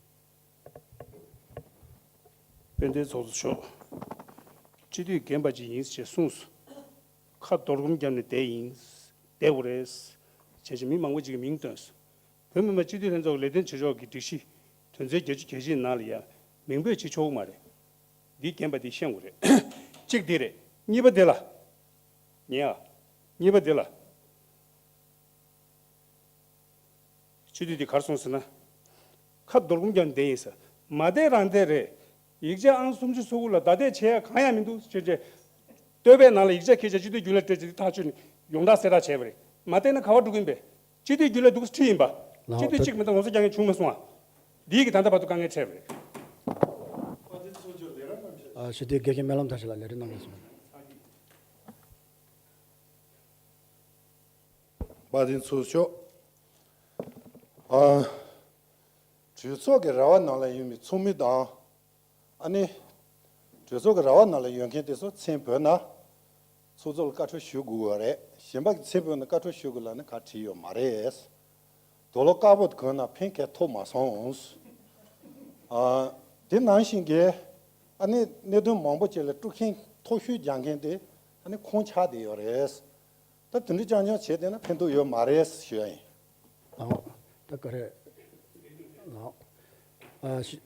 དཔལ་ལྡན་ཚོགས་གཙོ་མཆོག། སྤྱི་འཐུས་རྒན་པ་ཅིག་ཡིན་ཞེས་གསུངས་སོང་། ཁ་རྡོར་སྒོམ་བརྒྱབ་ནས་བསྡད་ཡིན། བསྡད་དགོས་རེད། བྱས་ཙང་མི་མང་པོ་ཅིག་གིས་མིང་བཏོན་སོང་། བོད་མི་མང་སྤྱི་འཐུས་ལྷན་ཚོགས་ལས་དོན་བྱེད་ཕྱོགས་ཀྱི་སྒྲིག་གཞི་དོན་ཚན་བརྒྱད་ཅུ་གྱ་བཞི་ནང་ལ་ཡང་མིང་འབོད་བྱེད་ཆོག་གི་མ་རེད། འདི་རྒན་པ་འདིས་ཤེས་དགོས་རེད། གཅིག་འདི་རེད། གཉིས་པ་འདི་ལ། ཉན་ཨ། གཉིས་པ་འདི་ལ། སྤྱི་འཐུས་འདི་ག་རེ་གསུངས་ཟེར་ན། ཁ་རྡོར་སྒོམ་བརྒྱབ་ནས་བསྡད་ཡིན་ཟེར། མ་བསྡད་རང་བསྡད་རེད། ཡིག་ཆ་ཨང་སུམ་ཅུ་སོ་དགུ་ལ་བརྡ་འདེད་བྱེད་ཡ་གང་ཡང་མི་འདུག་ཅེས་བྱས། བསྟོད་པའི་ནང་ལ་ཡིག་ཆ་ཁྱེར་བྱས་སྤྱི་འཐུས་རྒྱུན་ལས་སྤྲད་ཅིག་ཐག་གཅོད་ནས་ཡོངས་བསྒྲགས་གསལ་བསྒྲགས་བྱས་པ་རེད། མ་བསྡད་ན་ག་པར་འགྲོ་གི་ཡིན་པས། སྤྱི་འཐུས་རྒྱུན་ལས་འདུག་སེ་ཁྲིད་ཡིན་པ། ལའོ། སྤྱི་འཐུས་གཅིག་མ་གཏོགས་ངོ་ཚ་རྒྱག་མཁན་བྱུང་མ་སོང་ཨ། འདིས་ཀྱིས་ད་ལྟ་བར་དུ་དཀའ་ངལ་འཕྲད་པ་རེད། ཨ། སྤྱི་འཐུས་དགེ་བཤེས་སྨོན་ལམ་མཐར་ཕྱིན་ལགས། ལས་རིམ་རྣམ་གཞག་གསུང་རོགས་གནང་། དཔལ་ལྡན་ཚོགས་གཙོ་མཆོག། ཨ། གྲོས་ཚོགས་ཀྱི་ར་བ་ནང་ལ་ཡོད་པའི་ཚོགས་མི་དང་། ཨ་ནི། གྲོས་ཚོགས་ཀྱི་ར་བ་ནང་ལ་ཡོད་མཁན་དེ་ཚོ་མཚན་བོས་ན། ཚོགས་གཙོ་ལ་བཀའ་འཁྲོལ་ཞུ་དགོས་པ་རེད། གཞན་པ་གི་མཚན་བོས་ན་བཀའ་འཁྲོལ་ཞུ་དགོས་ལབ་ན་ག་བྲིས་ཡོད་མ་རེད། དོ་ལོ་དཀར་པོ་གོན་ན་ཕན་ག་ཐོགས་མ་སོང་། ཨ། དེ་ནང་བཞིན་གྱི། ཨ་ནི་གནད་དོན་མང་པོ་ཅིག་ལ་དཀྲུག་ཤིང་མཐོ་ཤོས་རྒྱག་མཁན་དེ་ཨ་ནི་ཁོང་ཆགས་བསྡད་ཡོད་རེད། ད་དེ་འདྲ་རྐྱང་རྐྱང་བྱས་བསྡད་ན་ཕན་ཐོགས་ཡོད་མ་རེད་ཞུ་ཡ་ཡིན། ལའོ། ད་ག་རེ། ལའོ། ཨ། ཤི།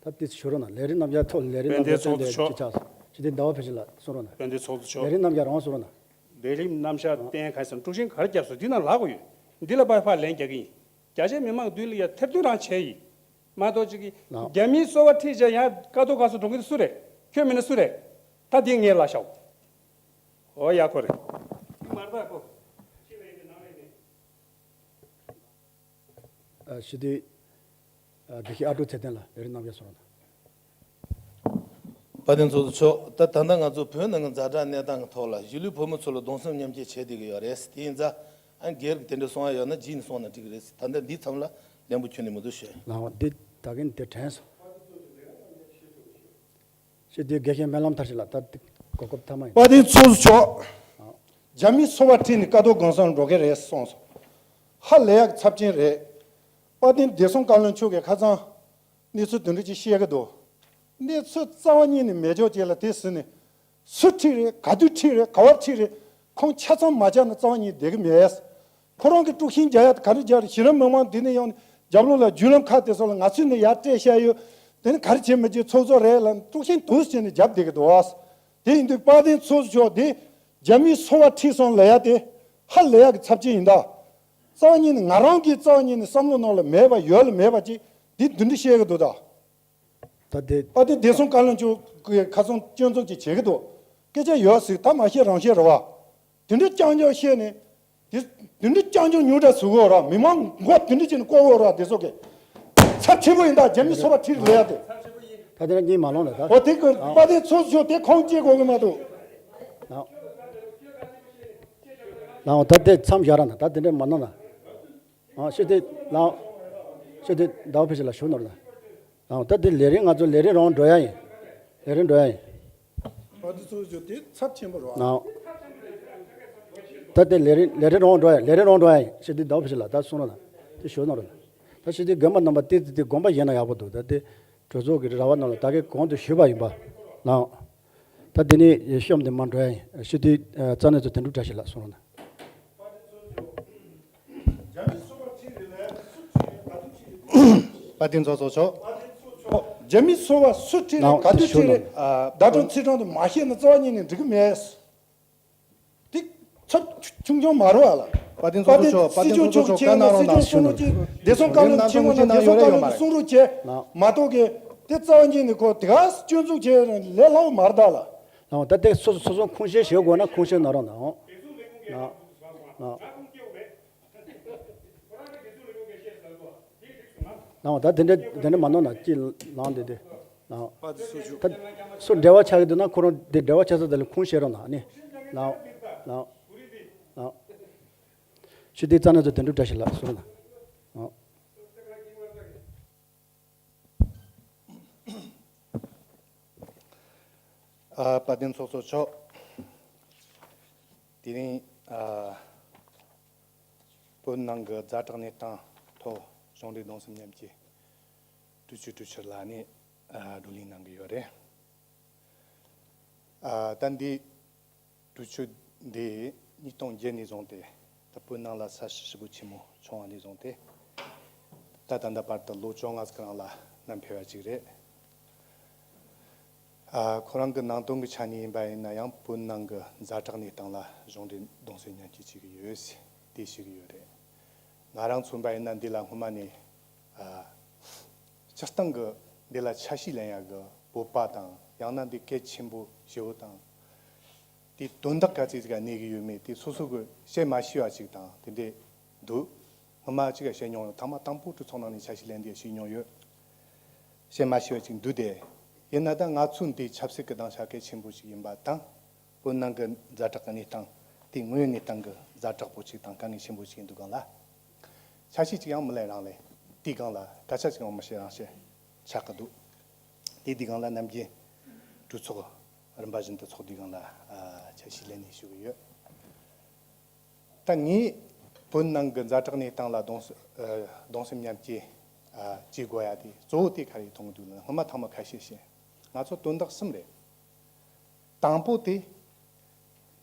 ད་དེ་ཞུ་རོགས་གནང་། ལས་རིམ་རྣམ་གཞག་ཐོག་ལས་རིམ་རྣམ་གཞག་སྟོན་པའི་སྤྱི་ཆགས་སུ་སྤྱི་འཐུས་ཟླ་བ་བྷེ་ཚེ་ལགས་གསུང་རོགས་གནང་། དཔལ་ལྡན་ཚོགས་གཙོ་མཆོག། ལས་རིམ་རྣམ་གཞག་རང་གསུང་རོགས་གནང་། ལས་རིམ་རྣམ་གཞག་བསྟན་ག་ས་དཀྲུག་ཤིང་ག་རེ་བརྒྱབ་སོང་འདི་ན་ལབ་དགོས་ཡོད། འདི་ལ་པ་ཕར་ལན་རྒྱག་གི་ཡིན། རྒྱ་ཆེ་མི་མང་མདུན་ལ་ཡ་ཐེར་འདོན་རང་བྱས་ཡིན། མ་གཏོགས་ཅིག་གིས་ལགས། རྒྱ་མིའི་སོ་པ་ཁྲིད་བྱས་ཡང་ཀ་ཏོ་ག་སོ་འགྲོ་མཁན་དེ་སུ་རེད། ཁྱོད་མིན་ན་སུ་རེད། ད་འདི་ངས་ལབ་ཤག། འོ་ཡ་ཁོ་རེད། འདི་མ་རེད་ད་ཁོ། ཨ། སྤྱི་འཐུས། ཨ། དགེ་བཤེས་ཨ་ཀྲུག་ཚེ་བརྟན་ལགས། ལས་རིམ་རྣམ་གཞག་གསུང་རོགས་གནང་། དཔལ་ལྡན་ཚོགས་གཙོ་མཆོག། ད་ད་ལྟ་ང་ཚོ་བོད་ནང་གི་ཛ་དྲག་གནས་སྟངས་ཀྱི་ཐོག་ལ་གཞིས་ལུས་བོད་མི་ཚོ་ལ་གདུང་སེམས་མཉམ་སྐྱེད་བྱས་བསྡད་ཀྱི་ཡོད་རེད། དེ་ཡིན་ཙང་། ཨ། སྒེར་གྱི་དེ་འདྲ་གསུང་ཡ་ཡོད་ན་རྗེས་ནས་གསུངས་ན་འགྲིག་གི་རེད། ད་ལྟ་འདིའི་མཚམས་ལ་ལན་པོ་ཁྱོན་ནས་མི་འདུག་ཞུ། ལའོ། འདི་ད་གིན་དེ་དྲན་སོང་། སྤྱི་འཐུས་དགེ་བཤེས་སྨོན་ལམ་མཐར་ཕྱིན་ལགས། ད་འདི་གོ་སྐབས་མཐའ་མ་ཡིན། དཔལ་ལྡན་ཚོགས་གཙོ་མཆོག། ཨ། རྒྱ་མིའི་སོ་པ་ཁྲིད་ནས་ཀ་ཏོ་གང་སར་འགྲོ་གི་རེད་གསུངས་སོང་། ཧ་ལས་ཡག་གི་ཚབས་ཆེན་རེད། དཔལ་ལྡན་བདེ་སྲུང་བཀའ་བློན་མཆོག་གིས་ཁ་སང་གནས་ཚུལ་དེ་འདྲ་ཅིག་བཤད་ཀྱི་འདུག། གནས་ཚུལ་རྩ་བ་ཉིད་ནས་མེད་ཕྱོགས་ཅིག་ལ་དེ་ཟིན་ནས། སུ་ཁྲིད་རེད། ག་དུས་ཁྲིད་རེད། ག་བར་ཁྲིད་རེད། ཁོང་ཆ་ཚང་མ་ཆགས་ན་རྩ་བ་ཉིད་བསྡད་ཀྱི་མེད། ཁོ་རང་གིས་དཀྲུག་ཤིང་རྒྱག་ཡ་ག་རེ་རྒྱག་རེད། གཞི་རིམ་མི་མང་འདི་ནས་ཡོང་ནས་རྒྱབ་ལོགས་ལ་བརྒྱུད་ལམ་ཁག་དེ་ཚོ་ལ་ང་ཚོས་ནས་ཡར་སྤྲད་བཞག་ཡོད། དེ་ནི་ག་རེ་བྱེད་མི་བྱེད་ཚོགས་གཙོ་རེད་ལ་དཀྲུག་ཤིང་དུ་བྱས་ནས་རྒྱབ་བསྡད་ཀྱི་འདུག་ཨ། དེ་ཡིན་དུས་དཔལ་ལྡན་ཚོགས་གཙོ་མཆོག་དེ་རྒྱ་མིའི་སོ་པ་ཁྲིད་སོང་ལབ་ཡ་དེ་ཧ་ལས་ཡག་གི་ཚབས་ཆེན་ཡིན་ད། རྩ་བ་ཉིད་ནས་ང་རང་གིས་རྩ་བ་ཉིད་ནས་བསམ་བློ་ནང་ལ་མེད་པ་ཡོད་ལ་མེད་པ་ཅིག་འདི་འདི་འདྲ་བཤད་ཀྱི་འདུག་ད། ད་དེ། དཔལ་ལྡན་བདེ་སྲུང་བཀའ་བློན་མཆོག་གིས་ཁ་སང་སྐྱོན་འཛུགས་ཅིག་བྱེད་ཀྱི་འདུག། སྐད་ཆ་ཡོད་ཟིག་ད་མ་བཤད་རང་བཤད་རེད་བ། དེ་འདྲ་རྐྱང་རྐྱང་བཤད་ནས། དེ་དེ་འདྲ་རྐྱང་རྐྱང་ཉུང་དྲགས་བཟོ་གི་ཡོད་ར། མི་མང་མགོ་དེ་འདྲ་བྱས་ནས་བཀོག་གི་ཡོད་ར་དེ་ཚོ་གི། ཚབས་ཆེན་པོ་ཡིན་ད་རྒྱ་མི་སོ་པ་ཁྲིད་ལས་ཡ་དེ། ད་དེ་འདྲ་གཉིད་མ་ལོང་ལ་ད། འོ་དེ་གི་དཔལ་ལྡན་ཚོགས་གཙོ་དེ་ཁོང་སྐྱེ་དགོས་གི་མ་འདུག། ལའོ། ལའོ་ད་དེ་མཚམས་བཞག་ར་ན་ད་དེ་འདྲ་མ་གནང་ན། ཨ། སྤྱི་འཐུས་ལགས། སྤྱི་འཐུས་ཟླ་བ་བྷེ་ཚེ་ལགས་ཞུ་ནོར་ལ། ཨ། ད་དེ་ལས་རིམ་ང་ཚོ་ལས་རིམ་རང་འགྲོ་ཡ་ཡིན། ལས་རིམ་འགྲོ་ཡ་ཡིན། ཨ། དེ་ཚོ་ཞུ་དེ་ཚབས་ཆེན་པོ་རེད། ཨ། ད་དེ་ལས་རིམ་ལས་རིམ་རང་འགྲོ་ཡ་ལས་རིམ་རང་འགྲོ་ཡ་ཡིན། སྤྱི་འཐུས་ཟླ་བ་བྷེ་ཚེ་ལགས་ད་གསུང་རོགས་གནང་། དེ་ཞུ་ན་རོ། ད་ཞི་བདེའི་དགོན་པ་རྣམ་པ་དེ་དེ་དེ་དགོངས་པ་བཞེས་ན་ཡག་པོ་འདུག་ད་དེ་གྲོས་ཚོགས་ཀྱི་ར་བ་རྣམས་ལ་ད་གིན་གོང་དུ་ཞུས་པ་ཡིན་པ་ལའང་། ད་དེ་ནས་གཤམ་དུ་མར་འགྲོ་ཡ་ཡིན། ཞི་བདེའི་རྩ་གནད་གཙོ་དོན་གྲུབ་བཀྲ་ཤིས་ལགས་གསུང་རོགས་གནང་། དཔལ་ལྡན་ཚོགས་གཙོ་མཆོག་རྒྱ་མིའི་སོ་པ་སུ་ཁྲིད་རེད། ག་དུས་ཁྲིད་རེད། བརྡ་སྤྲོད་ཚིག་གྲངས་དུ་མ་བཤད་ན་རྩ་བ་ཉིད་ནས་འགྲིག་གི་མེད། དེ་ཚབས་ཆུང་ཆུང་མ་རེད་བ་ལ། དཔལ་ལྡན་ཚོགས་གཙོ་མཆོག་དཔལ་ལྡན་ཚོགས་གཙོ་མཆོག་བཀའ་གནང་རོགས་གནང་། སྲིད་སྐྱོང་གསུང་རོགས་བྱེད། བདེ་སྲུང་བཀའ་བློན་ཆེན་མོ་དང་བདེ་སྲུང་བཀའ་བློན་གྱིས་གསུང་རོགས་བྱེད་མ་གཏོགས་གི་དེ་རྩ་བ་ཉིད་ནས་ཁོ་དེ་ག་སྐྱོན་འཛུགས་བྱས་ལས་སླ་བོ་མ་རེད་ད་ལ། ལའང་ད་ལྟའི་སོ་སོ་སོ་སོ་ཁུངས་སྐྱེལ་བྱེད་དགོས་ན་ཁུངས་སྐྱེལ་གནང་རོགས་གནང་། ལའང་། ལའང་། ལའང་། ད་དེ་འདྲ་དེ་འདྲ་མ་གནང་ན་ཅི་ལའང་དེ་དེ། ལའང་། ད་སུ་འབྲེལ་བ་ཆགས་ཀྱི་འདུག་ན་ཁོ་རང་དེ་འབྲེལ་བ་ཆགས་ས་དེ་ལ་ཁུངས་སྐྱེལ་རོགས་གནང་ནི། ལའང་། ལའང་། ལའང་། ཞི་བདེའི་རྩ་གནད་གཙོ་དོན་གྲུབ་བཀྲ་ཤིས་ལགས་གསུང་རོགས་གནང་། ལའང་། ཨ། དཔལ་ལྡན་ཚོགས་གཙོ་མཆོག་དེ་རིང་ཨ། བོད་ནང་གི་ཛ་དྲག་གནས་སྟངས་ཐོག་གཞུང་འབྲེལ་གདུང་སེམས་མཉམ་སྐྱེད་ཀྲུའུ་ཆུ་ཀྲུའུ་ཆུ་ལགས་ནས་ཨ། བགྲོ་གླེང་གནང་གི་ཡོད་རེད། ཨ། ད་འདི་གྲོས་ཆོད་འདི་ཉིས་སྟོང་བརྒྱད་ནས་བཟུང་སྟེ་ད་བོད་ནང་ལ་ས་བྱི་ཞི་རྒོལ་ཆེན་མོ་བྱུང་བ་ནས་བཟུང་སྟེ་ད་ད་ལྟ་བར་དུ་ལོ་བཅོ་ལྔ་ཙམ་རིང་ལ་བསྣམས་ཕེབས་པ་ཅིག་རེད། ཨ། ཁོ་རང་གི་ནང་དོན་གྱི་ཆ་ནས་ཡིན་པ་ཡིན་ན་ཡང་བོད་ནང་གི་ཛ་དྲག་གནས་སྟངས་ལ་གཞུང་འབྲེལ་གདུང་སེམས་མཉམ་སྐྱེད་བྱེད་ཀྱི་ཡོད་ཟེར་དེ་ཞུ་གི་ཡོད་རེད། ང་རང་མཚོན་པ་ཡིན་ན་འདི་ལ་སྔོན་མ་ནས་ཨ། སྤྱིར་བཏང་གི་འདི་ལ་ཆ་ཤས་ལེན་ཡག་གི་བོད་པ་དང་ཡང་ན་འདི་གལ་ཆེན་པོ་ཞེ་བོ་དང་། དེ་དོན་དག་ག་ཚོད་ཅིག་ག་གནས་ཀྱི་ཡོད་མེད་དེ་སོ་སོ་གི་བཤད་མ་ཤེས་པ་ཅིག་དང་དེ་འདྲས་འདུག་སྔོན་མ་ཅིག་ག་བཤད་མྱོང་ཡོད། ཐེངས་མ་དང་པོ་གྲོས་ཚོགས་ནང་ནས་ཆ་ཤས་ལེན་དུས་བཤད་མྱོང་ཡོད། བཤད་མ་ཤེས་པ་ཅིག་འདུག་སྟེ། ཡིན་ན་ད་ང་ཚོ་འདི་ཆབ་སྲིད་ཀྱི་སྡིངས་ཆ་གལ་ཆེན་པོ་ཞིག་ཡིན་པ་དང་། བོད་ནང་གི་ཛ་དྲག་གི་གནས་སྟངས་དེ་དངོས་ཡོད་གནས་སྟངས་ཀྱི་ཛ་དྲག་པོ་ཅིག་དང་དཀའ་ངལ་ཆེན་པོ་ཞིག་ཡིན་དུས་སྒང་ལ། ཆ་ཤས་ཅིག་ཡང་མི་ལེན་རང་ལས། དེའི་སྒང་ལ་སྐད་ཆ་ཅིག་ཡང་མི་བཤད་རང་བཤད་ཆགས་ཀྱི་འདུག་དེ་དུས་སྒང་ལ་ནམ་རྒྱུན་གྲོས་ཚོགས་རིམ་པ་བཞིན་དུ་ཚོགས་དུས་སྒང་ལ་ཨ། ཆ་ཤས་ལེན་ནས་ཞུ་གི་ཡོད། ད་ངས་བོད་ནང་གི་ཛ་དྲག་གནས་སྟངས་ལ་གདུང་ས་ཨ། གདུང་སེམས་མཉམ་སྐྱེད་ཨ། བྱེད་དགོས་ཡ་དེ་གཙོ་བོ་དེ་ག་རེ་མཐོང་གི་འདུག་ན། སྔོན་མ་ཐེངས་མ་ཁ་ཤས་བཤད། ང་ཚོ་དོན་དག་གསུམ་རེད། དང་པོ་དེ་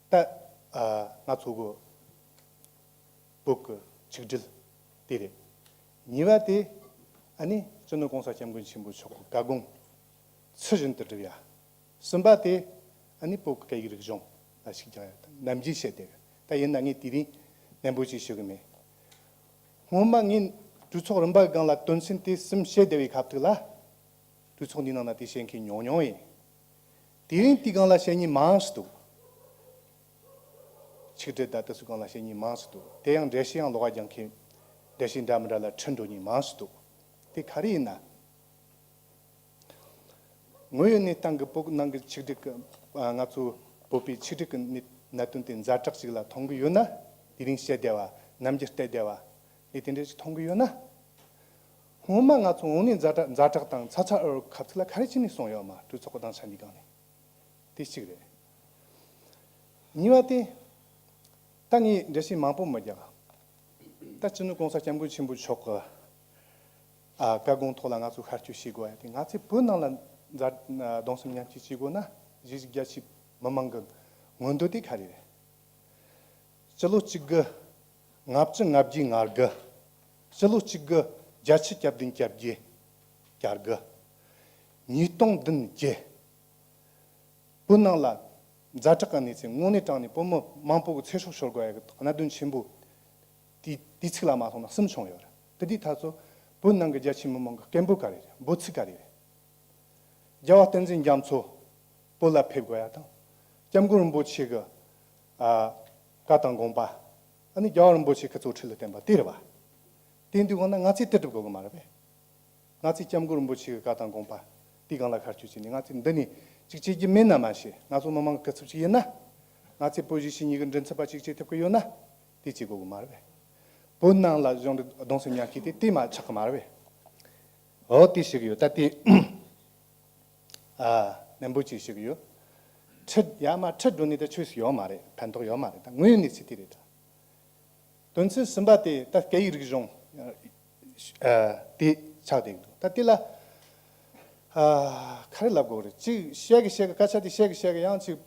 ད་ཨ། ང་ཚོ་གི་བོད་ཀྱི་ཆིག་སྒྲིལ་དེ་རེད། གཉིས་པ་དེ་ཨ་ནི་སྤྱི་ནོར་༸གོང་ས་༸སྐྱབས་མགོན་ཆེན་པོ་མཆོག་གི་བཀའ་དགོངས་ཚུལ་བཞིན་དུ་སྒྲུབ་ཡ། གསུམ་པ་དེ་ཨ་ནི་བོད་ཀྱི་སྐད་ཡིག་རིག་གཞུང་ལ་ཤུགས་རྒྱག་ཡ་དང་ནམ་རྒྱུན་བཤད་བསྡད་ཡོད། ད་ཡིན་ན་ངས་དེ་རིང་ནན་པོ་ཅིག་ཞུ་གི་མེད། སྔོན་མ་ངས་གྲོས་ཚོགས་རིམ་པ་སྒང་ལ་དོན་ཚན་དེ་གསུམ་བཤད་བསྡད་པའི་ཁ་ཐུག་ལ། གྲོས་ཚོགས་འདིའི་ནང་ན་དེ་བཤད་མཁན་ཉུང་ཉུང་ཡིན། དེ་རིང་དེའི་སྒང་ལ་བཤད་མཁན་མང་སུ་འདུག་ཆིག་སྒྲིལ་དང་དེ་ཚོའི་སྒང་ལ་བཤད་མཁན་མང་སུ་འདུག་དེ་ཡང་འགྲེལ་བཤད་ཡང་ལོགས་ཀ་རྒྱག་མཁན་འགྲེལ་བཤད་འདྲ་མི་འདྲ་ལ་ཁྲིད་འགྲོ་མཁན་མང་སུ་འདུག་དེ་ག་རེ་ཡིན་ན། དངོས་ཡོད་གནས་སྟངས་ཀྱི་བོད་ནང་གི་ཆིག་སྒྲིལ་གྱི་ཨ། ང་ཚོ་བོད་པའི་ཆིག་སྒྲིལ་གྱི་གནས་གནད་དོན་དེ་ཛ་དྲག་ཅིག་ལ་མཐོང་གི་ཡོད་ན། དེ་རིང་བཤད་བསྡད་པ་ནམ་རྒྱུན་བལྟས་བསྡད་པ་ལས་དེ་འདྲ་ཞིག་མཐོང་གི་ཡོད་ན། སྔོན་མ་ང་ཚོ་དངོས་གནས་ཛ་དྲག་ཛ་དྲག་དང་ཚ་ཚ་འུར་འུར་ཁ་ཐུག་ལ་ག་རེ་བྱས་ནས་གསུངས་ཡོད་མ། གྲོས་ཚོགས་ཀྱི་སྡིངས་ཆ་འདི་སྒང་ནས། དེ་གཅིག་རེད། གཉིས་པ་དེ། ད་ངས་འགྲེལ་བཤད་མང་པོ་མི་རྒྱག་ད་སྤྱི་ནོར་༸གོང་ས་༸སྐྱབས་མགོན་ཆེན་པོ་མཆོག་གི་ཨ། བཀའ་དགོངས་ཐོག་ལ་ང་ཚོས་ཤར་སྐྱོད་བྱེད་དགོས་ཡ་དེ་ང་ཚོས་བོད་ནང་ལ་མཛའ་གདུང་སེམས་མཉམ་སྐྱེད་བྱེད་དགོས་ན། གཞིས་བྱེས་རྒྱ་ཆེའི་མི་མང་གི་མངོན་འདོད་དེ་ག་རེ་རེད། སྤྱི་ལོ་གཅིག་དགུ་ལྔ་བཅུ་ང་བརྒྱད་ང་དགུ། སྤྱི་ལོ་གཅིག་དགུ་བརྒྱད་ཅུ་གྱ་བདུན་གྱ་བརྒྱད་གྱ་དགུ། ཉིས་སྟོང་བདུན་བརྒྱད། བོད་ནང་ལ་ཛ་དྲག་གི་གནས་ཚུལ་དངོས་གནས་དྲང་གནས་བོད་མི་མང་པོ་གི་ཚེ་སྲོག་ཤོར་དགོས་ཡ་གི་གནད་དོན་ཆེན་པོ་དེ་དུས་ཚིགས་ལ་མ་སོང་ན་གསུམ་བྱུང་ཡོད་རེད། དེ་དུས་ད་ཚོ་བོད་ནང་གི་རྒྱ་ཆེའི་མི་མང་གི་སྐད་འབོད་ག་རེ་རེད། འབོད་ཚིག་ག་རེ་རེད། རྒྱལ་བ་བསྟན་འཛིན་རྒྱ་མཚོ་བོད་ལ་ཕེབས་དགོས་ཡ་དང་། སྐྱབས་མགོན་རིན་པོ་ཆེ་གི་ཨ། བཀའ་དང་དགོངས་པ། ཨ་ནི་རྒྱལ་བ་རིན་པོ་ཆེ་གི་གཙོ་ཁྲིད་ལ་བརྟེན་པ་དེ་རེད་བ། དེ་འདུག་ན་ང་ཚོས་དེ་སྒྲུབ་དགོས་གི་མ་རེད་པས། ང་ཚོས་སྐྱབས་མགོན་རིན་པོ་ཆེ་གི་བཀའ་དང་དགོངས་པ་དེའི་སྒང་ལ་ཤར་སྐྱོད་བྱས་ནས་ང་ཚོས་འདི་ནས་ཅིག་བྱེད་རྒྱུ་མེད་ན་མ་ཤེས། ང་ཚོ་མི་མང་གི་སྐུ་ཚབ་ཅིག་ཡིན་ན། ང་ཚོས་བོད་གཞིས་བྱེས་གཉིས་ཀྱི་མགྲིན་ཚབ་པ་ཅིག་བྱེད་ཐུབ་ཀྱི་ཡོད་ན། དེ་བྱེད་དགོས་གི་མ་རེད་པས། བོད་ནང་ལ་གཞུང་འབྲེལ་གདུང་སེམས་མཉམ་སྐྱེད་དེ་དེ་མ་ཆགས་གི་མ་རེད་པས། འོ་དེ་ཞིག་ཡོད་ད་དེ། ཨ། ནན་པོ་ཅིག་ཞུ་གི་ཡོད། ཁྲིད་ཡ་མ་ཁྲིད་འགྲོ་ནི་དེ་ཆོས་སུ་ཡོད་མ་རེད། ཕན་ཐོགས་ཡོད་མ་རེད། ད་དངོས་ཡོད་གནས་ཚུལ་དེ་རེད་ད། དོན་ཚན་གསུམ་པ་དེ་ད་སྐད་ཡིག་རིག་གཞུང་ ཨ། དེ་ཆགས་བསྡད་ཀྱི་འདུག་ད་དེ་ལ་ཨ་ག་རེ་ལབ་དགོས་རེད། གཅིག་བཤད་གི་བཤད་གི་སྐད་ཆ་དེ་བཤད་གི་བཤད་གི་ཡང་གཅིག་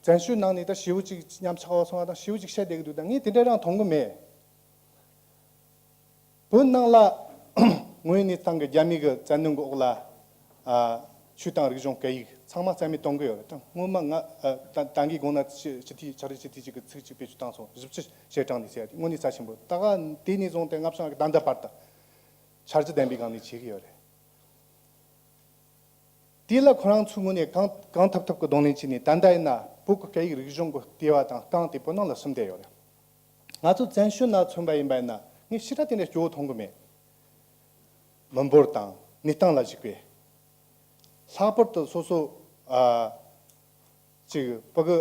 བཙན་བྱོལ་ནང་ནས་ད་ཞེ་པོ་ཅིག་ཉམས་ཆག་པ་སོང་བ་དང་ཞེ་པོ་ཅིག་བཤད་བསྡད་ཀྱི་འདུག་ད་ངས་དེ་འདྲ་རང་མཐོང་གི་མེད། བོད་ནང་ལ་དངོས་གནས་སྟེང་གི་རྒྱ་མི་གི་བཙན་གནོན་གི་འོག་ལ་ཨ་ཆོས་དང་རིག་གཞུང་སྐད་ཡིག་ཚང་མ་རྩ་མེད་གཏོང་གི་ཡོད་རེད། ད་སྔོན་མ་ང་ཨ་ད་ད་གིན་དགོངས་ན་སྤྱི་སྤྱི་འཐུས་ཕྱག་བྲིས་སྤྱི་འཐུས་གཅིག་གི་ཚིག་གཅིག་བེད་སྤྱོད་བཏང་སོང་། བཞི་བཅུ་ཞལ་གྲངས་ནས་ཟེར་ཡ་དེ་དངོས་གནས་རྩ་ཆེན་པོ། ད་ག་དེ་ནས་བཟུང་སྟེ་སྔ་ཕྱི་ནང་གི་ད་ལྟ་བར་དུ་འཆར་གཞི་ལྡན་པའི་སྒང་ནས་བྱེད་ཀྱི་ཡོད་རེད། དེ་ལ་ཁོ་རང་ཚོའི་ངོས་ནས་གང་གང་ཐུབ་ཐུབ་ཀྱི་གདོང་ལེན་བྱས་ནས། ད་ལྟ་ཡིན་ན་བོད་ཀྱི་སྐད་ཡིག་རིག་གཞུང་གི་ལྟེ་བ་དང་རྐང་དེ་བོད་ནང་ལ་ཟིན་བསྡད་ཡོད་རེད། ང་ཚོ་བཙན་བྱོལ་ནང་མཚོན་པ་ཡིན་པ་ཡིན་ན་ངས་ཞེ་དྲག་དེ་འདྲ་སྐྱོ་བོ་མཐོང་གི་མེད། མི་འབོར་དང་གནས་སྟངས་ལ་གཞིགས་པས། ལྷག་པར་དུ་སོ་སོ་ཨ་ཅིག་ཕྲུ་གུ་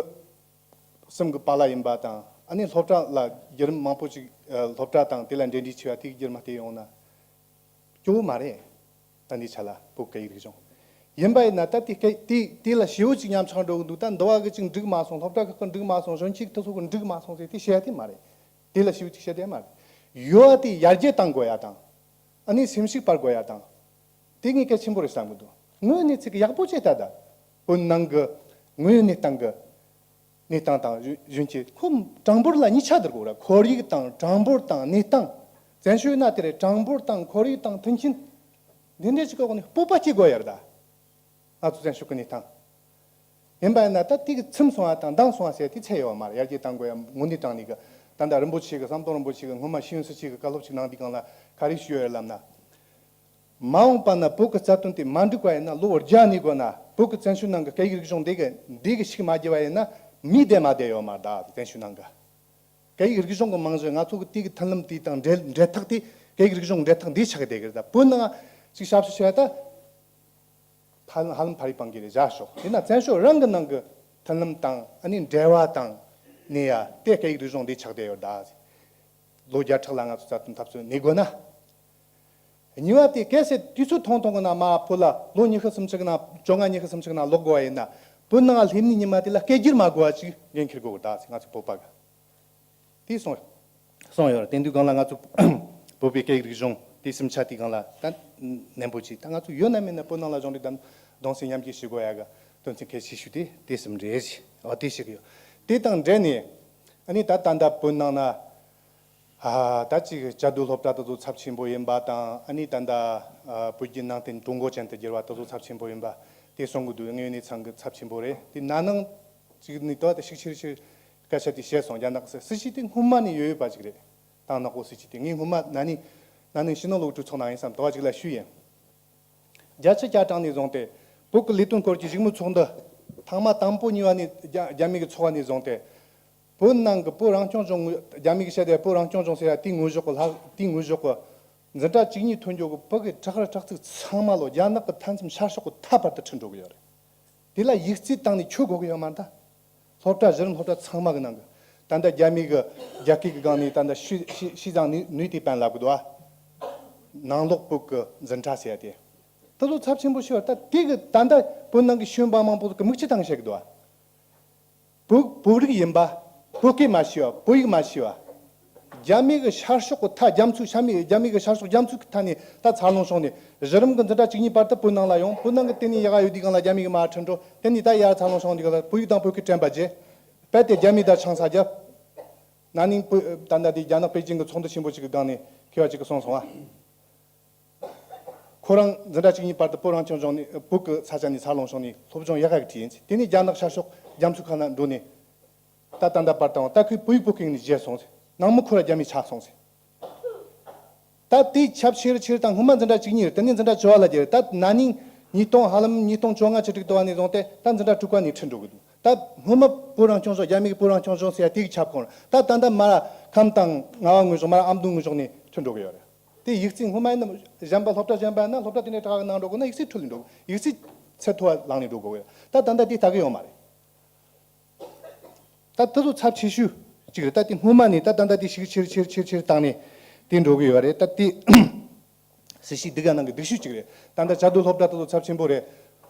གསུམ་གྱི་པཱ་ལགས་ཡིན་པ་དང་། ཨ་ནི་སློབ་གྲྭ་ལ་བརྒྱུད་རིམ་མང་པོ་ཅིག་ཨ་སློབ་གྲྭ་དང་དེ་ལ་འབྲེལ་འདྲིས་ཆེ་བ་དེ་གི་བརྒྱུད་རིམ་བལྟས་ཡོང་ན་སྐྱོ་བོ་མ་རེད། ད་འདི་ཆ་ལ་བོད་སྐད་ཡིག་རིག་གཞུང་ཡིན་པ་ཡིན་ན། ད་དེ་སྐད་དེ་དེ་ལ་ཞེ་པོ་ཅིག་ཉམས་ཆག་འགྲོ་གི་འདུག་ད་འདི་བ་གི་ཅིག་འགྲིག་མ་སོང་། སློབ་གྲྭ་ཁག་གི་འགྲིག་མ་སོང་། གཞོན་སྐྱེས་དེ་ཚོ་གི་འགྲིག་མ་སོང་ཟེར་དེ་བཤད་ཡ་དེ་མ་རེད། དེ་ལ་ཞེ་པོ་ཅིག་བཤད་ཡ་མ་རེད། ཡོད་པ་དེ་ཡར་རྒྱས་གཏང་དགོས་ཡ་དང་། ཨ་ནི་སེམས་ཤུགས་སྤར་དགོས་ཡ་དང་། དེ་ངས་གལ་ཆེན་པོ་རེད་བསམ་གི་འདུག་དངོས་གནས་ཚིག་གི་ཡག་པོ་བྱས་ད། ད་བོད་ནང་གི་དངོས་ཡོད་གནས་སྟངས་གི་གནས་སྟངས་དང་གཞོན་གཞོན་སྐྱེས་ཁོ་གྲངས་འབོར་ལ་གཉིས་ཆ་བསྡུར་དགོས་ར། ཁོར་ཡུག་དང་གྲངས་འབོར་དང་གནས་སྟངས། བཙན་བྱོལ་ན་དེ་རེད། གྲངས་འབོར་དང་ཁོར་ཡུག་དང་མཐུན་རྐྱེན་འདི་འདྲ་ཅིག་གི་འོག་ནས་སྤོབས་པ་སྐྱེ་དགོས་ཡ་རེད་ད། ང་ཚོ་བཙན་བྱོལ་གི་གནས་སྟངས་ཡིན་པ་ཡིན་ན། ད་དེ་གི་ཚིམ་སོང་བ་དང་འདང་སོང་བ་ཟེར་དེ་ཚད་ཡོད་མ་རེད། ཡར་རྒྱས་གཏང་དགོས་ཡ་དངོས་གནས་དྲང་གནས་གི། ད་ལྟ་རིན་པོ་ཆེ་གི་ཟམ་གདོང་རིན་པོ་ཆེ་གི་སྔོན་མ་ཤེས་ཡོན་སྲིད་སྤྱི་གི་བཀའ་སློབ་ཅིག་གནང་དུས་སྒང་ལ་ག་རེ་ཞུས་ཡོད་ལབ་ན། མ་འོངས་པ་ན་བོད་ཀྱི་རྩ་དོན་དེ་མ་འགྲིག་པ་ཡིན་ན་ལོ་བརྒྱ་ནས་འགོ་ན་བོད་ཀྱི་བཙན་བྱོལ་ནང་གི་སྐད་ཡིག་རིག་གཞུང་འདི་གི་འདི་གི་ཤུགས་མ་རྒྱས་པ་ཡིན་ན་མི་བསྡད་མ་བསྡད་ཡོད་མ་རེད། ད་བཙན་བྱོལ་ནང་གི་སྐད་ཡིག་རིག་གཞུང་གི་རྨང་གཞི། ང་ཚོ་གི་དེ་གི་མཐུན་ལམ་དེ་དང་འབྲེལ་འབྲེལ་ཐག་དེ། སྐད་ཡིག་རིག་གཞུང་འབྲེལ་ཐག་འདི་ཆགས་བསྡད་གི་རེད། ད་བོད་ནང་ཅིག་ཞབས་ཞུ་བྱས་ད། ཧ་ལམ་ཧ་ལམ་ཕ་རི་པང་གི་རེད་བཞག་ཤོག་ཡིན་ན་བཙན་བྱོལ་རང་གི་ནང་གི་མཐུན་ལམ་དང་ཨ་ནི་འབྲེལ་བ་དང་ནས་ཡ་དེ་སྐད་ཡིག་རིག་གཞུང་འདི་ཆགས་བསྡད་ཡོད་ད། ལོ་བརྒྱ་ཕྲག་ལ་ང་ཚོ་རྩ་དོན་འཐབ་རྩོད་གནས་དགོས་ན། གཉིས་པ་དེ་གལ་སྲིད་དུས་ཚོད་ཐུང་ཐུང་གི་ནང་མ་བོད་ལ་ལོ་ཉི་ཤུ་སུམ་ཅུ་གི་ནང་བཅོ་ལྔ་ཉི་ཤུ་སུམ་ཅུ་གི་ནང་ལོག་དགོས་པ་ཡིན་ན། བོད་ནང་སླེབས་ནི་ཉི་མ་དེ་ལ་སྐད་སྒྱུར་མ་དགོས་པ་ཅིག་འགན་འཁྱེར་དགོས་ད། ང་ཚོ་བོད་པ་གི། དེ་སོང་སོང་ཡོད་རེད། དེ་དུས་སྒང་ལ་ང་ཚོ་བོད་པའི་སྐད་ཡིག་རིག་གཞུང་དེ་སེམས་ཆ་དེ་སྒང་ལ་ད་ནན་པོ་བྱས། ད་ང་ཚོ་ཡོད་ན་མེད་ན་བོད་ནང་ལ་གཞུང་འབྲེལ་དང་གདུང་སེམས་མཉམ་སྐྱེད་བྱེད་དགོས་ཡ་གི་དོན་ཚན་གལ་ཆེ་ཤོས་དེ་དེ་གསུམ་རེད། འོ་དེ་ཞིག་ཡོད། དེ་དང་འབྲེལ་ནས་ཨ་ནི་ད་ད་ལྟ་བོད་ནང་ན་ཨ་ད་ཅིག་བཅའ་སྡོད་སློབ་གྲྭ་དེ་ཚོ་ཚབས་ཆེན་པོ་ཡིན་པ་དང་། ཨ་ནི་ད་ལྟ་ཨ་བོད་བརྒྱུད་ནང་བསྟན་ཀྲུང་གོ་ཅན་དུ་བསྒྱུར་བ་དེ་ཚོ་ཚབས་ཆེན་པོ་ཡིན་པ་དེ་གསུང་གི་འདུག་དངོས་གནས་ཚང་གི་ཚབས་ཆེན་པོ་རེད། དེ་ན་ནིང་ཅིག་ནས་དོ་དེ་ཤུགས་ཆེར་ཆེར་སྐད་ཆ་དེ་བཤད་སོང་། རྒྱ་ནག་གི་སྲིད་སྲིད་བྱུས་དེ་སྔོན་མ་ནས་ཡོད་ཡོད་པ་ཅིག་རེད། ད་ནག་པོ་སྲིད་བྱུས་དེ་ངས་སྔོན་མ་ན་ནིང་ན་ནིང་ཕྱི་ནང་ལོག་གྲོས་ཚོགས་ནང་ཡིན་བསམ། དོ་བ་ཅིག་ལ་ཞུས་ཡིན། བརྒྱད་ཅུ་གྱ་གྲངས་ནས་བཟུང་སྟེ་བོད་ཀྱི་ལས་དོན་སྐོར་གྱི་བཞུགས་མོལ་ཚོགས་འདུ་ཐེངས་མ་དང་པོ་གཉིས་པ་ནས་རྒྱ་རྒྱ་མི་གི་ཚོགས་པ་ནས་བཟུང་སྟེ། བོད་ནང་གི་བོད་རང་སྐྱོང་ལྗོངས་ངོས། རྒྱ་མི་གི་བཤད་དེ་བོད་རང་སྐྱོང་ལྗོངས་ཟེར་ཡ་དེའི་ངོས་ཕྱོགས་གི་ལྷག་དེའི་ངོས་ཕྱོགས་གི་འཛིན་གྲྭ་བཅུ་གཉིས་ཐོན་རྒྱུ་གི་བོད་ཀྱི་ཁྲག་རྩ་ཁྲག་ཚིགས་ཚང་མ་ལོ་རྒྱ་ནག་གི་མཐའ་མཚམས་ཤར་ཕྱོགས་གི་མཐའ་བར་དུ་ཁྲིད་འགྲོ་གི་ཡོད་རེད། དེ་ལ་ཡིག་རྩིས་བཏང་ནས་ཆོད་དགོས་གི་ཡོད་མ་རེད་ད། སློབ་གྲྭ་གཞི་རིམ་སློབ་གྲྭ་ཚང་མ་གི་ནང་གི། ད་ལྟ་རྒྱ་མི་གི་རྒྱ་སྐད་གི་སྒང་ནས་ད་ལྟ་ཤི་ཤི་ཤི་ཟང་ནུས་ནུས་དེ་པན་ལབ་གི་འདུག་ཨ། ནང་ལོགས་བོད་གི་འཛིན་གྲྭ་ཟེར་ཡ་དེ། དེ་ཚོ་ཚབས་ཆེན་པོ་ཤོད་ད། དེ་གི་ད་ལྟ་བོད་ནང་གི་ཤོན་པ་མང་པོ་གི་མིག་ཆུ་བཏང་བཤད་གི་འདུག་ཨ། བོད་བོད་རིགས་ཡིན་པ། བོད་སྐད་མ་ཤེས་པ། བོད་ཡིག་མ་ཤེས་པ། རྒྱ་མི་གི་ཤར་ཕྱོགས་གི་མཐའ་རྒྱ་མཚོའི་ཤར་མི་རྒྱ་མི་གི་ཤར་ཕྱོགས་རྒྱ་མཚོའི་མཐའ་ནས་ད་འཚར་ལོངས་བྱུང་ནས་གཞི་རིམ་གི་འཛིན་གྲྭ་བཅུ་གཉིས་བར་དུ་བོད་ནང་ལ་ཡོང་། བོད་ནང་གི་དེ་ནས་ཡག་ག་ཡོད་དུས་སྒང་ལ་རྒྱ་མི་གི་མར་ཁྲིད་འགྲོ། དེ་ནས་ད་ཡར་འཚར་ལོངས་བྱུང་དུས་སྒང་ལ་བོད་ཡིག་དང་བོད་སྐད་དྲན་པ་བརྗེད། རྦད་དེ་རྒྱ་མི་དང་ཆང་ས་བརྒྱབ། ན་ནིང་བོད་ད་ལྟ་དེ་རྒྱ་ནག་པེ་ཅིང་གི་ཚོགས་འདུ་ཆེན་པོ་ཅིག་གི་སྒང་ནས་མཁས་པ་ཅིག་གིས་གསུངས་སོང་ཨ། ཁོ་རང་འཛིན་གྲྭ་བཅུ་གཉིས་བར་དུ་བོད་རང་སྐྱོང་ལྗོངས་ནས་བོད་ཀྱི་ས་ཆ་ནས་འཚར་ལོངས་བྱུང་ནས་སློབ་སྦྱོང་ཡག་ག་ཁྲིད་ཡིན། དེ་ནས་རྒྱ་ནག་ཤར་ཕྱོགས་རྒྱ་མཚོའི་ཁ་ན་འགྲོ་ནས་ད་ད་ལྟ་བར་དང་ད་ཁོས་བོད་ཡིག་བོད་སྐད་ནས་བརྗེད་སོང་ཟེར། ནང་མི་ཁོ་ར་རྒྱ་མི་ཆགས་སོང་ཟེར། ད་དེའི་ཆབ་ཆེར་ཆེར་དང་སྔོན་མ་འཛིན་གྲྭ་བཅུ་གཉིས་རེད། དེ་ནས་འཛིན་གྲྭ་བཅུ་པ་ལ་བརྒྱབ་རེད། ད་ན་ནིང་ཉིས་སྟོང་ཧ་ལམ་ཉིས་སྟོང་བཅོ་ལྔ་ཆིག་ཁྲི་དུ་བ་ནས་བཟུང་སྟེ་ད་འཛིན་གྲྭ་དྲུག་པ་ནས་ཁྲིད་འགྲོ་གི་འདུག་ད་སྔོན་མ་བོད་རང་སྐྱོང་ལྗོངས་རྒྱ་མི་གི་བོད་རང་སྐྱོང་ལྗོངས་ཟེར་ཡ་དེ་གི་ཁྱབ་ཁོངས་རེད། ད་ད་ལྟ་མར་ཁམས་དང་རྔ་བ་ངོས་ཕྱོགས་མར་ཨ་མདོ་ངོས་ཕྱོགས་ནས་ཁྲིད་འགྲོ་གི་ཡོད་རེད། དེ་ཡིག་རྩིས་སྔོན་མ་ཡིན་ན་གཞན་པ་སློབ་གྲྭ་གཞན་པ་ཡིན་ན་སློབ་གྲྭ་དེ་འདྲའི་དྲག་གི་ནང་འགྲོ་དགོས་ན་ཡིག་རྩིས་འཕྲོ་ལས་འགྲོ། ཡིག་རྩིས་ཚད་མཐོ་བ་ལངས་ནས་འགྲོ་དགོས་ཡོད། ད་ད་ལྟ་དེ་ད་གི་ཡོད་མ་རེད། ད་དེ་ཚོ་ཚབས་ཆེ་ཤོས་གཅིག་རེད། ད་དེ་སྔོན་མ་ནས་ད་ད་ལྟ་དེ་ཤུགས་ཆེར་ཆེར་ཆེར་ཆེར་བཏང་ནས་དེ་འགྲོ་གི་ཡོད་རེད། ད་དེ་སྲིད་ཞི་སྡུག་ག་ནང་གི་སྡུག་ཤོས་གཅིག་རེད། ད་ལྟ་བཅའ་སྡོད་སློབ་གྲྭ་དེ་ཚོ་ཚབས་ཆེན་པོ་རེད།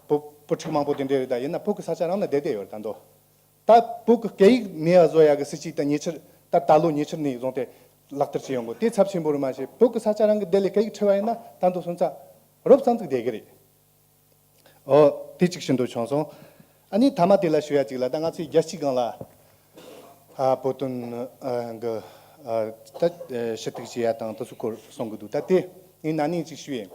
བོད་བུ་ཕྲུག་མང་པོ་དེ་འདྲ་རེད། ད་ཡིན་ན་བོད་ཀྱི་ས་ཆ་རང་ལ་བསྡད་བསྡད་ཡོད་རེད་ད་མདོ། ད་བོད་ཀྱི་སྐད་ཡིག་མེད་པ་བཟོ་ཡ་གི་སྲིད་ཇུས་ད་ཉེ་ཆར་ད་ད་ལོ་ཉེ་ཆར་ནས་བཟུང་སྟེ་ ལག་བསྟར་བྱས་ཡོང་གི། དེ་ཚབས་ཆེན་པོ་རེད། མ་གཞི་བོད་ཀྱི་ས་ཆ་རང་གི་དེ་ལས་སྐད་ཡིག་ཁྲིད་པ་ཡིན་ན་ད་དུང་སོང་ཙང་རོབ་ཙམ་ཙིག་བསྡད་གི་རེད། ཨོ། དེ་གཅིག་ཞུ་འདོད་བྱུང་སོང་། ཨ་ནི་མཐའ་མ་དེ་ལ་ཞུ་ཡ་གཅིག་ལ། ད་ང་ཚོས་རྒྱལ་སྤྱིའི་སྒང་ལ་ཨ་བོད་དོན་ཨ་གི་ཨ་ད་ཨ་ཞུ་གཏུག་བྱེད་ཡ་དང་དེ་ཚོའི་སྐོར་གསུང་གི་འདུག། ད་དེ་ངས་ན་ནིང་གཅིག་ཞུས་ཡིན།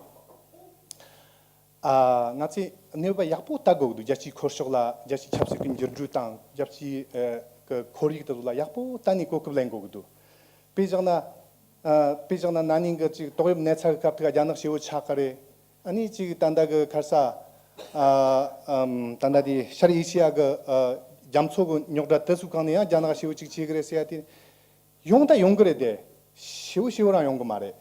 ཨ་ང་ཚོས་གནས་བབ་ཡག་པོ་ལྟ་དགོས་ཀྱི་འདུག། རྒྱལ་སྤྱིའི་ཁོར་ཕྱོགས་ལ། རྒྱལ་སྤྱིའི་ཆབ་སྲིད་ཀྱི་འགྱུར་འགྲོས་དང་རྒྱལ་སྤྱིའི་ཨ་གི་ཁོར་ཡུག་དེ་ཚོ་ལ་ཡག་པོ་ལྟ་ནས་གོ་སྐབས་ལེན་དགོས་ཀྱི་འདུག། དཔེ་བཞག་ན། ཨ་དཔེ་བཞག་ན་ན་ནིང་གི་ཅིག་ཏོག་དབྱིབས་ནད་ཚ་གི་སྐབས་དེ་ག་རྒྱ་ནག་ཞེ་པོ་ཆགས་ཀྱི་རེད། ཨ་ནི་ཅིག་ད་ལྟ་གི་ཁ་ས་ཨ་ཨམ་ད་ལྟ་དེ་ཤར་ཨེ་ཤི་ཡ་གི་ཨ་རྒྱ་མཚོ་གི་རྙོག་དྲ་དེ་ཚོའི་སྒང་ནས་ཡང་རྒྱ་ནག་ཞེ་པོ་ཅིག་བྱེད་ཀྱི་རེད་ཟེར་ཡ་དེ་ཡོང་ད་ཡོང་གི་རེད་དེ། ཞེ་པོ་ཞེ་པོ་རང་ཡོང་གི་མ་རེད།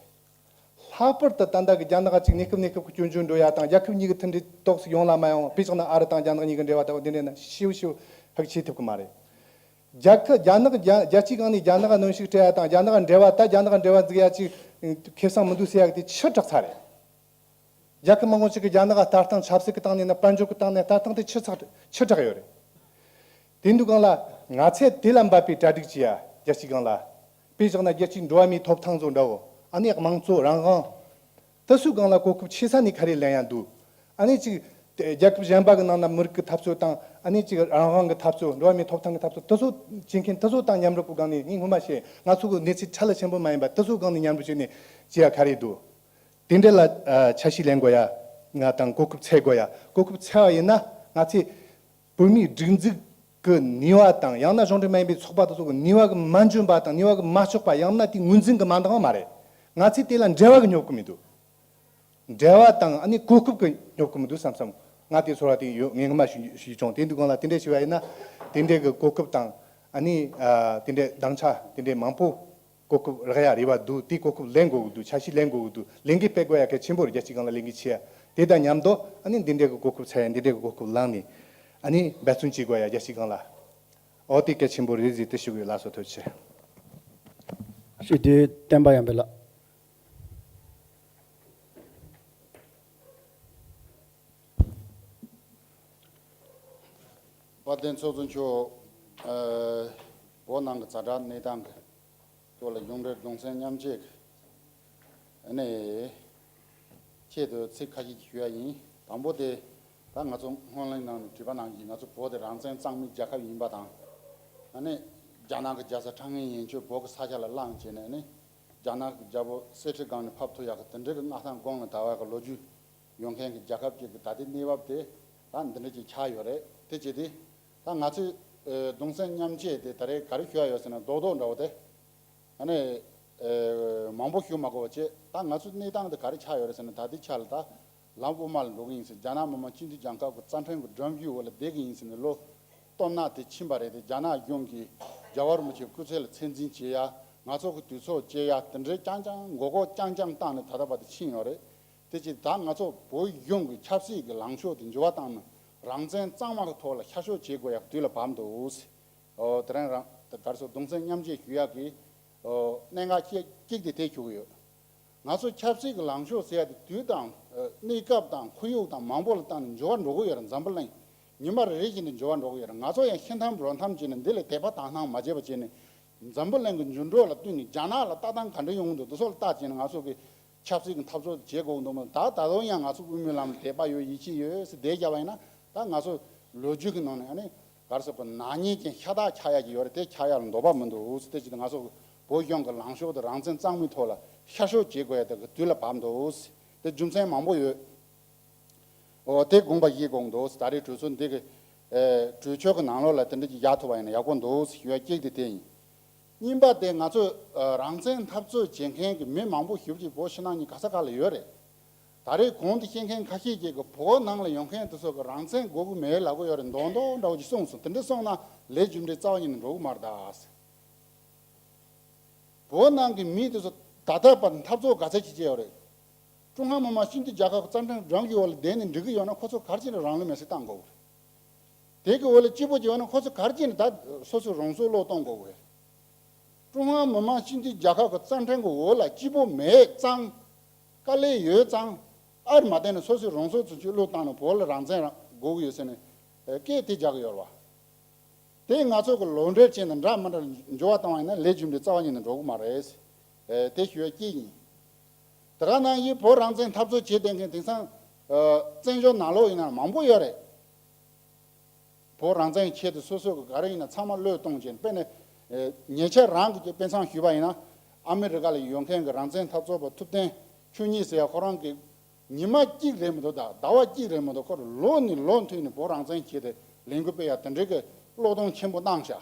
ལྷག་པར་དུ་ད་ལྟ་གི་རྒྱ་ནག་ག་ཅིག་གནས་སྐབས་གནས་སྐབས་ཀྱི་སྐྱོན་བརྗོད་འགྲོ་ཡ་དང་། རྒྱལ་ཁབ་གཉིས་ཀྱི་མཐུན་སྒྲིལ་ཏོག་ཙམ་ཡོང་ལ་མ་ཡོང་། དཔེ་བཞག་ན་ཨ་རི་དང་རྒྱ་ནག་གཉིས་ཀྱི་འབྲེལ་བ་ལྟ་བུ་འདི་འདྲ་ན་ཞེ་པོ་ཞེ་པོ་ཕར་བྱེད་ཐུབ་ཀྱི་མ་རེད། རྒྱལ་ཁབ་རྒྱ་ནག་རྒྱ་རྒྱལ་སྤྱིའི་སྒང་ནས་རྒྱ་ནག་ག་གནོན་ཤུགས་སྤྲད་ཡ་དང་རྒྱ་ནག་ག་འབྲེལ་བ་ད་རྒྱ་ནག་ག་འབྲེལ་བ་འཛུགས་ཡ་ཅིག་ཁེ་བཟང་མི་འདུག་ཟེར་ཡ་གི་དེ་ཕྱི་དྲགས་ཚར་རེད། རྒྱལ་ཁབ་མང་པོ་ཞིག་གིས་རྒྱ་ནག་ག་ལྟ་སྟངས་ཆབ་སྲིད་ཀྱི་སྟེང་ནས་ན། དཔལ་འབྱོར་གྱི་སྟེང་ནས་ལྟ་སྟངས་དེ་ཕྱི་ཚག་ཕྱི་དྲགས་ཡོད་རེད། དེ་འདུག་སྒང་ལ་ང་ཚོས་དེ་ལ་འབབ་པའི་གྲ་སྒྲིག་བྱེད་ཡ། རྒྱལ་སྤྱིའི་སྒང་ལ། དཔེ་བཞག་ན་རྒྱལ་སྤྱིའི་འགྲོ་བ་མིའི་ཐོབ་ཐང་ཚོ་འདྲ་བོ། ཨ་ནི་དམངས་གཙོ་རང་དབང་། དེ་ཚོའི་སྒང་ལ་གོ་སྐབས་ཆེ་ས་ནས་ག་རེ་ལེན་ཡ་འདུག། ཨ་ནི་ཅིག་རྒྱལ་ཁབ་གཞན་པ་གི་ནང་ན་མི་རིགས་ཀྱི་འཐབ་རྩོད་དང་། ཨ་ནི་ཅིག་རང་དབང་གི་འཐབ་རྩོད། འགྲོ་བ་མིའི་ཐོབ་ཐང་གི་འཐབ་རྩོད་དེ་ཚོ་བྱེད་མཁན་དེ་ཚོ་དང་མཉམ་རུབ་ཀྱི་སྒང་ནས། ངས་སྔོན་མ་བཤད། ང་ཚོ་གི་གནས་ཚུལ་ཕྲ་ལ་ཆེན་པོ་མ་ཡིན་པ་དེ་ཚོའི་སྒང་ནས་མཉམ་རུབ་བྱས་ནས་བྱེད་ཡ་ག་རེ་འདུག། དེ་འདྲ་ལ་ཨ་འཆར་གཞི་ལེན་དགོས་ཡ། ང་དང་གོ་སྐབས་འཚོལ་དགོས་ཡ། གོ་སྐབས་འཚོལ་བ་ཡིན་ན་ང་ཚོས་བོད་མིའི་སྒྲིག་འཛུགས་ཀྱི་ནུས་པ་དང་། ཡང་ན་གཞུང་འབྲེལ་མ་ཡིན་པའི་ཚོགས་པ་དེ་ཚོ་གི་ནུས་པ་གི་མ་འཇོན་པ་དང་། ནུས་པ་གི་མ་ལྕོགས་པ། ཡང་ན་དེ་ངོས་འཛིན་གི་མ་འདང་བ་མ་རེད། ང་ཚོས་དེ་ལ་འབྲེལ་བ་གི་སྙོབ་གི་མི་འདུག། འབྲེལ་བ་དང་ཨ་ནི་གོ་སྐབས་ཀྱི་སྙོབ་གི་མི་འདུག་བསམ་བསམ། ང་དེ་ཚོར་བ་དེ་ཡོད། ངས་སྔོན་མ་ཞུ་ཞུས་བྱུང་། དེ་འདུག་སྒང་ལ་དེ་འདྲས་ཞུ་བ་ཡིན་ན། དེ་འདྲས་ཀྱི་གོ་སྐབས་དང་། ཨ་ནི་ཨ་དེ་འདྲས་སྡིངས་ཆ་དེ་འདྲས་མང་པོ། གོ་སྐབས་རག་ཡ་རེ་བ་འདུག། དེ་གོ་སྐབས་ལེན་དགོས་ཀྱི་འདུག། འཆར་གཞི་ལེན་དགོས་ཀྱི་འདུག། ལས་འགུལ་སྤེལ་དགོས་ཡ་གལ་ཆེན་པོ་རེད། རྒྱལ་སྤྱིའི་སྒང་ལ་ལས་འགུལ་བྱེད་ཡ། དེ་དང་མཉམ་དུ་ཨ་ནི་འདི་འདྲས་ཀྱི་གོ་སྐབས་འཚོལ་ཡ། འདི་འདྲས་ཀྱི་གོ་སྐབས་བླངས་ནས་ཨ་ནི་འབད་བརྩོན་བྱེད་དགོས་ཡ། རྒྱལ་སྤྱིའི་སྒང་ལ། ཨོ་དེ་གལ་ཆེན་པོ་རེད་ཟེར་དེ་ཞུ་གི་ཡོད། ལགས་སོ། ཐུགས་རྗེ་ཆེ། ཞུ་དེ་བསྟན་པ་ཡར་འཕེལ་ལགས། དཔལ་ལྡན་ཚོགས་གཙོ་མཆོག། ཨ་བོད་ནང་གི་ཛ་དྲག་གནས་སྟངས་ཀྱི་ཐོག་ལ་གཞུང་འབྲེལ་གདུང་སེམས་མཉམ་སྐྱེད་ཀྱི་ཨ་ནི་ཆེད་དུ་ཚིག་ཁ་ཤས་ཞུ་ཡ་ཡིན། དང་པོ་དེ་ད་ང་ཚོ་སྔོན་གླེང་ནང་ནས་དྲི་བ་ནང་བཞིན། ང་ཚོ་བོད་དེ་རང་བཙན་གཙང་མའི་རྒྱལ་ཁབ་ཡིན་པ་དང་། ཨ་ནི་རྒྱ་ནག་གི་རྒྱལ་ས་ཁྲང་ཨན་ཡན་ཆོད་བོད་ཀྱི་ས་ཆ་ལ་བླངས་བྱས་ནས། ཨ་ནི་རྒྱ་ནག་གི་རྒྱལ་པོ་གསེར་ཁྲི་སྒང་ནས་ཕབ་ཐུབ་ཡག་གི་དེ་འདྲའི་གི་མངའ་ཐང་དགུང་ལ་དར་བ་གི་ལོ་རྒྱུས་ཡོད་མཁན་གྱི་རྒྱལ་ཁབ་ཅིག་གི་ད་ལྟའི་གནས་བབ་དེ་ད་འདི་འདྲ་ཅིག་ཆགས་ཡོད་རེད། དེ་བྱས་ཏེ་ད་ང་ཚོས་ཨ་གདུང་སེམས་མཉམ་སྐྱེད་དེ་ད་རེས་ག་རེ་ཞུ་ཡ་ཡོད་ཟེར་ན། རྡོག་རྡོག་འདྲ་བོ་དེ། ཨ་ནི་ཨ་མང་པོ་ཞུ་མ་དགོས་པ་བྱས། ད་ང་ཚོའི་གནས་སྟངས་དེ་ག་རེ་ཆགས་ཡོད་རེད་ཟེར་ན། ད་ལྟའི་ཆ་ལ་ད་ལམ་དབུ་མ་ལ་འགྲོ་གི་ཡིན་ཟེར། རྒྱ་ནག་མི་དམངས་སྤྱི་མཐུན་རྒྱལ་ཁབ་ཀྱི་རྩ་ཁྲིམས་ཀྱི་སྒྲོམ་གཞིའི་འོག་ལ་བསྡད་ཀྱི་ཡིན་ཟེར་ནས། ལོ་སྟོང་ནང་དེ་ཕྱིན་པ་རེད་དེ། རྒྱ་ནག་གཞུང་གིས་རྒྱལ་བ་རིན་པོ་ཆེའི་སྐུ་ཚེ་ལ་ཚད་འཛིན་བྱེད་ཡ། ང་ཚོ་གི་དུས་ཚོད་བཅད་ཡ། དེ་འདྲའི་རྐྱང་རྐྱང་མགོ་སྐོར་རྐྱང་རྐྱང་བཏང་ནས་ད་ལྟ་བར་དུ་ཕྱིན་ཡོད་རེད། དེ་ཅི་ད་ང་ཚོ་བོད་གཞུང་གི་ཆབ་སྲིད་ཀྱི་ལངས་ཕྱོགས་དེ་འགྱུར་བ་བཏང་ནས། རང་བཙན་གཙང་མ་གི་ཐོག་ལ་ཤར་ཕྱོགས་བྱེད་དགོས་ཡག་དུས་ལ་བབ་འདུག། ཨོ་དེ་རིང་རང་ག་རེ་ཟེར། གདུང་སེམས་མཉམ་སྐྱེད་ཞུ་ཡག་གི་ཨོ་གནད་འགག་གཅིག་གཅིག་དེ་དེ་ཞུ་གི་ཡོད། ང་ཚོ་ཆབ་སྲིད་ཀྱི་ལངས་ཕྱོགས་ཟེར་ཡ་དེ་དུས་དང་ཨ་གནས་སྐབས་དང་ཁོར་ཡུག་དང་མང་པོ་ལ་བལྟས་ནས་འགྱུར་བ་འགྲོ་གི་ཡོད་རེད། འཛམ་བུ་གླིང་ཉི་མ་རེ་རེ་བཞིན་དུ་འགྱུར་བ་འགྲོ་གི་ཡོད་རེད། ང་ཚོ་ཡང་ཤི་འཐམ་རོ་འཐམ་བྱས་ནས་འདི་ལ་དད་པ་དག་སྣང་མ་བྱས་པ་བྱས་ནས། འཛམ་བུ་གླིང་གི་འགྱུར་འགྲོས་ལ་བསྟུན་ནས་རྒྱ་ནག་ལ་ལྟ་སྟངས་ག་འདྲ་ཡོང་གི་འདུག། འདི་ཚོ་ལ་བལྟས་བྱས་ནས་ང་ཚོ་གི་ཆབ་སྲིད་ཀྱི་འཐབ་རྩོད་བྱེད་དགོས་འདུག་མ། ད་ད་དུང་ཡང་ང་ཚོ་དབུ་མའི་ལམ་ལ་དད་པ་ཡོད། ཡིད་ཆེས་ཡོད་ཟེར་བསྡད་བཞག་པ་ཡིན་ན། ད་ང་ཚོ་ལོ་རྒྱུས་ཀྱི་ནང་ནས་ཨ་ནི་ག་རེ་ཟེར་དགོས། ནག་ཉེས་ཅན་ཤ་སྟག་ཆགས་ཡག་གི་ཡོད་རེད། དེ་ཆགས་ཡག་ལ་འདོད་པ་མི་འདུག་ཟེར། དེ་བྱས་ཏེ་ང་ཚོ་བོད་གཞུང་གི་ལངས་ཕྱོགས་དེ་རང་བཙན་གཙང་མའི་ཐོག་ལ་ཤར་ཕྱོགས་བྱེད་དགོས་ཡག་དེ་གི་དུས་ལ་བབ་འདུག་ཟེར། དེ་རྒྱུ་མཚན་མང་པོ་ཡོད། ཨོ་དེ་དགོངས་པ་བཞེས་དགོས་འདུག། ད་རེས་གྲོས་ཚོགས་འདི་གི་ཨེ་གྲོས་ཆོད་ཀྱི་ནང་ལོགས་ལ་དེ་འདྲ་ཅིག་བཞག་ཐུབ་པ་ཡིན་ན་ཡག་པོ་འདུག་ཞུ་ཡ་གཅིག་དེ་དེ་ཡིན། གཉིས་པ་དེ་ང་ཚོས་ཨ་རང་བཙན་འཐབ་རྩོད་བྱེད་མཁན་གྱི་མི་མང་པོ་ཞེ་པོ་ཅིག་བོད་ཕྱི་ནང་གཉིས་ག་ས་ག་ལ་ཡོད་རེད། ད་རེས་གོང་དུ་བཤད་མཁན་ཁ་ཤས་ཅིག་གིས་བོད་ནང་ལ་ཡོད་མཁན་དེ་ཚོ་གིས་རང་བཙན་དགོས་ཀྱི་མེད་ལབ་ཀྱི་ཡོད་རེད། མདོག་མདོག་འདྲ་བོ་ཅིག་གསུངས་སོང་། དེ་འདྲ་གསུངས་ན་ལས་རྒྱུ་འབྲས་རྩ་བ་ཉིད་ནས་འགྲོ་གི་མ་རེད་ད། བོད་ནང་གི་མི་དེ་ཚོ་ད་ལྟ་བར་འཐབ་རྩོད་ག་ཚད་ཅིག་བྱས་ཡོད་རེད། ཀྲུང་ཧྭ་མི་དམངས་སྤྱི་མཐུན་རྒྱལ་ཁབ་ཀྱི་རྩ་ཁྲིམས་སྒྲོམ་གཞིའི་འོག་ལ་བསྡད་ནས་འགྲིག་གི་ཡོད་ན་ཁོ་ཚོ་ག་རེ་བྱས་ནས་རང་ལུས་མེར་སྲེག་བཏང་དགོས་རེད། དེ་གི་འོག་ལ་སྐྱིད་པོ་བྱས་ཡོད་ན་ཁོ་ཚོ་ག་རེ་བྱས་ནས་ད་སོ་སོའི་རང་སྲོག་བློས་གཏོང་དགོས་རེད། ཀྲུང་ཧྭ་མི་དམངས་སྤྱི་མཐུན་རྒྱལ་ཁབ་ཀྱི་རྩ་ཁྲིམས་ཀྱི་འོག་ལ་སྐྱིད་པོ་མེད་ཙང་། དཀའ་ལས་ཡོད་ཙང་། ཨ་རི་མ་བསྡད་ནས་སོ་སོའི་རང་སྲོག་ཚུན་ཆད་བློས་བཏང་ནས་བོད་ལ་རང་བཙན་རང་དགོས་ཀྱི་ཡོད་ཟེར་ནས་སྐད་དེ་རྒྱག་གི་ཡོད་རེད་བ། དེ་ང་ཚོ་གི་ལོག་འགྲེལ་བྱས་ནས་འདྲ་མི་འདྲ་འགྱུར་བ་བཏང་བ་ཡིན་ན་ལས་རྒྱུ་འབྲས་རྩ་བ་ཉིད་ནས་འགྲོ་གི་མ་རེད། དེ་ཞུ་ཡ་གཅིག་ཡིན། དེ་ག་ནང་བཞིན་བོད་རང་བཙན་འཐབ་རྩོད་བྱེད་བསྡད་མཁན་དེང་སང་བཙན་བྱོལ་ནང་ལོགས་ཡིན་ན་མང་པོ་ཡོད་རེད། བོད་རང་བཙན་ཆེད་དུ་སོ་སོ་གི་ག་རེ་ཡིན་ན་ཚང་མ་བློས་གཏོང་བྱས། དཔེར་ན་ཉེ་ཆར་རང་གི་དཔེ་མཚམས་ཞུས་པ་ཡིན་ན། ཨ་མི་རི་ཀ་ལ་ཡོད་མཁན་གྱི་རང་བཙན་འཐབ་རྩོད་པ་ཐུབ་བསྟན་ཆོས་ཉིད་ཟེར་ཡ་ཁོ་རང་གི་ཉི་མ་གཅིག་རེད་མི་འདུག་ད་ཟླ་བ་གཅིག་རེད་མི་འདུག་ཁོ་ལོ་ནས་ལོ་མཐུད་ནས་བོད་རང་བཙན་ཆེད་དུ་ལས་འགུལ་སྤེལ་ཡ་དེ་འདྲའི་གི་བློས་གཏོང་ཆེན་པོ་གནང་ཤག་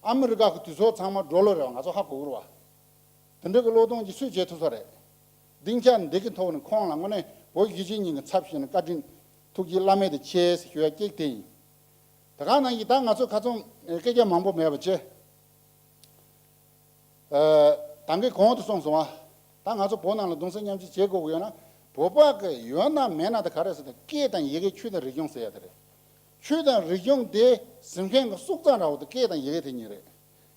ཨ་མི་རི་ཀ་གི་དུས་ཚོད་ཚང་མ་ཌོ་ལར་རེད་བ། ང་ཚོ་ཧ་གོ་གི་རེད་བ། དེ་འདྲ་གི་བློས་གཏོང་ཅིག་སུས་བྱེད་ཐུབ་ས་རེད། སྡིངས་ཆ་འདི་གི་ཐོག་ནས་ཁོང་ལ་དངོས་གནས་བོད་གཞིས་བྱེས་གཉིས་ཀྱི་ཚབ་བྱས་ནས་བཀའ་དྲིན་ཐུགས་རྗེ་བླ་མེད་དུ་ཆེ་ཞུ་ཡ་གཅིག་དེ་ཡིན། དེ་ག་ནང་བཞིན་ད་ང་ཚོ་ཁ་ཚོན་སྐད་ཆ་མང་པོ་མེད་པ་བྱས། ད་གིན་གོང་དུ་གསུངས་སོང་བ། ད་ང་ཚོ་བོད་ནང་ལ་གདུང་སེམས་མཉམ་སྐྱེད་བྱེད་དགོས་ཀྱི་ཡོད་ན། བོད་པ་གི་ཡོད་ན་མེད་ན་དེ་ག་རེ་ཟེར་ན། སྐད་དང་ཡི་གེ། ཆོས་དང་རིག་གཞུང་ཟེར་ཡ་དེ་རེད། ཆོས་དང་རིག་གཞུང་དེ་ཟིན་མཁན་གྱི་སྲོག་རྩ་འདྲ་བོ་དེ་སྐད་དང་ཡི་གེ་དེ་གཉིས་རེད།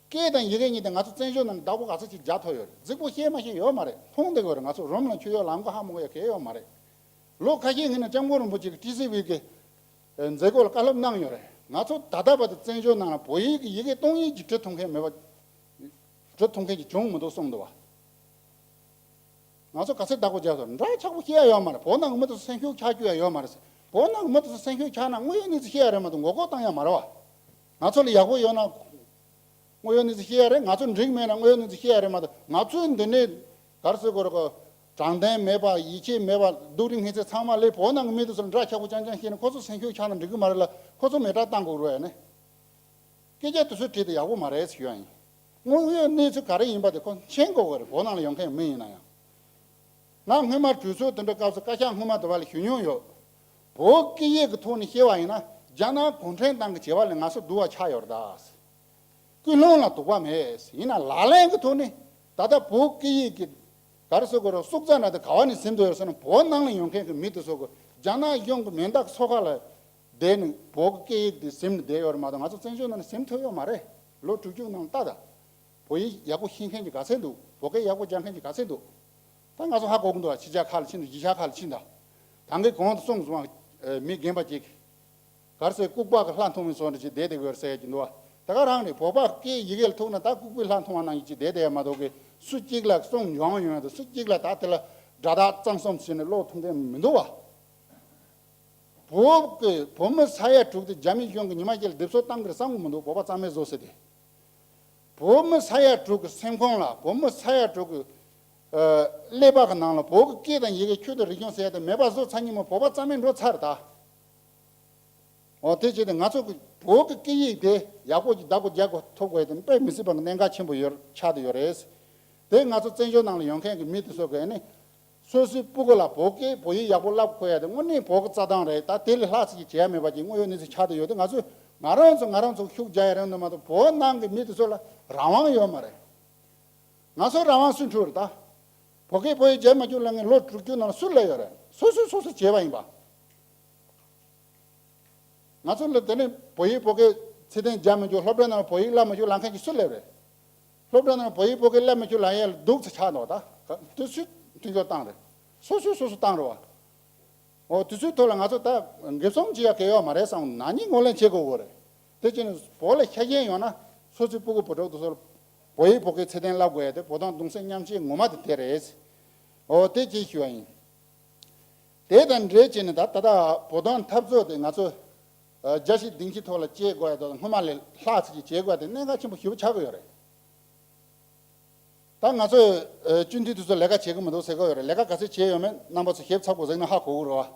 སྐད་དང་ཡི་གེ་གཉིས་དེ་ང་ཚོ་བཙན་བྱོལ་ནང་ནས་བདག་པོ་ག་ཚོད་ཅིག་རྒྱག་ཐུབ་ཡོད་རེད། རྫིག་པོ་བཤད་མ་བཤད་ཡོད་མ་རེད། མཐོང་བསྡད་ཀྱི་ཡོད་རེད། ང་ཚོ་རོམ་ལ་མཆོད་གཡོག་ལམ་ཁ་ཧ་མ་གོ་ཡ་གང་ཡང་ཡོད་མ་རེད། ལོ་ཁ་ཤས་སྔོན་ན་སྐྱབས་མགོན་རིན་པོ་ཆེ་གིས་ཊི་སི་ཝི་གི་མཛད་སྒོ་ལ་བཀའ་སློབ་གནང་ཡོད་རེད། ང་ཚོ་ད་ལྟ་བར་དུ་བཙན་བྱོལ་ནང་ལ་བོད་ཡིག་གི་ཡི་གེ་སྟོང་ཡིག་ཅིག་འབྲི་ཐུབ་མཁན་མེད་པ། འབྲི་ཐུབ་མཁན་ཅིག་བྱུང་མི་འདུག་གསུངས་འདུག་བ། ང་ཚོ་ག་ཚོད་བདག་པོ་རྒྱག་ཐུབ། འདྲ་ཆགས་པོ་བཤད་ཡ་ཡོད་མ་རེད། བོད་ནང་གི་མི་དེ་ཚོ་སེམས་ཤུགས་ཆག་རྒྱུ་ཡ་ཡོད་མ་རེད་ཟེར། བོད་ནང་གི་མི་དེ་ཚོ་སེམས་ཤུགས་ཆག་ན་དངོས་ཡོད་གནས་ཚུལ་བཤད་ཡ་རེད་མ་གཏོགས་ངོ་ལྐོག་བཏང་ཡ་མ་རེད་བ། ང་ཚོ་ལ་ཡག་པོ་ཡོད་ན་དངོས་ཡོད་གནས་ཚུལ་བཤད་ཡ་རེད། ང་ཚོ་འགྲིག་མེད་ན་དངོས་ཡོད་གནས་ཚུལ་བཤད་ཡ་རེད་མ་གཏོགས། ང་ཚོའི་འདི་ནས་ག་རེ་ཟེར་དགོས་རེད་གོ། དྲང་བདེན་མེད་པ། ཡིད་ཆེས་མེད་པ། སྡུག་རུས་ངན་ཚད་ཚང་མ་སླེབས། བོད་ནང་གི་མི་དེ་ཚོ་ལ་འདྲ་ཆགས་པོ་རྐྱང་རྐྱང་བཤད་ན་ཁོ་ཚོ་སེམས་ཤུགས་ཆག་ན་འགྲིག་གི་མ་རེད་ལ། ཁོ་ཚོ་མེ་སྲེག་བཏང་དགོས་རེད་ཡ་ནི། སྐད་ཆ་དེ་ཚོ་དྲིས་ཏེ་ཡག་པོ་མ་རེད་ཟེར་ཞུ་ཡ་ཡིན། དངོས་ཡོད་གནས་ཚུལ་ག་རེ་ཡིན་པ་དེ་ཁོ་མཁྱེན་དགོས་པ་རེད། བོད་ནང་ལ་ཡོང་མཁན་མི་ཡིན་ན་ཡང་། ང་སྔོན་མ་གྲོས་ཚོགས་དེ་འདྲ་སྐབས་སུ་བཀའ་ཤག་སྔོན་མ་དེ་བ་ལ་ཞུ་མྱོང་ཡོད། བོད་སྐད་ཡིག་གི་ཐོག་ནས་བཤད་པ་ཡིན་ན་རྒྱ་ནག་གུང་ཁྲན་ཏང་གི་བྱ་བ་ལས་ང་ཚོ་སྡུག་པ་ཆགས་ཡོད་རེད་ད། ཀུན་སློང་ལ་དོགས་པ་མེད། ཡིན་ན་ལག་ལེན་གྱི་ཐོག་ནས་ད་ལྟ་བོད་སྐད་ཡིག་གི་ག་རེ་ཟེར་དགོས་རེད། སྲོག་རྩ་འདྲ་དེ་ག་བ་ནས་ཟིན་བསྡད་ཡོད་ཟེར་ན། བོད་ནང་ལ་ཡོང་མཁན་གྱི་མི་དེ་ཚོ་གི་རྒྱ་ནག་གཞུང་གི་མེ་སྟག་མཚོ་ཁ་ལ་བསྡད་ནས་བོད་ཀྱི་སྐད་ཡིག་དེ་ཟིན་ནས་བསྡད་ཡོད་རེད་མ་གཏོགས། ང་ཚོ་བཙན་བྱོལ་ནང་ནས་ཟིན་ཐུབ་ཡོད་མ་རེད། ལོ་དྲུག་ཅུ་ནང་ལྟ་ད། བོད་ཡིག་ཡག་པོ་ཤེས་མཁན་གྱི་ག་ཚད་འདུག་བོད་སྐད་ཡག་པོ་སྦྱང་མཁན་གྱི་ག་ཚད་འདུག་ད་ང་ཚོ་ཧ་གོ་གི་འདུག་ཕྱི་རྒྱལ་ཁག་ལ་ཕྱིན་དང་། རྒྱལ་ཁབ་ཁག་ལ་ཕྱིན་དང་། ད་གིན་གོང་དུ་གསུངས་སོང་བ། མི་རྒན་པ་ཅིག་ག་རེ་ཟེར། ལྐུགས་པ་གི་ལྷ་མཐོང་བའི་བཟོ་འདྲ་ཅིག་བསྡད་བསྡད་ཀྱི་ཡོད་རེད་ཟེར་གྱི་འདུག་བ། ད་ག་རང་རེད། བོད་པ་སྐད་ཡི་གེ་ལ་ཐུག་ན་ད་ལྐུགས་པའི་ལྷ་མཐོང་བ་ནང་བཞིན་ཅིག་བསྡད་བསྡད་ཡ་མ་གཏོགས་གི། སུ་གཅིག་ལ་གསུང་འབྱོང་ཡོང་ཡ་དང་། སུ་གཅིག་ལ་ད་དེ་ལ་དགྲ་དག་གཙང་གསུམ་བྱས་ནས་བློ་ཐུག་མཁན་མི་འདུག་བ། བོད་ཀྱི་བོད་མི་ས་ཡ་དྲུག་དེ་རྒྱ་མི་གཞུང་གིས་ཉི་མ་གཅིག་ལ་སྡེབ་གསོད་བཏང་གི་རེད་བསམ་གི་མི་འདུག་བོད་པ་རྩ་མེད་བཟོ་ཟེར་ཏེ། བོད་མི་ས་ཡ་དྲུག་གི་སེམས་ཁོང་ལ། བོད་མི་ས་ཡ་དྲུག་གི་ཨ་ཀླད་པ་གི་ནང་ལ་བོད་ཀྱི་སྐད་དང་ཡི་གེ། ཆོས་དང་རིག་གཞུང་ཟེར་ཡ་དེ་མེད་པ་བཟོ་ཚར་ཉིན་མོ་བོད་པ་རྩ་མེད་འགྲོ་ཚར་རེད་ད། འོ་དེ་བྱས་ཏེ་ང་ཚོ་གི་བོད་ཀྱི་སྐད་ཡིག་དེ་ཡག་པོ་ཅིག་བདག་པོ་རྒྱག་དགོས། ཐོབ་དགོས་ཡ་དེ་དཔེ་མི་སྲིད་པ་གི་གནད་འགག་ཆེན་པོ་ཡོད་ཆགས་བསྡད་ཡོད་རེད། དེ་ང་ཚོ་བཙན་བྱོལ་ནང་ལ་ཡོང་མཁན་གྱི་མི་དེ་ཚོ་གིས་ནི་སོ་སོའི་སྤུ་གུ་ལ་བོད་སྐད་བོད་ཡིག་ཡག་པོ་བསླབ་དགོས་ཡ་དེ་དངོས་གནས་བོད་ཀྱི་རྩ་དོན་རེད། ད་དེ་ལས་ལྷག་ཙམ་ཅིག་བྱེད་ཡ་མེད་པ་ཅིག་དངོས་ཡོད་གནས་ཚུལ་ཆགས་བསྡད་ཡོད་དེ། ང་ཚོས་ང་རང་ཚོ་ང་རང་ཚོ་ཤུགས་རྒྱག་ཡ་རེད་འདུག་མ་གཏོགས་བོད་ནང་གི་མི་དེ་ཚོ་ལ་རང་དབང་ཡོད་མ་རེད། ང་ཚོ་རང་དབང་སུས་འཕྲོག་རེད་ད། བོད་སྐད་བོད་ཡིག་སྦྱང་མ་བཅུག་ལབ་མཁན་ལོ་དྲུག་ཅུ་ནང་སུ་སླེབས་ཡོད་རེད། སོ་སོས་སོ་སོས་བྱས་པ་ཡིན་པ། ང་ཚོ་ལ་དེ་ནས་བོད་ཡིག་བོད་སྐད་ཚད་ལྡན་སྦྱང་མི་བཅུག་སློབ་གྲྭ་ནང་བོད་ཡིག་བསླབ་མི་བཅུག་ལབ་མཁན་གྱི་སུ་སླེབས་རེད། སློབ་གྲྭ་ནང་བོད་ཡིག་བོད་སྐད་བསླབ་མི་བཅུག་ལབ་ཡ་ལ་སྡུག་ཙམ་ཆགས་འདུག་ད་དེ་སུས་མཐུན་སྦྱོར་བཏང་རེད། སོ་སོས་སོ་སོ་བཏང་རེད་བ། འོ་དེ་ཚོའི་ཐོག་ལ་ང་ཚོ་ད་འགེབས་སྲུང་བྱེད་ཡ་གལ་ཡོད་མ་རེད་བསམ། ན་ནིང་ངོས་ལེན་བྱེད་དགོས་ཀྱི་རེད། དེ་བྱས་ནས་བོད་ལ་ཤ་ཞེན་ཡོད་ན་སོ་སོའི་སྤུ་གུ་བུ་ཕྲུག་དེ་ཚོར་བོད་ཡིག་བོད་སྐད་ཚད་ལྡན་བསླབ་དགོས་ཡ་དེ་བོད་དོན་གདུང་སེམས་མཉམ་སྐྱེད་ངོ་མ་དེ་དེ་རེད། འོ་དེ་གཅིག་ཞུ་བ་ཡིན། དེ་དང་འབྲེལ་བྱས་ནས་ད་ད་ལྟ་བོད་དོན་འཐབ་རྩོད་དེ་ང་ཚོ་ཨ་རྒྱལ་སྤྱིའི་སྡིངས་ཆའི་ཐོག་ལ་སྐྱེལ་དགོས་ཡ་དང་། སྔོན་མ་ལས་ལྷག་ཙམ་ཅིག་བྱེད་དགོས་ཡ་དེ་གནད་འགག་ཆེན་པོ་ཞེ་པོ་ཆགས་ཀྱི་ཡོད་རེད། ད་ང་ཚོས་ཨ་སྤྱི་འཐུས་དེ་ཚོ་ལས་ཀ་བྱེད་ཀྱི་མི་འདུག་ཟེར་གྱི་ཡོད་རེད། ལས་ཀ་ག་ཚོད་བྱས་ཡོད་མེད་རྣམ་པ་ཚོ་ཞིབ་ཚགས་པོ་གཟིགས་ན་ཧ་གོ་གི་རེད་བ།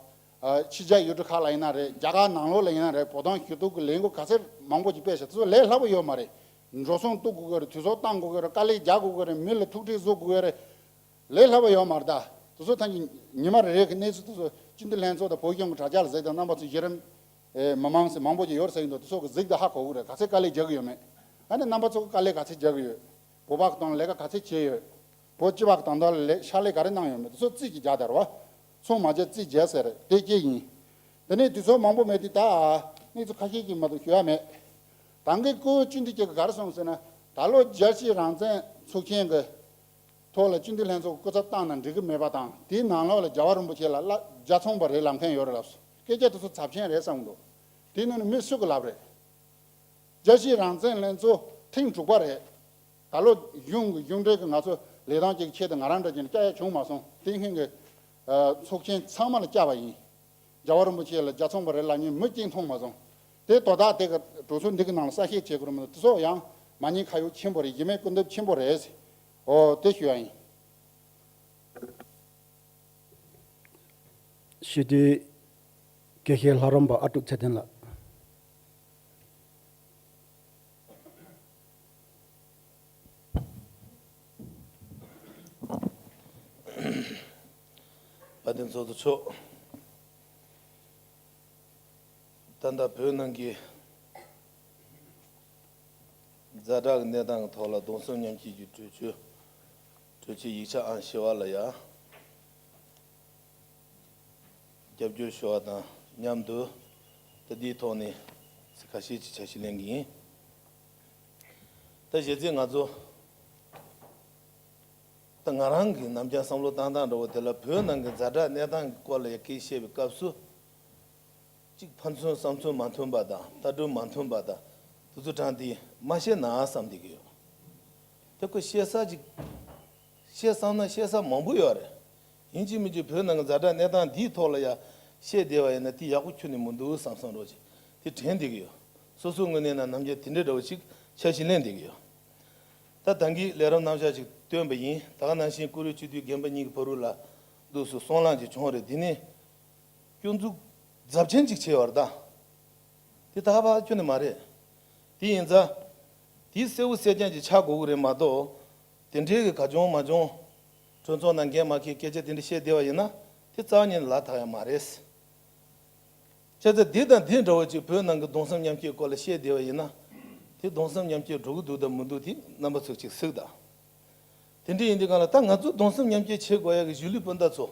ཨ་ཕྱི་རྒྱལ་ཡུལ་གྲུ་ཁག་ལ་ཡིན་ན་རེད། རྒྱ་གར་ནང་ལོགས་ལ་ཡིན་ན་རེད། བོད་དོན་ཞུ་གཏུག་གི་ལས་འགུལ་ག་ཚོད་མང་པོ་ཅིག་སྤེལ་ཤག་དེ་ཚོ་ལས་སླ་པོ་ཡོད་མ་རེད། འགྲོ་སོང་གཏུག་དགོས་ཀྱི་རེད། དུས་ཚོད་བཏང་དགོས་ཀྱི་རེད། དཀའ་ལས་རྒྱག་དགོས་ཀྱི་རེད། མི་ལ་ཐུག་འཕྲད་བཟོ་དགོས་ཀྱི་རེད། ལས་སླ་པོ་ཡོད་མ་རེད་ད། དེ་ཚོ་ད་ཉི་མ་རེ་རེ་གི་གནས་ཚུལ་དེ་ཚོ་སྤྱི་འཐུས་ལྷན་ཚོགས་དང་བོད་གཞུང་གི་དྲ་རྒྱ་ལ་གཟིགས་དང་། རྣམ་པ་ཚོ་གཞི་རིམ་ཨེ་མི་མང་ཟེར་མང་པོ་ཅིག་ཡོད་རེད་ཟེར་གྱི་འདུག་དེ་ཚོ་གི་གཟིགས་དང་ཧ་གོ་གི་རེད། ག་ཚད་དཀའ་ལས་རྒྱག་གི་ཡོད་མེད། ཨ་ནི་རྣམ་པ་ཚོ་གི་དཀའ་ལས་ག་ཚད་རྒྱག་གི་ཡོད། བོད་པ་གི་དོན་ལ་ལས་ཀ་ག་ཚད་བྱས་ཡོད། བོད་སྤྱི་པ་གི་དོན་དག་ལ་ཕྱག་ལས་ག་རེ་གནང་ཡོད་མེད། དེ་ཚོ་རྩིས་ཀྱིས་རྒྱག་དར་བ། ཚོང་མ་བྱས་རྩིས་བྱས་ཟེར་རེད། དེ་གཅིག་ཡིན། དེ་ནས་དུས་ཚོད་མང་པོ་མེད་དུས་ད་གནས་ཚུལ་ཁ་ཤས་ཅིག་མ་གཏོགས་ཞུ་ཡ་མེད། ད་གིན་སྐུ་སྤྱི་འཐུས་ཅིག་གིས་ག་རེ་གསུངས་ཟེར་ན། ད་ལོ་རྒྱལ་སྤྱིའི་རང་བཙན་ཚོགས་ཆེན་གི་ཐོག་ལ་སྤྱི་འཐུས་ལྷན་ཚོགས་སྐུ་ཚབ་བཏང་ན་འགྲིག་གི་མེད་པ་དང་། དེའི་ནང་ལོགས་ལ་རྒྱལ་བ་རིན་པོ་ཆེ་ལ་བླ་རྒྱལ་ཚོང་པ་རེད་ལབ་མཁན་ཡོད་རེད་ལབ་སོང་། སྐད་ཆ་དེ་ཚོ་ཚབས་ཆེན་རེད་བསམ་གི་འདུག་དེའི་ནང་ནས་མི་སུ་གིས་ལབ་རེད། རྒྱལ་སྤྱིའི་རང་བཙན་ལྷན་ཚོགས་ཐེངས་དྲུག་པ་རེད། ད་ལོ་གཞུང་གི་གཞུང་འབྲེལ་གྱི་ང་ཚོ་ ལས་དོན་གཅིག་ཆེད་དུ་ང་རང་འདྲ་བྱས་ནས་བསྐྱལ་ཡ་བྱུང་མ་སོང་། དེ་སྔོན་གྱི་ཨ་ཚོགས་ཆེན་ཚང་མ་ལ་བསྐྱལ་བ་ཡིན། རྒྱལ་བ་རིན་པོ་ཆེ་ལ་རྒྱལ་ཚོང་པ་རེད་ལབ་མཁན་མི་གཅིག་མཐོང་མ་སོང་། དེ་དོ་བདག་དེ་ག་གྲོས་ཚོགས་འདི་གི་ནང་ལ་གསལ་བཤད་བྱེད་དགོས་རེད་མི་འདུག་དེ་ཚོ་ཡང་མ་ཉེས་ཁ་གཡོགས་ཆེན་པོ་རེད། གཞི་མེད་སྐུར་འདེབས་ཆེན་པོ་རེད། ཨོ་དེ་ཞུ་ཡ་ཡིན། སྤྱི་འཐུས་དགེ་བཤེས་ལྷ་རམས་པ་ཨ་ཀྲུག་ཚེ་བརྟན་ལགས། དཔལ་ལྡན་ཚོགས་གཙོ་མཆོག་ད་ལྟ་བོད་ནང་གི་ཛ་དྲག་གི་གནས་སྟངས་ཀྱི་ཐོག་ལ་གདུང་སེམས་མཉམ་སྐྱེད་ཀྱི་གྲོས་ཆོད་གྲོས་ཆོད་ཡིག་ཆ་ཨང་བཞི་བ་ལ་ཡ། རྒྱབ་སྐྱོར་ཞུ་བ་དང་མཉམ་དུ་ད་འདིའི་ཐོག་ནས་ཚིག་ཁ་ཤས་ཅིག་ཆ་ཤས་ལེན་གྱི་ཡིན། ད་གཞི་རྩའི་ང་ཚོ་ད་ང་རང་གི་ནམ་རྒྱུན་བསམ་བློ་བཏང་སྟངས་འདྲ་བོ་དེ་ལ་བོད་ནང་གི་ཛ་དྲག་གནས་སྟངས་ཀྱི་སྐོར་ལ་ཡ་སྐད་བཤད་པའི་སྐབས་སུ་གཅིག་ཕན་ཚུན་བསམ་ཚུལ་མ་མཐུན་པ་དང་ལྟ་གྲུབ་མ་མཐུན་པ་དང་དེ་ཚོ་དྲངས་ཏེ་མ་བཤད་ན་བསམ་བསྡད་ཀྱི་ཡོད། དེ་ཁོ་བཤད་ས་ཅིག་བཤད་བསམ་ན་བཤད་ས་མང་པོ་ཡོད་རེད། ཡིན་གཅིག་མིན་གཅིག་བོད་ནང་གི་ཛ་དྲག་གནས་སྟངས་འདིའི་ཐོག་ལ་ཡ་བཤད་བསྡད་པ་ཡིན་ན་དེ་ཡག་པོ་ཁྱོན་ནས་མི་འདུག་བསམ་བསམ་རོགས་ཅིག་དེ་དྲན་བསྡད་ཀྱི་ཡོད། སོ་སོའི་ངོས་ནས་ན་ནམ་རྒྱུན་དེ་འདྲའི་འདྲ་བོ་ཅིག་འཆར་གཞི་ལེན་བསྡད་ཀྱི་ཡོད། ད་ད་གིན་ལས་རིམ་རྣམ་གཞག་ཅིག་བཏོན་པ་ཡིན། ད་ག་ནང་བཞིན་བཀུར་འོས་སྤྱི་འཐུས་རྒན་པ་གཉིས་ཀྱི་བར་དུ་ལ་འདུག་སུ་སོང་ལངས་ཅིག་བྱུང་རེད། འདི་ནི་སྐྱོན་འཛུགས་རྫབ་ཆེན་ཅིག་བྱས་པ་རེད་ད། དེ་ད་ག་པ་ཁྱོན་ནས་མ་རེད། དེ་ཡིན་ཙང་དེ་གསལ་བོ་གསལ་རྐྱང་ཅིག་ཆགས་དགོས་ཀྱི་རེད་མ་གཏོགས། དེ་འདྲའི་གི་ག་བྱུང་མ་བྱུང་། གྲོས་ཚོགས་ནང་འགན་མ་འཁྱེར་སྐད་ཆ་དེ་འདྲ་བཤད་བསྡད་པ་ཡིན་ན་དེ་རྩ་བ་ཉིད་ནས་ལག་ཐག་ཡང་མ་རེད། བྱས་ཙང་འདི་དང་འདི་འདྲ་བོ་ཅིག་བོད་ནང་གི་གདུང་སེམས་མཉམ་སྐྱེད་སྐོར་ལ་བཤད་བསྡད་པ་ཡིན་ན། དེ་གདུང་སེམས་མཉམ་སྐྱེད་འགྲོ་གི་འདུག་དང་མི་འདུག་དེ་རྣམ་པ་ཚོས་ཅིག་གཟིགས་དང་། དེ་འདྲ་ཡིན་དུས་གང་ལ་ད་ང་ཚོ་གདུང་སེམས་མཉམ་སྐྱེད་བྱེད་དགོས་ཡ་གི་གཞིས་ལུས་སྤུན་ཟླ་ཚོ།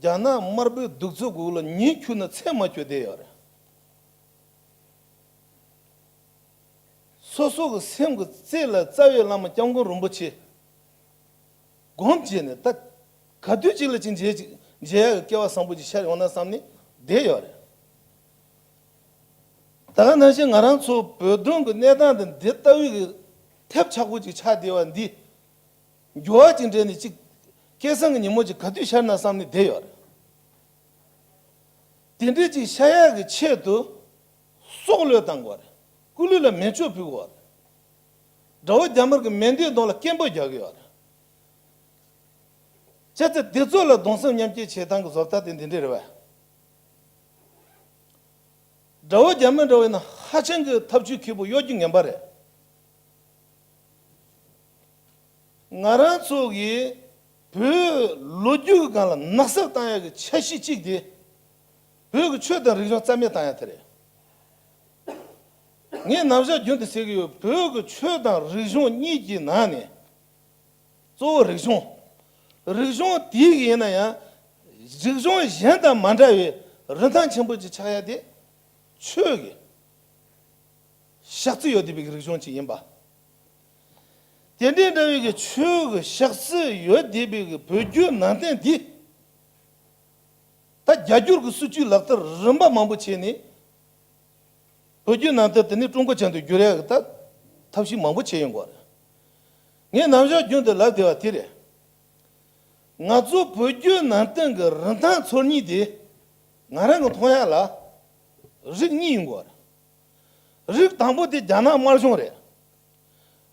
རྒྱ་ནག་དམར་པོའི་གདུག་རྩུབ་འོག་ལ་ཉིན་འཁྱུད་ན་མཚན་མ་འཁྱོལ་བསྡད་ཡོད་རེད། སོ་སོ་གི་སེམས་ཀྱི་རྩེ་ལ་རྩ་བའི་བླ་མ་སྐྱབས་མགོན་རིན་པོ་ཆེ་སྒོམ་བྱས་ནས་ད་ག་དུས་ཅིག་ལ་ཅིག་མཇལ་ཅིག་མཇལ་ཡག་གི་སྐལ་བ་བཟང་པོ་ཅིག་ཤར་ཡོང་ན་བསམ་ནས་བསྡད་ཡོད་རེད། ད་ག་ནང་བཞིན་ང་རང་ཚོ་བོད་དོན་གྱི་གནས་སྟངས་དེ་འདི་ལྟ་བུའི་གི་ཐེབས་ཆག་པོ་ཅིག་ཆགས་བསྡད་པ་འདི། འགྱུར་བ་ཅིག་འདྲེན་ནས་ཅིག་སྐལ་བཟང་གི་ཉིན་མོ་ཅིག་ག་དུས་ཤར་ན་བསམ་ནས་བསྡད་ཡོད་རེད། དེ་འདྲའི་ཅིག་ཤར་ཡག་གི་ཆེད་དུ་སྲོག་བློས་བཏང་དགོས་རེད། སྐུ་ལུས་ལ་མེ་མཆོད་ཕུལ་དགོས་རེད། དགྲ་བོ་རྒྱ་དམར་གྱི་མེ་མདའི་གདོང་ལ་སྐད་འབོད་རྒྱག་གི་ཡོད་རེད། བྱས་ཙང་འདི་ཚོ་ལ་གདུང་སེམས་མཉམ་སྐྱེད་བྱེད་སྟངས་ཀྱི་བཟོ་ལྟ་དེ་འདི་འདྲ་རེད་བས། དགྲ་བོ་རྒྱ་མི་འདྲ་བོ་ཡིན་ན་ཧ་ཅང་གི་ཐབས་ཇུས་མཁས་པོ་གཡོ་སྒྱུ་ངན་པ་རེད། ང་རང་ཚོ་གིས་བོད་ལོ་རྒྱུས་ཀྱི་སྒང་ལ་ནག་བསུབ་བཏང་ཡག་གི་འཆར་གཞི་གཅིག་དེ། བོད་ཀྱི་ཆོས་དང་རིག་གཞུང་རྩ་མེད་བཏང་ཡག་དེ་རེད། ངས་ནམ་ཞག་རྒྱུན་དུ་ཟེར་གྱི་ཡོད། བོད་ཀྱི་ཆོས་དང་རིག་གཞུང་གཉིས་ཀྱི་ནང་ནས། གཙོ་བོ་རིག་གཞུང་། རིག་གཞུང་དེའི་གི་ཡིན་ན་ཡང་། རིག་གཞུང་གཞན་དང་མ་འདྲ་བའི་རིན་ཐང་ཆེན་པོ་ཅིག་ཆགས་ཡ་དེ། ཆོས་ཀྱི་ཞག་རྩི་ཡོད་བསྡད་པའི་རིག་གཞུང་ཅིག་ཡིན་པ། དེ་འདྲའི་འདྲ་བའི་གི་ཆོས་ཀྱི་ཞག་རྩི་ཡོད་བསྡད་པའི་གི་བོད་བརྒྱུད་ནང་བསྟན་འདི། ད་རྒྱ་སྒྱུར་གྱི་སྲིད་བྱུས་ལག་བསྟར་རིམ་པ་མང་པོ་བྱས་ནས། བོད་བརྒྱུད་ནང་བསྟན་དེ་ནི་ཀྲུང་གོ་ཅན་དུ་བསྒྱུར་ཡག་གི་ད་ཐབས་ཤེས་མང་པོ་བྱས་ཡོང་གི་རེད། ངས་ནམ་ཞག་རྒྱུན་དུ་ལབ་བསྡད་པ་དེ་རེད། ང་ཚོ་བོད་བརྒྱུད་ནང་བསྟན་གྱི་རིན་ཐང་འཚོལ་སྙིང་དེ་ང་རང་གི་མཐོང་ཡག་ལ་རིགས་གཉིས་ཡོང་གི་རེད། རིགས་དང་པོ་དེ་རྒྱ་ནག་དམར་གཞུང་རེད།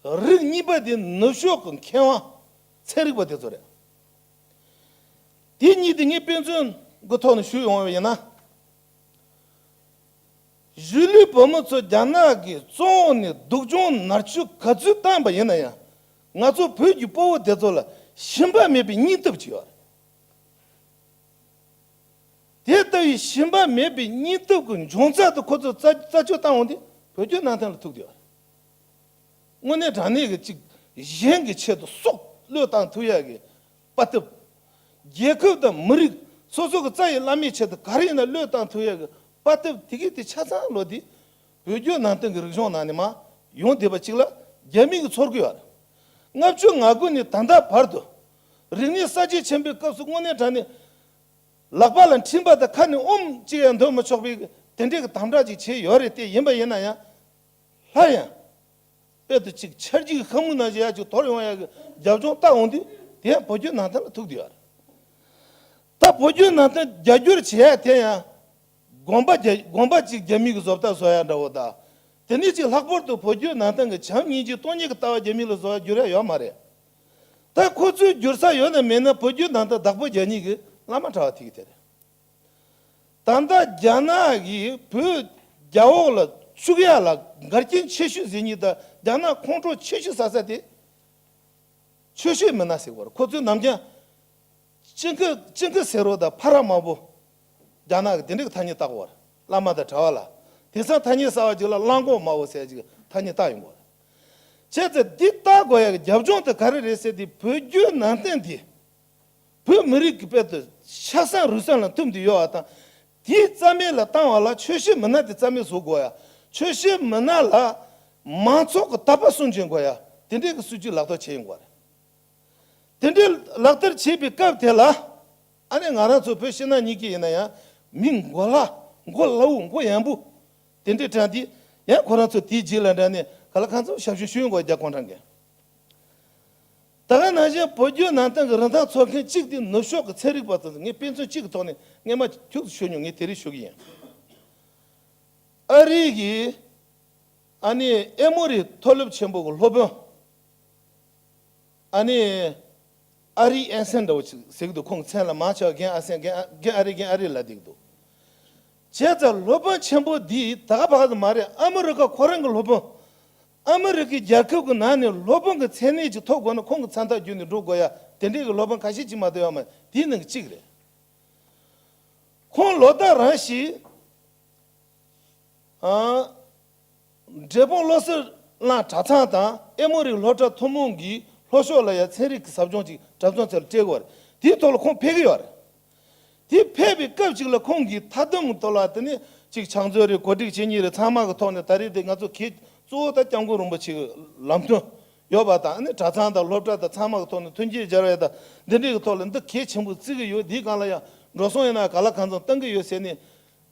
རིགས་གཉིས་པ་དེ་ནུབ་ཕྱོགས་ཀྱི་མཁས་དབང་ཚན་རིག་པ་དེ་ཚོ་རེད། དེ་གཉིས་དེ་ངས་དཔེ་མཚོན་གྱི་ཐོག་ནས་ཞུས་ཡོང་བ་ཡིན་ན། གཞིས་ལུས་བོད་མི་ཚོ་རྒྱ་ནག་གིས་བཙོན་འོག་ནས་སྡུག་སྦྱོང་མནར་གཅོད་ག་ཚོད་བཏང་པ་ཡིན་ན་ཡང་། ང་ཚོ་བོད་ཀྱི་དཔའ་བོ་དེ་ཚོ་ལ་ཞུམ་པ་མེད་པའི་སྙིང་སྟོབས་ཅིག་ཡོད་རེད། དེ་ལྟ་བུའི་ཞུམ་པ་མེད་པའི་སྙིང་སྟོབས་ཀྱི་འབྱུང་རྩ་དེ་ཁོ་ཚོས་རྩད་རྩད་གཅོད་བཏང་འོང་དུས་བོད་བརྒྱུད་ནང་བསྟན་ལ་ཐུག་བསྡད་ཡོད་རེད། དངོས་གནས་དྲང་གནས་ཀྱི་ཅིག་གཞན་གྱི་ཆེད་དུ་སྲོག་བློས་བཏང་ཐུབ་ཡག་གི་དཔའ་ཐུབ། རྒྱལ་ཁབ་དང་མི་རིགས་སོ་སོ་གི་རྩ་ཡི་བླ་མའི་ཆེད་དུ་ག་རེ་ཡིན་ན་བློས་བཏང་ཐུབ་ཡག་གི་དཔའ་ཐུབ་དེ་གི་དེ་ཆ་ཚང་ལོ་དེ་བོད་བརྒྱུད་ནང་བསྟན་གྱི་རིག་གཞུང་ནང་ནས་མར་ཡོང་བསྡད་པ་ཅིག་ལ་རྒྱ་མི་གིས་ཚོར་གི་ཡོད་རེད། ལྔ་བཅུ་ང་དགུ་ནས་ད་ལྟ་བར་དུ་རིག་གནས་གསར་བརྗེ་ཆེན་པོའི་སྐབས་སུ་དངོས་གནས་དྲང་གནས་ལག་པ་ལ་འཕྲིན་པ་དང་ཁ་ནས་ཨོམ་གཅིག་ཡང་འདོན་མི་ཆོག་པའི་དེ་འདྲའི་གི་དམ་དྲག་ཅིག་བྱས་ཡོད་རེད་དེ། ཡིན་པ་ཡིན་ན་ཡང་སླར་ཡང་། དཔེ་དུ་གཅིག་ཆར་གྱི་ཤ་མུ་ནང་བཞིན་ཡ་གཅིག་དོར་ཡོང་ཡ་གི་རྒྱབ་ལྗོངས་ལྟ་འོང་དུས་དེ་ཡང་བོད་བརྒྱུད་ནང་བསྟན་ལ་ཐུག་བསྡད་ཡོད་རེད། ད་བོད་བརྒྱུད་ནང་བསྟན་རྒྱ་སྒྱུར་བྱེད་ཡ་དེ་ཡང་དགོན་པ་རྒྱ་དགོན་པ་གཅིག་རྒྱ་མི་གི་བཟོ་ལྟ་བཟོ་ཡ་འདྲ་བོ་དང་། དེ་ནས་གཅིག་ལྷག་པར་དུ་བོད་བརྒྱུད་ནང་བསྟན་གྱི་བྱམས་སྙིང་རྗེ་སྟོང་ཉིད་ཀྱི་ལྟ་བ་རྒྱ་མི་ལ་བཟོ་ཡ་སྒྱུར་ཡ་ཡོད་མ་རེད། ད་ཁོ་ཚོས་བསྒྱུར་ས་ཡོད་ན་མེད་ན་བོད་བརྒྱུད་ནང་བསྟན་བདག་པོ་རྒྱག་མཁན་གྱི་བླ་མ་གྲྭ་བ་དེ་གི་དེ་རེད། ད་ལྟ་རྒྱ་ནག་གིས་བོད་རྒྱ་འོག་ལ་བཅུག་ཡ་ལ་འགལ་རྐྱེན་ཆེ་ཤོས་ཟེར་མཁན་ད་རྒྱ་ནག་ཁོང་ཁྲོ་ཆེ་ཤོས་ཟ་ས་དེ་ཆོས་བཤད་མི་སྣ་ཟེར་བ་རེད། ཁོ་ཚོའི་ནམ་རྒྱུན་ཅིན་ཁི་ཅིན་ཁི་སེ་རོ་དང་ཕ་ར་མ་བོ་རྒྱ་ནག་གི་དེ་འདྲའི་ཐ་སྙད་བཏགས་པ་རེད། བླ་མ་དང་གྲྭ་བ་ལ། དེང་སང་ཐ་སྙད་གསར་བ་ཅིག་ལ་གླང་གོག་མ་བོ་ཟེར་ཅིག་ཐ་སྙད་བཏགས་ཡོང་གི་རེད། བྱས་ཙང་འདི་བཏགས་དགོས་ཡ་གི་རྒྱབ་ལྗོངས་དེ་ག་རེ་རེད་ཟེར་དུས་བོད་བརྒྱུད་ནང་བསྟན་དེ། བོད་མི་རིགས་ཀྱི་དཔལ་དུ་ཆགས་སེམས་རུས་སེམས་ལ་འཐིམ་དུ་ཡོད་པ་དང་། དེའི་རྩ་མེད་ལ་བཏང་བ་ལ་ཆོས་བཤད་མི་སྣ་དེ་རྩ་མེད་བཟོ་དགོས་ཡ། ཆོས་བཤད་མི་སྣ་ལ་མང་ཚོགས་ཀྱི་དད་པ་སྲུང་བྱེད་དགོས་ཡ། དེ་འདྲའི་གི་སྲིད་ཇུས་ལག་བསྟར་བྱེད་ཡོང་དགོས་རེད། དེ་འདྲའི་ལག་བསྟར་བྱེད་པའི་སྐབས་དེ་ལ། ཨ་ནི་ང་རང་ཚོ་བོད་ཕྱི་ནང་གཉིས་ཀྱི་ཡིན་ན་ཡང་མི་མགོ་ལྷག་མགོ་ལྷ་བུ་མགོ་ཡན་པོ་དེ་འདྲའི་དྲངས་ཏེ། ཡང་ཁོ་རང་ཚོ་དེའི་རྗེས་ལ་འབྲངས་ནས་ག་ལ་གང་འཚམ་ཞབས་ཞུ་ཞུ་ཡོང་དགོས། རྒྱ་གུང་ཁྲན་གྱིས། ད་ག་ནང་བཞིན་བོད་བརྒྱུད་ནང་བསྟན་གྱི་རིན་ཐང་འཚོལ་མཁན་གཅིག་དེ་ནུབ་ཕྱོགས་ཀྱི་ཚན་རིག་པ་དང་། ངས་དཔེ་མཚོན་གཅིག་གི་ཐོག་ནས་སྔས་མ་ཁྱུག་ཙམ་ཞུ་མྱོང་། ངས་དེ་རིང་ཞུ་གི་ཡིན། ཨ་རི་གི་ཨ་ནི་ཨེ་མོ་རི་མཐོ་སློབ་ཆེན་པོ་གི་སློབ་དཔོན། ཨ་ནི་ཨ་རི་ཨན་སན་འདྲ་བོ་ཅིག་ཟེར་གི་འདུག་ཁོང་མཚན་ལ་མང་ཆེ་བ་རྒན་ཨ་སན་རྒན་ཨ་རྒན་ཨ་རི་རྒན་ཨ་རི་ལབ་བསྡད་ཀྱི་འདུག་བྱས་ཙང་སློབ་དཔོན་ཆེན་པོ་འདིས་ད་ག་ཕ་ག་ཙམ་མ་རེད། ཨ་མི་རི་ཀ་ཁོ་རང་གི་སློབ་དཔོན། ཨ་མི་རི་ཀའི་རྒྱལ་ཁབ་ཀྱི་ནང་ནས་སློབ་དཔོན་གྱི་མཚན་གནས་ཅིག་ཐོབ་དགོས་ན་ཁོང་གི་མཚན་རྟགས་བརྒྱུད་ནས་འགྲོ་དགོས་ཡ། དེ་འདྲའི་གི་སློབ་དཔོན་ཁ་ཤས་ཅིག་མ་གཏོགས་ཡོད་མ་རེད། དེའི་ནང་གི་གཅིག་རེད། ཁོང་ལོ་ལྟར་རང་ཞིག་ཨ། འབྲས་སྤུངས་བློ་གསལ་གླིང་གྲྭ་ཚང་དང་ཨེ་མོ་རི་སློབ་གྲྭ་ཐུན་མོང་གི་ལྷོ་ཕྱོགས་ལ་ཡ་ཚན་རིག་གི་ཟབ་སྦྱོང་ཅིག་གྲྭ་ཚང་ཚོ་ལ་སྤྲད་དགོས་རེད། དེའི་ཐོག་ལ་ཁོང་ཕེབས་ཀྱི་ཡོད་རེད། དེ་ཕེབས་པའི་སྐབས་ཅིག་ལ་ཁོང་གིས་མཐའ་སྡོམ་གྱི་ཐོག་ལ་དེ་ནི་ཅིག་ཕྱག་མཛོད་རེད། གོ་སྒྲིག་བྱེད་མཁན་རེད། ཚང་མ་གི་ཐོག་ནས་ད་རེས་དེ་ང་ཚོ་གལ་གཙོ་བོ་ད་སྐྱབས་མགོན་རིན་པོ་ཆེ་གི་ལམ་སྟོན་ཡོད་པ་དང་། ཨ་ནི་གྲྭ་ཚང་དང་སློབ་གྲྭ་དང་ཚང་མ་གི་ཐོག་ནས་མཐུན་རྐྱེན་སྦྱར་བ་དང་འདི་འདྲའི་གི་ཐོག་ལ་འདི་གལ་ཆེན་པོ་བརྩི་གི་ཡོད། འདིའི་སྒང་ལ་ཡང་འགྲོ་སོང་ཡིན་ན་ག་ལ་གང་འཚམ་གཏང་གི་ཡོད་ཟེར་ནས།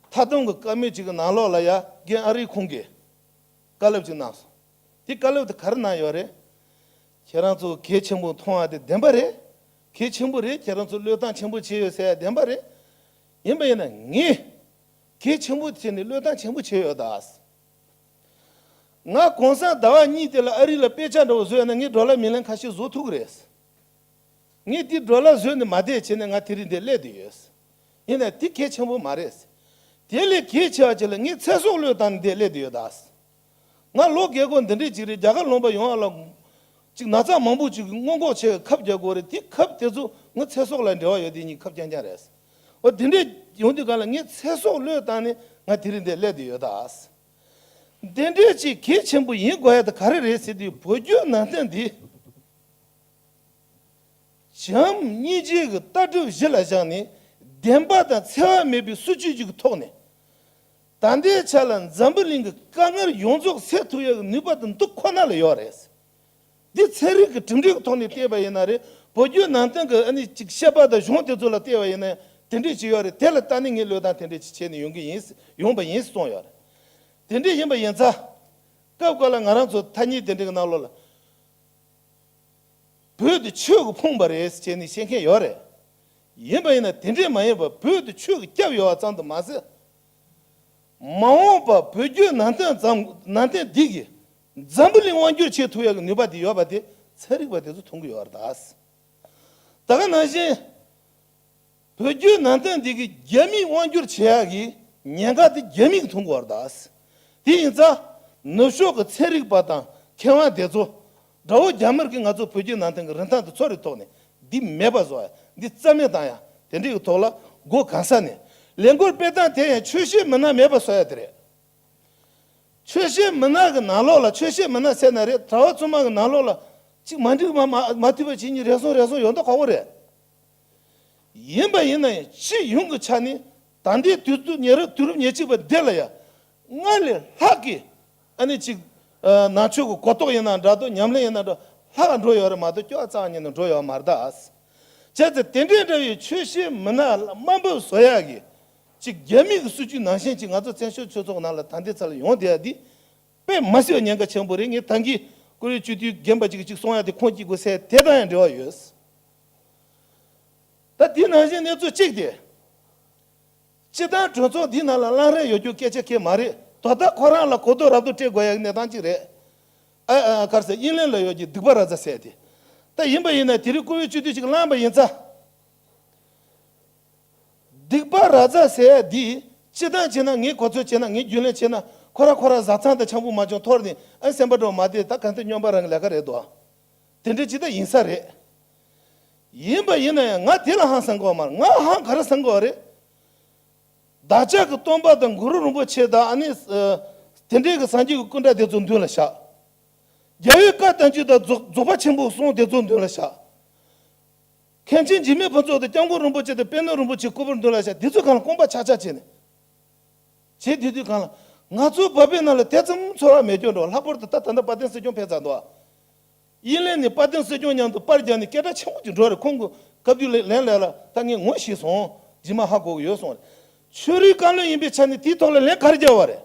མཐའ་སྡོམ་གྱི་བཀའ་མོལ་ཅིག་གི་ནང་ལོགས་ལ་ཡ་རྒན་ཨ་རི་ཁོང་གིས་བཀའ་སློབ་ཅིག་གནང་སོང་། དེ་བཀའ་སློབ་དེ་ག་རེ་གནང་ཡོད་རེད། ཁྱེད་རང་ཚོ་གལ་ཆེན་པོ་མཐོང་བ་དེ་བདེན་པ་རེད། གལ་ཆེན་པོ་རེད། ཁྱེད་རང་ཚོ་བློས་བཏང་ཆེན་པོ་བྱས་ཡོད་ཟེར་ཡ་བདེན་པ་རེད། ཡིན་པ་ཡིན་ན་ངས་གལ་ཆེན་པོ་བྱས་ནས་བློས་བཏང་ཆེན་པོ་བྱས་ཡོད་ད། ང་གོང་ས་ཟླ་བ་གཉིས་དེ་ལ་ཨ་རི་ལ་དཔེ་ཆ་འདྲ་བོ་བཟོས་ཡོད་ན་ངས་ཌོ་ལར་མི་ལན་ཁ་ཤས་བཟོ་ཐུབ་ཀྱི་རེད། ངས་དེ་ཌོ་ལར་བཟོས་ནས་མ་བསྡད་བྱས་ནས་ང་དེ་རིང་འདིར་སླེབས་བསྡད་ཡོད། ཡིན་ནའི་དེ་གལ་ཆེན་པོ་མ་རེད། དེ་ལས་གལ་ཆེ་བ་ཅིག་ལ་ངས་ཚེ་སྲོག་བློས་བཏང་ནས་འདིར་སླེབས་བསྡད་ཡོད་ད། ང་ལོ་རྒས་པོ་འདི་འདྲས་ཅིག་རེད། རྒྱ་གར་ལུང་པ་ཡོངས་ལ་ཅིག་ན་ཚ་མང་པོ་ཅིག་གིས་སྔོན་འགོག་བྱེད་ཁབ་རྒྱག་དགོས་རེད། དེ་ཁབ་དེ་ཚོ་ང་ཚེ་སྲོག་ལ་འབྲེལ་བ་ཡོད་དེ་གཉིས་ཁབ་རྐྱང་རྐྱང་རེད། འོ་དེ་འདྲས་ཡོང་དུས་གང་ལ་ངས་ཚེ་སྲོག་བློས་བཏང་ནས་ང་དེ་རིང་འདིར་སླེབས་བསྡད་ཡོད་ད། དེ་འདྲས་ཅིག་གལ་ཆེན་པོ་ཡིན་དགོས་ཡ་དེ་ག་རེ་རེད་ཟེར་དུས་བོད་བརྒྱུད་ནང་བསྟན་འདི། བྱམས་སྙིང་རྗེ་གི་ལྟ་གྲུབ་གཞི་ལ་བཞག་ནས་བདེན་པ་དང་འཚེ་བ་མེད་པའི་སྲིད་ཇུས་ཅིག་གི་ཐོག་ནས། ད་ལྟའི་ཆ་ལ་འཛམ་བུ་གླིང་གི་དཀའ་ངལ་ཡོངས་རྫོགས་སེལ་ཐུབ་ཡག་གི་ནུས་པ་དེ་འདི་ཁོ་ན་ལ་ཡོད་རེད། འདི་ཚན་རིག་གི་གྲུབ་འབྲས་ཀྱི་ཐོག་ནས་བལྟས་པ་ཡིན་ན་རེད། བོད་བརྒྱུད་ནང་བསྟན་གྱི་ཨ་ནི་ཅིག་བཤད་པ་དང་གཞུང་དེ་ཚོ་ལ་བལྟས་པ་ཡིན་ན་དེ་འདྲས་ཅིག་ཡོད་རེད། དེ་ལ་ལྟ་ནས་ངས་བློས་བཏང་དེ་འདྲས་ཅིག་བྱས་ནས་ཡོང་གི་ཡིན། ཡོང་པ་ཡིན་གསུངས་ཡོད་རེད། དེ་འདྲས་ཡིན་པ་ཡིན་ཙང་། སྐབས་འགའ་ལ་ང་རང་ཚོ་ཐ་སྙད་དེ་འདྲས་ཀྱི་ནང་ལོགས་ལ། བོད་དེ་ཆོས་ཀྱིས་ཕུང་བ་རེད་ཟེར་ནས་བཤད་མཁན་ཡོད་རེད། ཡིན་པ་ཡིན་ན་དེ་འདྲས་མ་ཡིན་པར་བོད་དེ་ཆོས་ཀྱིས་བསྐྱབས་ཡོད་པ་ཙམ་དུ་མ་ཟད། མ་འོངས་པར་བོད་བརྒྱུད་ནང་བསྟན་ཙམ་ནང་བསྟན་འདི་གིས་འཛམ་བུ་གླིང་དབང་བསྒྱུར་བྱེད་ཐུབ་ཡག་གི་ནུས་པ་དེ་ཡོད་པ་དེ་ཚན་རིག་པ་དེ་ཚོ་མཐོང་གི་ཡོད་རེད་ད། ད་ག་ནང་བཞིན། བོད་བརྒྱུད་ནང་བསྟན་འདི་གིས་རྒྱ་མིས་དབང་བསྒྱུར་བྱེད་ཡག་གི་ཉེན་ཁ་དེ་རྒྱ་མིས་མཐོང་གི་ཡོད་རེད་ད། དེ་ཡིན་ཙང་། ནུབ་ཕྱོགས་ཀྱི་ཚན་རིག་པ་དང་མཁས་དབང་དེ་ཚོ། དགྲ་བོ་རྒྱ་དམར་གྱིས་ང་ཚོ་བོད་བརྒྱུད་ནང་བསྟན་གྱི་རིན་ཐང་དེ་ཚོ་རེ་ཐོག་ནས་འདི་མེད་པ་བཟོ་ཡ། འདི་རྩ་མེད་བཏང་ཡ། དེ་འདྲའི་གི་ཐོག་ལ་སྒོ་གང་ས་ནས་ལས་འགུལ་སྤེལ་སྟངས་དེ་ཡང་ཆོས་བཤད་མི་སྣ་མེད་པ་བཟོ་ཡ་དེ་རེད། ཆོས་བཤད་མི་སྣ་གི་ནང་ལོགས་ལ་ཆོས་བཤད་མི་སྣ་ཟེར་ན་རེད། གྲྭ་བ་བཙུན་མ་གི་ནང་ལོགས་ལ་གཅིག་མ་འགྲིག་མ་མ་མ་མཐུན་པ་བྱེད་མཁན་རེ་ཟུང་རེ་ཟུང་ཡོད་མདོག་ཁ་པོ་རེད། ཡིན་པ་ཡིན་ན་ཡང་སྤྱི་ཡོངས་ཀྱི་ཆ་ནས་ད་ལྟའི་དུས་ཚོད་ཉེ་རབས་དུས་རབས་ཉེར་གཅིག་པ་འདི་ལ་ཡང་སྔར་ལས་ལྷག་གི་ཨ་ནི་ཅིག་ནང་ཆོས་ཀྱི་གོ་རྟོགས་ཡིན་ན་འདྲ་འདུག་ཉམས་ལེན་ཡིན་ན་འདྲ་ལྷག་འགྲོ་ཡོད་རེད་མ་གཏོགས་སྐྱོ་བ་རྩ་བ་ཉིད་ནས་འགྲོ་ཡོད་མ་རེད་ད། བྱས་ཙང་དེ་འདྲའི་འདྲ་བའི་ཆོས་བཤད་མི་སྣ་ལ་དམའ་འབེབས་བཟོ་ཡག་གི་ཅིག་རྒྱ་མི་གི་སྲིད་ཇུས་ནང་བཞིན་ཅིག་ང་ཚོ་བཙན་བྱོལ་སྤྱི་ཚོགས་ནང་ལ་ད་ལྟའི་ཆ་ལ་ཡོང་བསྡད་ཡ་འདི། དཔེ་མ་སྲིད་པའི་ཉེན་ཁ་ཆེན་པོ་རེད། ངས་ད་གིན་ བཀུར་འོས་སྤྱི་འཐུས་རྒན་པ་ཅིག་གིས་ཅིག་གསུང་ཡ་དེ་ཁོང་གཅིག་པུ་ཟེར་དེ་དང་ཡང་འབྲེལ་བ་ཡོད། ད་དེ་ནང་བཞིན་གནས་ཚུལ་གཅིག་དེ། སྤྱི་བཏང་གྲོས་ཚོགས་འདིའི་ནང་ལ་གླེང་རན་ཡོད་རྒྱུ་སྐད་ཆ་གང་ཡང་མ་རེད། ད་ལྟ་ཁོ་རང་ལ་གོ་རྟོགས་རབ་ཏུ་སྤྲད་དགོས་ཡ་གི་གནས་སྟངས་ཅིག་རེད། ཨ་ཨ་ག་རེ་ཟེར། དབྱིན་ལན་ལ་ཡོད་ཀྱི་སྡིག་པ་ར་ཛ་ཟེར་དེ། ད་ཡིན་པ་ཡིན་ན་དེ་རིང་བཀུར་འོས་སྤྱི་འཐུས་ཅིག་གླེང་པ་ཡིན་ཙང་། སྡིག་པ་ར་ཛ་ཟེར་ཡ་འདི་སྤྱི་བཏང་བྱས་ན། ངས་གོ་ཚོད་བྱས་ན། ངས་རྒྱུས་ལོན་བྱས་ན། ཁོ་ར་ཁོ་ར་བཟའ་ཚང་དང་ཆང་བུ་མ་བྱུང་འཐོར་ནས་ཨ་སེམས་པ་འགྲོ་མ་བདེ། ད་གང་ལྟར་སྨྱོན་པ་རང་གི་ལས་ཀ་རེད་དོ། དེ་འདྲ་ཅིག་ད་ཡིན་ས་རེད། ཡིན་པ་ཡིན་ན་ཡང་ང་དེ་ལ་ཧང་སང་གི་ཡོད་མ་རེད། ང་ཧང་ག་རེ་སང་གི་ཡོད་རེད། བདག་ཅག་གི་སྟོན་པ་དང་གུ་རུ་རིན་པོ་ཆེ་དང་། ཨ་ནི་ཨ་དེ་འདྲའི་གི་སངས་རྒྱས་ཀྱི་སྐུ་འདྲ་དེ་ཚོ་མདུན་ལ་བཞག་རྒྱལ་བའི་བཀའ་བསྟན་བཅོས་དང་རྫོགས་རྫོགས་པ་ཆེན་པོའི་གསུང་དེ་ཚོ་མདུན་ལ་བཞག་མཁན་ཆེན་འཇིགས་མེད་ཕུན་ཚོགས་དང་སྐྱབས་མགོན་རིན་པོ་ཆེ་དང་པད་ནོར་རིན་པོ་ཆེའི་སྐུ་པར་མདུན་ལ་བཞག་དེ་ཚོའི་སྒང་ལ་རྐང་པ་ཆག་ཆག་བྱས་ནས། བྱེད་དུས་དུས་སྒང་ལ་ང་ཚོ་བོད་པའི་ནང་ལ་དེ་ཙམ་ཚོར་བ་མེད་རྒྱུ་འགྲོ། ལྷག་པར་དུ་ད་ད་ལྟ་དཔལ་ལྡན་སྲིད་སྐྱོང་ཕེབས་ཚར་འདུག་དབྱིན་ལན་ནས་དཔལ་ལྡན་སྲིད་སྐྱོང་མཉམ་དུ་པར་རྒྱག་ནས་སྐད་གྲགས་ཆེན་པོ་ཅིག་འགྲོ་རེད། ཁོང་གི་བཀའ་བརྒྱུད་ལས་ལན་ལས་ལ་ད་ངས་ངོ་ཤེས་སོང་། རྗེས་མ་ཧ་གོ་གི་ཡོད་སོང་རེད། ཆོས་རིག་བཀའ་བློན་ཡིན་པའི་ཆ་ནས་དེའི་ཐོག་ལ་ལན་ག་རེ་བརྒྱབ་པ་རེད།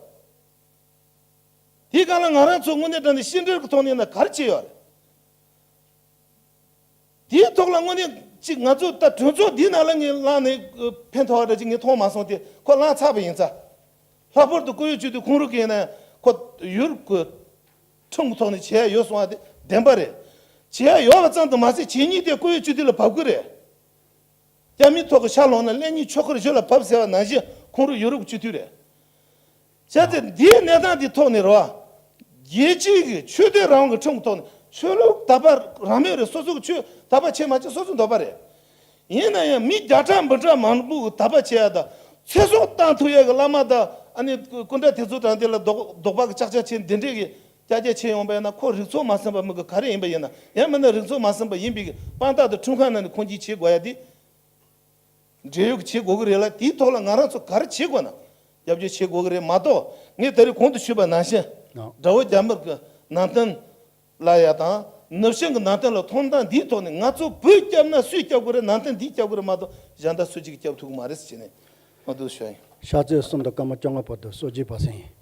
དེའི་སྒང་ལ་ང་རང་ཚོ་དངོས་གནས་དྲང་གནས་ཕྱི་འབྲེལ་གྱི་ཐོག་ནས་ན་ག་རེ་བྱས་ཡོད་རེད། དེའི་ཐོག་ལ་དངོས་གནས་ཅིག་ང་ཚོ་ད་གྲོས་ཚོགས་འདིའི་ནང་ལ་ངས་གླེང་ནས་ཕན་ཐོགས་པ་འདྲ་ཅིག་ངས་མཐོང་མ་སོང་སྟེ། ཁོ་གླེང་ཚར་བ་ཡིན་ཙང་། ལྷག་པར་དུ་བཀུར་འོས་སྤྱི་འཐུས་ཁོང་རང་གིས་ཡིན་ན་ཁོ་ཡུ་རོབ་ཀྱི་ཁྲིམས་ཀྱི་ཐོག་ནས་བྱེད་ཡ་ཡོད་གསུང་བ་དེ་བདེན་པ་རེད། བྱེད་ཡ་ཡོད་པ་ཙམ་དུ་མ་ཟད་བྱེད་ཉེས་དེ་བཀུར་འོས་སྤྱི་འཐུས་ལ་བབས་ཀྱི་རེད། སྐྱ་མིའི་ཐོག་གི་ཤ་ལོང་ན་ཀླད་རྙིང་ཆོག་ཁར་གཞུ་ལ་བབས་ཟེར་བ་ནང་བཞིན་ཁོང་རང་ཡུ་རོབ་ཀྱི་སྤྱི་འཐུས་རེད། བྱས་ཙང་འདིའི་གནས་སྟངས་འདིའི་ཐོག་ནས་རེད་བ། རྒྱལ་སྤྱིའི་གི་ཆོས་དད་རང་དབང་གི་ཁྲིམས་ཀྱི་ཐོག་ནས་ཆོས་ལུགས་དད་པ་རང་མོས་རེད། སོ་སོ་གི་ཆོས་དད་པ་བྱེད་མ་བྱེད་སོ་སོའི་འདོད་པ་རེད། ཡིན་ན་ཡང་མི་བརྒྱ་ཕྲག་འབུམ་ཕྲག་མང་པོ་གི་དད་པ་བྱེད་ཡ་དང་ཚེ་སྲོག་བཏང་ཐུབ་ཡ་གི་བླ་མ་དང་ཨ་ནི་སྐུ་འདྲ་དེ་ཚོ་དང་དེ་ལ་ལྡོག་ལྡོག་པ་གི་ཅག་ཅག་བྱེད་འདི་འདྲས་གི་ཀྱག་ཀྱག་བྱེད་ཡོང་པ་ཡིན་ན། ཁོ་རིག་ཚོགས་མ་ཟིན་པ་མི་གི་ག་རེ་ཡིན་པ་ཡིན་ན། ཡང་མིན་ན་རིག་ཚོགས་མ་ཟིན་པ་ཡིན་པའི་གི་དཔང་རྟགས་དང་ཁྲིམས་ཁང་ནང་ནས་ཁུངས་སྐྱེལ་བྱེད་དགོས་ཡ་དེ། འབྲེལ་ཡོད་ཀྱི་བྱེད་དགོས་ཀྱི་རེད་ལ། དེའི་ཐོག་ལ་ང་རང་ཚོ་ག་རེ་བྱེད་དགོས་ན། རྒྱབ་སྐྱོར་བྱེད་དགོས་ཀྱི་རེད་མ་གཏོགས། ངས་ད་རེས་གོང་དུ་ཞུས་པ་ནང་བཞིན། ཨ། དགྲ་བོ་རྒྱ་དམར་གྱི་ནང་བསྟན་ལ་ཡ་དང་ནུབ་བྱང་གི་ནང་བསྟན་ལ་མཐོང་སྟངས་འདིའི་ཐོག་ནས་ང་ཚོ་བོད་སྐྱབས་ན་སུས་སྐྱབས་དགོས་རེད། ནང་བསྟན་འདིས་སྐྱབས་དགོས་རེད་མ་གཏོགས་གཞན་དག་སུ་གཅིག་གིས་སྐྱབས་ཐུབ་ཀྱི་མ་རེད་ཟེར་བྱས་ནས་མ་འདུག་ཞུ་ཡ་ཡིན། ཕྱག་ཚོད་གསུམ་དང་སྐར་མ་བཅོ་ལྔ་བར་དུ་གསོལ་ཇ་ཕབ་ཟིན།